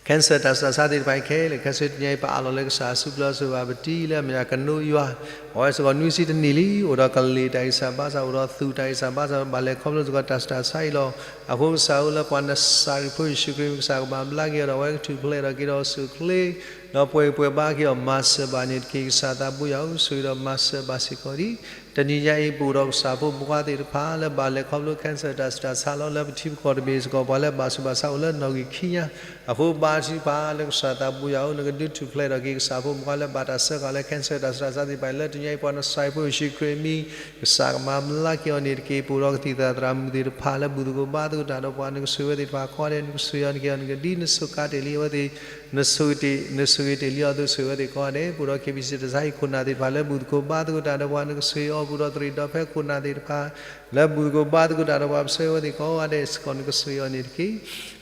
cancer တၢ်ဆူးတၢ်ဆါသ့ၣ်တဖၣ်အံၤခဲလၢာ်ခဲဆ့ တနံၤအံၤပအးလီၤလၢကစၢ်အစုပူၤလီၤ. ဆိၣ်ဂ့ၤဘၣ်ပတံၤလၢအမ့ၢ်ဒၣ်ကနိယွၤ အဝဲစ့ၢ်ကီးနွံဆံတနံၣ်လံ အိၣ်ဒီးကလ့ၣ်တၢ်ဂံၢ်စၢ်ဘါစၢ် အိၣ်ဒီးသူၣ်တၢ်ဂံၢ်စၢ်ဘါစၢ် ဘၣ်လဲၤခီဖျိစ့ၢ်ကီးတၢ်ဆူးတၢ်ဆါအံၤလီၤ. အဃိကစၢ်ဧၢ လၢပှၤနစၤရ့းဖိယ့ၣ်ၡူးခရံာ် မ့ၢ်ကစၢ်ကဘၣ်ဘျါက့ၤအီၤဒီး အဝဲကထူၣ်ဖျဲးဒီးက့ၤဒီးအိၣ်ဆူၣ်အိၣ်ချ့ ဒီးပှဲၤဂံၢ်ပှဲၤဘါက့ၤအီၤ မၤစၢၤဘၣ်န့ၣ်တက့ၢ်. ကစၢ်သးဘိယွၤဧၢ, ဆိၣ်ဂ့ၤဒီးမၤစၢၤဘၣ်စ့ၢ်ကီးဒ် တနံၤညါအံၤ ပအိၣ်ဒီးကစၢ်ဖိမုၣ်ဖိခွါသ့ၣ်တဖၣ် လၢဘၣ်လဲၤခီဖျိ cancer တၢ်ဆူးတၢ်ဆါလီၤ. လၢပထံပကီၢ်တဘ့ၣ်စ့ၢ်ကီး ပှၤလၢဘၣ်ဆူးဘၣ်ဆါအိၣ်လၢနီၣ်ဂံၢ်ခံညါ အဃိဘါထုကဖၣ်လၢကစၢ်သးဘိယွၤဧၢ, နကဒုးထူၣ်ဖျဲးဒီးက့ၤကစၢ်ဖိမုၣ်ဖိခွါလၢဘၣ်တၢ်ဆၢကတီၢ်လၢ cancer တၢ်ဆူးတၢ်ဆါသ့ၣ်တဖၣ်အံၤ လၢတနံၤညါအံၤ ပှၤနစၤရ့းဖိယ့ၣ်ၡူးခရံာ်အမံၤ ကစၢ်ကမၤဘျါက့ၤအီၤန့ၣ်တက့ၢ်. ပအိၣ်ဒီးကသံၣ်သရၣ်သရၣ်မုၣ်သ့ၣ်တဖၣ် လၢဘူၣ်သကိးဘါသကိးတၢ်ဒီးပှၤ နကဆိၣ်ဂ့ၤဝဲသ့ၣ်တဖၣ်ကိးဂၤဒဲး, နကဆိၣ်ဂ့ၤအီၤန့ၣ်က့ၤအီၤန့ၣ်က့ၤ ဒ်နဆိၣ်ကါတ့ၢ်လံအဝဲသ့ၣ် နဆိၣ်ဂ့ၤတ့ၢ်လံအီၤအသိး ဆိၣ်ဂ့ၤဝဲသ့ၣ်ကိးဂၤဒဲး. ပအိၣ်ဒီး KBC တၢ်ဆါဟံၣ်ခိၣ်နၢ်သ့ၣ်တဖၣ်လၢဘူၣ်သကိးဘါသကိးတၢ်ဒီးပှၤ နကဆိၣ်ဂ့ၤအီၤ, ပအိၣ်ဒီးသရ့ၣ်ဒီဖဲခိၣ်နၢ်သ့ၣ်တဖၣ် လၢဘူၣ်သကိးဘါသကိးတၢ်ဒီးပှၤ ပဆိၣ်ဂ့ၤဝဲသ့ၣ်ကိးဂၤဒဲးစ့ၢ်ကီး နကဆိၣ်ဂ့ၤအီၤန့ၣ်တက့ၢ်.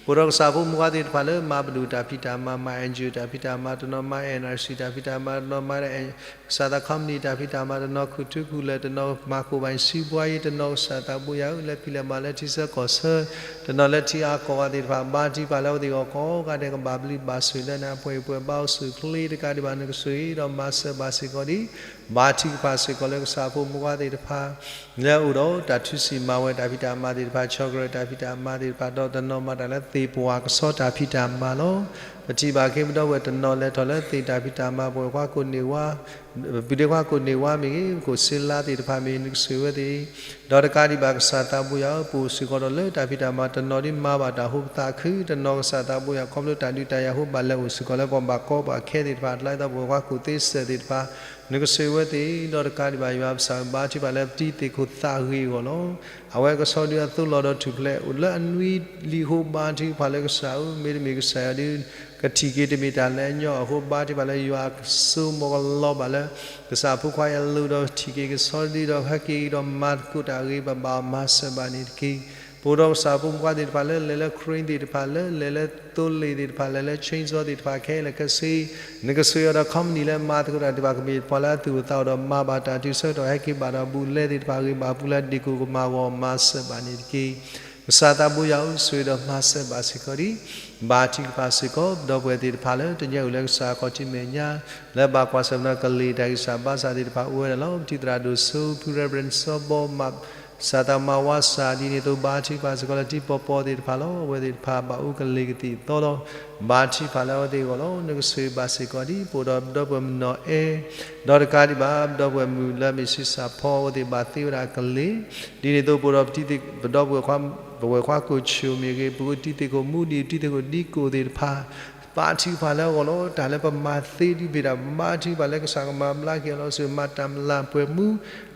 ပအိၣ်ဒီးကစၢ်ဖိမုၣ်ဖိခွါသ့ၣ်တဖၣ်လၢမၤပဒိၣ်တၢ်ဖံးတၢ်မၤ, မၤ NGO တၢ်ဖံးတၢ်မၤ, တနီၤမၤ NRC တၢ်ဖံးတၢ်မၤ, တနီၤမၤ ကစၢ်သး company တၢ်ဖံးတၢ်မၤ, တနီၤခူၣ်ထူခူၣ်လၢာ်, တနီၤမၤခိၣ်ဘၣ်စံးပှၤအံၤ, တနီၤကစၢ်သးဘိယွၤဧၢ လၢဖံးလဲၤမၤလၢထံဆၢကီၢ်ဆၢ, တနီၤလၢထံအါကီၢ်ဂၤသ့ၣ်တဖၣ် ဘါထုကဖၣ်လၢအဝဲသ့ၣ်အဂီၢ်ကိးဂၤဒဲး ကဘၣ်ဘျုးဘၣ်ဆိၣ်လၢနၤ ပှဲၤဂံၢ်ပှဲၤဘါအိၣ်ဆူၣ်အိၣ်ချ့တကးဒံးဘၣ် နကဆိၣ်ဂ့ၤဒီးမၤစၢၤဘၣ်စ့ၢ်ကီးဒ် ဘါထုကဖၣ်စ့ၢ်ကီးလၢကစၢ်ဖိမုၣ်ဖိခွါသ့ၣ်တဖၣ် လၢအအိၣ်ဒီးတၢ်ထုစံၣ်မၤဝဲတၢ်ဖံးတၢ်မၤသ့ၣ်တဖၣ်, ဆီၣ်ကရၢၢ်တၢ်ဖံးတၢ်မၤသ့ၣ်တဖၣ်, ဒီးတနီၤမၤတၢ်လၢသ့ၣ်ပှၢ်ကဆီတၢ်ဖံးတၢ်မၤလီၤ. ပထံၣ်ဘၣ်က့ၤပဒီပုၢ်ဝဲၢ်တနီၤလဲၤထီၣ်လၢသ့ၣ်တၢ်ဖံးတၢ်မၤ ပဝဲၢ်ခွါကိးန့ၢ်ဝါ ပုၢ်ဒ့ခွါကိးန့ၢ်ဝါမ့ၢ်ဂ့ၤ, ကိးစ့လါသ့ၣ်တဖၣ်မ့ၢ်ဂ့ၤ, နကဆိၣ်ဂ့ၤဝဲသ့ၣ်, ဒီးတကးဒံးဘၣ်ကစၢ်သးဘိယွၤဧၢ, ပအိၣ်စ့ၢ်ကီးဒီးလၢတၢ်ဖံးတၢ်မၤတနီၤဒ်မၤဘၣ်တၢ်ဟူးပသးခု, တနီၤကစၢ်သးဘိယွၤ ခီဖျိတၢ်ဒုးတၢ်ယၤအဃိ ဘၣ်လဲၤအိၣ်စ့ၢ်ကီးလၢပှၤဘၣ်ကီဘၣ်ခဲသ့ၣ်တဖၣ်အကျါ ဒ်သိးပဝဲၢ်ခွါကိးသ့စၢၢ်သ့ၣ်တဖၣ်, နကဆိၣ်ဂ့ၤဝဲသ့ၣ်, ဒီးတကးဒံးဘၣ်ယွၤပကစၢ်ဧၢ, ဘါထုကဖၣ်လၢပတံၤသကိးသးဂ့ၤအဂီၢ်လီၤ. အဝဲကဆီဒုးအသိးလီၤဒီးထူၣ်ဖျဲးအိၣ်လၢအနွံလံအဃိ ဘါထုကဖၣ်လၢကစၢ်ဧၢ, မ့တမ့ၢ်ကစၢ်ယွၤဒုး ကထံၣ်က့ၤတမ့ၢ်တၢ်လၢအညီအဃိ ဘါထုကဖၣ်လၢယွၤကစိမိၤကလီၤဘၣ်လၢ ကစၢ်ဖိခွါအလိၤဒီးထံၣ်က့ၤကဆီဒုးဒီးဟဲက့ၤဒီးမၤသကိးတၢ်ဂ့ၤဘၣ်ဘၣ်အီၤ မၤစၢၤဘၣ်န့ၣ်တက့ၢ်. ပအိၣ်ဒီးကစၢ်ဖိမုၣ်ဖိခွါသ့ၣ်တဖၣ်လၢလဲၤလၢ crane သ့ၣ်တဖၣ်လၢ လဲၤလၢသိလ့ၣ်သ့ၣ်တဖၣ် လဲၤလၢ chainsaw သ့ၣ်တဖၣ်ခဲလၢာ်ခဲဆ့ နကဆိၣ်ဂ့ၤအီၤဒီး company လၢမၤသကိးတၢ်သ့ၣ်တဖၣ် ကမ့ၢ်ပှၤလၢအသူၣ်အိၣ်သးအိၣ်ဒီးမၤဘၣ်တၢ်တုၤဆၢကတီၢ် ဟဲက့ၤဘၣ်ဒီးဘူးလဲသ့ၣ်တဖၣ် ဂ့ၤဘၣ်ပူၤလၢဒ့ၣ်ကိၣ်ကမၢ်ဂီၢ် မၤစၢၤဘၣ်န့ၣ်တက့ၢ်. ကစၢ်သးဘိယွၤဧၢ, ဆိၣ်ဂ့ၤဒီးမၤစၢၤဘၣ်စ့ၢ်ကီးဒ် ဘါထုကဖၣ်စ့ၢ်ကီး ပဒီပုၢ်ဝဲၢ်သ့ၣ်တဖၣ်လၢ တညဲအိၣ်လၢကစၢ်အခီၣ်ထံးမဲာ်ညါ လၢဘၣ်ကွၢ်ဆၢၣ်မဲာ်ဒီးကလ့ၢ်တၢ်ဂံၢ်စၢ်ဘါစၢ်သ့ၣ်တဖၣ်အိၣ်ဝဲဒၣ်လီၤ. ပထံၣ်သရၣ်ဒိၣ်စိဖု Reverend စီၤဘီ မၤ ကစၢ်သးမၤဝါစၢ် ဒ်န့ၣ်အသိး ဘါထုကဖၣ်စ့ၢ်ကီးလၢတံၤပီပီသ့ၣ်တဖၣ်လီၤ. အဝဲသ့ၣ်တဖၣ်ဘၣ်အူကလ့ၢ်ကသံၣ်အသီလီၤ. ဘါထုကဖၣ်လၢအဝဲသ့ၣ်အဂီၢ်လီၤ. နကဆိၣ်ဂ့ၤဘၣ်စ့ၢ်ကီးဒ် ပအိၣ်ဒီးပဒီပုၢ်ဝဲၢ်မုၣ်နီၢ်အဲ ဒီးတကးဒံးဘၣ် ပဒီပုၢ်ဝဲၢ်မုၣ်လၢအမ့ၢ်ဆံးစၢ်ဖီ အဝဲသ့ၣ်ဘၣ်သ့ဝဲဒၣ်ကလ့ၢ် ဒ်န့ၣ်အသိး ပအိၣ်ဒီးပဒီပုၢ်ဝဲၢ်ခွါ ပဝဲၢ်ခွါကိၣ်ဆူၣ်မ့ၢ်ဂ့ၤ, ပအိၣ်တံၤသကိးမူဒံး တံၤသကိးဒံကိၣ်သ့ၣ်တဖၣ် ဘါထုကဖၣ်လၢအဂီၢ်လီၤ. တၢ်လၢပမၤသ့ဒုးမ့ၢ်ဒၣ် ဘါထုကဖၣ်လၢကစၢ်ကမၤဘျါက့ၤအီၤလီၤ. ဆိၣ်ဂ့ၤမၤတၢ်မျၢ်ပှဲၤမူ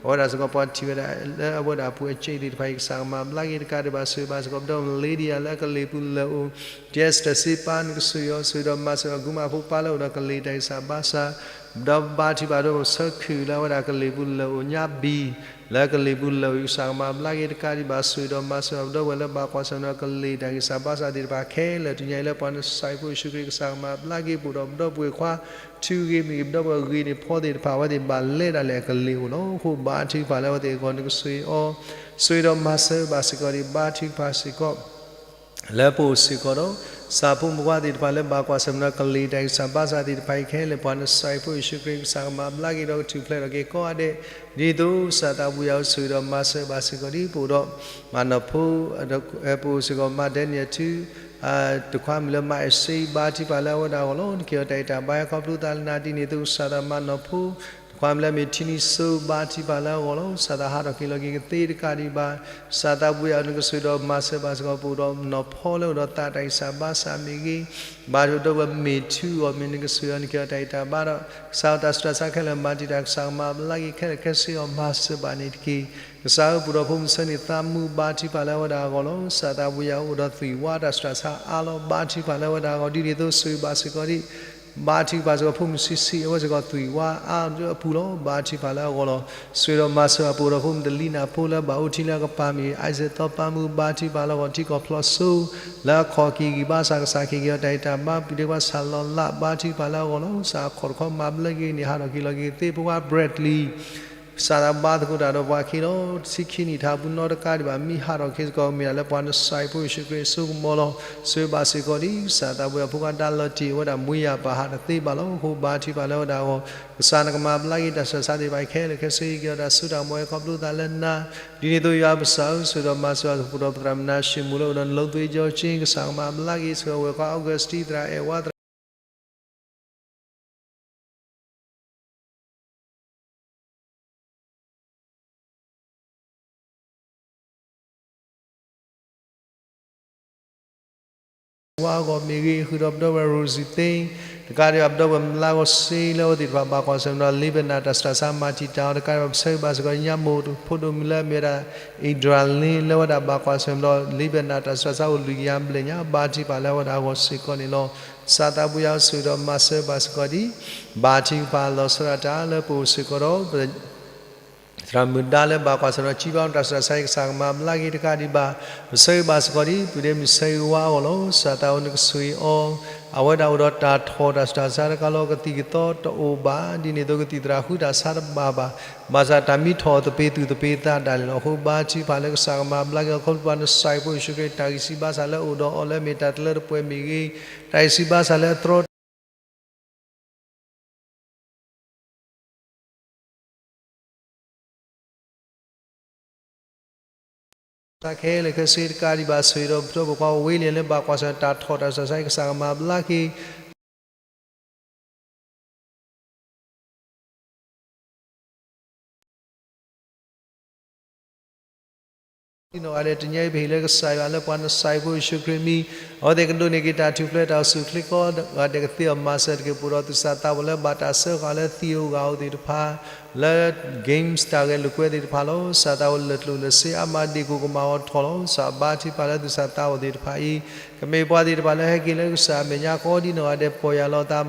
အဝဲဒၣ်စ့ၢ်ကီးပှၤထံၣ်ဝဲဒၣ်လၢအဝဲဒၣ်အပူၤအစ့ၣ်သ့ၣ်တဖၣ်အံၤ ကစၢ်ကမၤဘျါက့ၤတကးဒံးဘၣ် ဆိၣ်ဂ့ၤဘၣ်စ့ၢ်ကီး ပဒီပုၢ်ဝဲၢ်မုၣ် Lydia လၢအကလ့ၢ်ပူၤလၢာ်အိၣ် Jess တဆ့ပၢ် နကဆိၣ်ဂ့ၤအီၤ ဆိၣ်ဂ့ၤဒီးမၤစၢၤအီၤ ကူမါဖိပၢ်လၢအိၣ်ဒီးကလ့ၢ်တၢ်ဂံၢ်စၢ်ဘါစၢ် ဒီးဘါထုကဖၣ်ဒီးပဆၢခုၣ်လၢအဝဲဒၣ်ကလ့ၢ်ပူၤလၢာ်အိၣ် ညါဘံၣ် လၢကလ့ၢ်ပူၤလၢာ်အိၣ် ကစၢ်ကမၤဘျါက့ၤတကးဒံးဘၣ် ဆိၣ်ဂ့ၤဒီးမၤစၢၤအီၤ ပဒီပုၢ်ဝဲၢ်လၢဘၣ်ကွၢ်ဆၢၣ်မဲာ်ဒီးကလ့ၢ်တၢ်ဂံၢ်စၢ်ဘါစၢ်သ့ၣ်တဖၣ်ခဲလၢာ် တနံၤညါအံၤလၢပှၤနစၤရ့းဖိယ့ၣ်ၡူးခရံာ် ကစၢ်ကမၤဘျါက့ၤ ပအိၣ်ဒီးပဒီပုၢ်ဝဲၢ်ခွါ ထံဂ့ၤမ့ၢ်ဂ့ၤ ပဒီပုၢ်ဝဲၢ်ဂ့ၤန့ၣ်ဖီသ့ၣ်တဖၣ် အဝဲသ့ၣ်ဘၣ်လဲၤဒၣ်လဲာ်အကလ့ၢ်အိၣ်လီၤ. အဃိဘါထုကဖၣ်လၢအဝဲသ့ၣ်အဂီၢ် နကဆိၣ်ဂ့ၤအီၤ ဆိၣ်ဂ့ၤဒီးမၤစၢၤဘၣ်စ့ၢ်ကီးဒံး ဘါထုကဖၣ်စ့ၢ်ကီး လၢပအိၣ်စ့ၢ်ကီးဒီး စးဖိမုၣ်ဖိခွါသ့ၣ်တဖၣ်လၢဘၣ်ကွၢ်ဆၢၣ်မဲာ်ဒီးကလံၤတၢ်ဂံၢ်စၢ်ဘါစၢ်သ့ၣ်တဖၣ်အံၤခဲလၢာ် ပှၤနစၢ်အံၤဖိယ့ၣ်ၡူးခရံာ်ကစၢ်ကမၤဘျါက့ၤဒီးကထူၣ်ဖျဲးထီၣ်က့ၤကိးဂၤဒဲး, ဒ်သိးကစၢ်သးပူၤယၤအိၣ်ဆိၣ်ဂ့ၤဒီး မၤစၢၤဘၣ်စ့ၢ်ကီးဒ်ပအိၣ်ဒီး မၤနီၢ်ဖိ ပအိၣ်စ့ၢ်ကီးမၤဒဲနံၣ်အထူ တခွါမုၣ်လၢမၤအ့စ့ဘါထုကဖၣ်လၢအဝဲဒၣ်အဂီၢ်လီၤ. နက့ၤအီၤတၢ်အံၣ်တၢ်ဘါဟဲခီဖျိသးလၢနၤ ဒ်န့ၣ်အသိးကစၢ်သးမၤနီၢ်ဖိ တခွါမုၣ်လၢမ့ၢ်ထံနံၤစိဘါထုကဖၣ်လၢအဂီၢ်လီၤ. ကစၢ်သးဟးထီၣ်က့ၤလီၤက့ၤကသ့တကးဒံးဘၣ် ကစၢ်သးပူၤယၤနကဆိၣ်ဒီးမၤစၢၤဘၣ်စ့ၢ်ကီးပအိၣ်ဒီးနီၢ်ဖိလၢအိၣ်ဒီးသးတၢ် ဂံၢ်စၢ်ဘါစၢ်မ့ၢ်ဂ့ၤ ဘၣ်ဒိဒီပုၢ်ဝဲၢ်မ့ၢ်ထူအီၤမ့ၢ်နကဆိၣ်အီၤ နက့ၤအီၤတၢ်အံၣ်တၢ်ဘါဒီး ကစၢ်အတၢ်ဆူးတၢ်ဆါခဲလၢာ်မၤတံာ်တာ် ကစၢ်ကမၤဘျါက့ၤခဲလၢာ်ခဲဆ့အီၤ မၤစၢၤဘၣ်န့ၣ်တက့ၢ်. ကစၢ်ဧၢ ပအိၣ်ဒီးဖိမုၣ်ဆၢန့ၣ်သးမူဘါထုကဖၣ်လၢအဝဲဒၣ်အဂီၢ်လီၤ. ကစၢ်သးပူၤယၤအိၣ်ဒီးသွံၣ်ဝါတၢ်ဆူးတၢ်ဆါအါလီၤ ဘါထုကဖၣ်လၢအဝဲဒၣ်အဂီၢ် ဒ်န့ၣ်အသိးဆိၣ်ဂ့ၤဘၣ်စ့ၢ်ကီးဒ် ဘါထုကဖၣ်စ့ၢ်ကီးဖိမုၣ်ဆံးဆံးအဝဲစ့ၢ်ကီးသွံၣ်ဝါအါအပူၤလီၤ ဘါထုကဖၣ်လၢအဂီၢ်လီၤ. ဆိၣ်ဂ့ၤဒီးမၤစၢၤအပူၤဒီးဖိမုၣ်တလံနၢ်ဖိလၢဘၣ်အိၣ်ထံလၢအကပၤမ့ၢ် အံစဲးသီပၢ်မူ ဘါထုကဖၣ်လၢအဂီၢ် ထံကီၢ်ဖျိးစိ လၢအခီၣ်က့ၤဂံၢ်ဘါစၢ် ကစၢ်က့ၤက့ၤအီၤတၢ်အံၣ်တၢ်ဘါ ပုၢ်ဒ့ခွါဆၣ်လီၤလး ဘါထုကဖၣ်လၢအဂီၢ်လီၤ. ကစၢ်အခီၣ်တခီမၤဘျါက့ၤန့ၣ် ဟးထီၣ်က့ၤလီၤက့ၤသ့ဖိခွါ Bradley ကစၢ်သးဘါသကိးတၢ်ဒီးပှၤခံလီၤ. ဆံခံနံၣ်ထးပူၤနီတကးဒံးဘၣ် မ့ၢ်ဟးထီၣ်က့ၤစ့ၢ်ကီး မ့ၢ်ဒၣ်လၢပှၤနစၢ်အံၤဖိယ့ၣ်ၡူးခရံာ်အစိကမီၤလီၤ. ဆိၣ်ဂ့ၤဘၣ်စ့ၢ်ကီးဒ် ကစၢ်သးပူၤယၤဖိခွါဒါလီၤတံၢ် အဝဲဒၣ်မူယၤပာ်ဟးတသ့ဘၣ်လီၤ. အဃိဘါထုကဖၣ်လၢအဝဲဒၣ်အဂီၢ် ကစၢ်နကမၤဘျါက့ၤတၢ်ဆူးတၢ်ဆါသ့ၣ်တဖၣ်ခဲလၢာ်ခဲဆ့ က့ၤအီၤတၢ်စိတၢ်ကမီၤဟဲခီဖျိသးလၢနၤ ဒ်န့ၣ်အသိးယွၤပစၢ်ဧၢ ဆိၣ်ဂ့ၤဒီးမၤစၢၤအပူၤဒီးပသရၣ်မုၣ်နါၡ့ၣ်မူၤလၢအိၣ်ဒီးနလိသ့ကၠီကၠ့ ကစၢ်ကမၤဘျါက့ၤ ဆိၣ်ဂ့ၤအဝဲၢ်ခွါ August သရၣ်အဲၣ်ဝါသရၣ် ဝါအဂီၢ်မ့ၢ်ဂ့ၤ ဃုာ်ဒီးပဒီပုၢ်ဝဲၢ် Rosie သ့ တကးဒံးဘၣ် ပဒီပုၢ်ဝဲၢ်မုၣ်လါဂီၤစ့လၢအဝဲသ့ၣ်တဖၣ်ဘၣ်ကွၢ်ဆၢၣ်မဲာ်ဒီး လ့ဘဲနၣ်တၢ်ဆူးတၢ်ဆါမၤတံာ်တာ်အီၤ တကးဒံးဘၣ် ပဆၢဂ့ၤဘၣ်စ့ၢ်ကီးညါမိၢ်ဖိဒိၣ်မုၣ်လၢအမ့ၢ်ဝဲဒၣ် Adrian လၢအဝဲဒၣ်ဘၣ်ကွၢ်ဆၢၣ်မဲာ်ဒီး လ့ဘဲနၣ်တၢ်ဆူးတၢ်ဆါအိၣ်လွံၢ်ကယၤဘျဲၣ်ညါ ဘါထုကဖၣ်လၢအဝဲဒၣ်အဂီၢ်စ့ၢ်ကီးန့ၣ်လီၤ. ကစၢ်သးပူၤယၤဆိၣ်ဂ့ၤဒီးမၤစၢၤဘၣ်စ့ၢ်ကီးဒ် ဘါထုကဖၣ်လီၤဆီဒၣ်တၢ်လၢပအိၣ်စ့ၢ်ကီးဒီး သရၣ်မုၣ်ဒါလၢဘၣ်ကွၢ်ဆၢၣ်မဲာ်ဒီး ကံဘါတၢ်ဆူးတၢ်ဆါ ကစၢ်ကမၤဘျါက့ၤတကးဒံးဘၣ် ပဆၢဂ့ၤဘၣ်စ့ၢ်ကီးဒ် ပုၢ်ဒ့မုၣ်ဆၢဂ့ၤဝါအဂီၢ်လီၤ. ကစၢ်သးအိၣ်နကဆိၣ်ဂ့ၤအီၤ အဝဲဒၣ်အိၣ်ဒီးတၢ်ထီၣ်တၢ်ဆူးတၢ်ဆါတကးလီၤ ကသံၣ်ကသီတအိၣ်ဘၣ် ဒ်န့ၣ်အသိးကသံၣ်သရၣ်ဃုတၢ်ဆါတဘၣ်ဘၣ် ဘၣ်ဆၣ်တၢ်မံထီၣ်သပ့ၤသူၣ်သပ့ၤသးဒၣ်လဲာ်လီၤ. အဃိဘါထုကဖၣ်လၢကစၢ်ကမၤဘျါက့ၤအီၤ ခီဖျိပှၤနစၢ်အံၤဖိယ့ၣ်ၡူးခရံာ် တၢ်ဂံၢ်စၢ်ဘါစၢ်လၢအိၣ်ဒီးအီၤလၢအမ့ၢ်တၢ်တလၢတပှဲၤမ့ၢ်ဂ့ၤ တၢ်ဂံၢ်စၢ်ဘါစၢ်လၢအတြီ တၢ်ဆူးတၢ်ဆါခဲလၢာ်ခဲဆ့တကးဒံးဘၣ် ဆိၣ်ဂ့ၤဒီးပဒီပုၢ်ဝဲၢ်ခွါ William လၢဘၣ်ကွၢ်ဆၢၣ်မဲာ်တၢ်ထီၣ်တၢ်ဆူးတၢ်ဆါ ကစၢ်ကမၤဘျါက့ၤ ဒ်နီၢ်ဂၤဒဲးတနံၤအံၤ ပဟ့ၣ်လၢကစၢ်ယွၤလၢပှၤနစၢ်အံၤဖိယ့ၣ်ၡူးခရံာ်အမံၤ အဝဲသ့ၣ်ကဒိးန့ၢ်က့ၤတၢ်ထူၣ်ဖျဲးတၢ်အိၣ်ဆူၣ်အိၣ်ချ့ကိးဂၤဒဲး ကသ့အီၤမၤစၢၤတက့ၢ် ပအိၣ်ဒီးသူၣ်စၢ်သးဘီၣ်လၢဘၣ်တၢ်စၢဃာ်လၢသံၣ်ဧိၤဂၤဧိၤသ့ၣ်တဖၣ် လၢ games တၢ်ဂဲၤလိာ်ကွဲသ့ၣ်တဖၣ်လီၤ. ကစၢ်သးအိၣ်လၢာ်ကျိၣ်လၢာ်စ့အါမး ဒ့ၣ်ကိၣ်ကမၣ်အီၤထီၣ်လီၤ. ကစၢ်ဘါထုကဖၣ်လၢသူၣ်စၢ်သးဘီၣ်သ့ၣ်တဖၣ်အံၤ ကမ့ၢ်ပှၤသ့ၣ်တဖၣ်လၢဟဲက့ၤလၢကစၢ်အမဲာ်ညါ ကိးဒ်နီၢ်ဂၤဒဲး ပီၢ်ယၢ်လီၤသး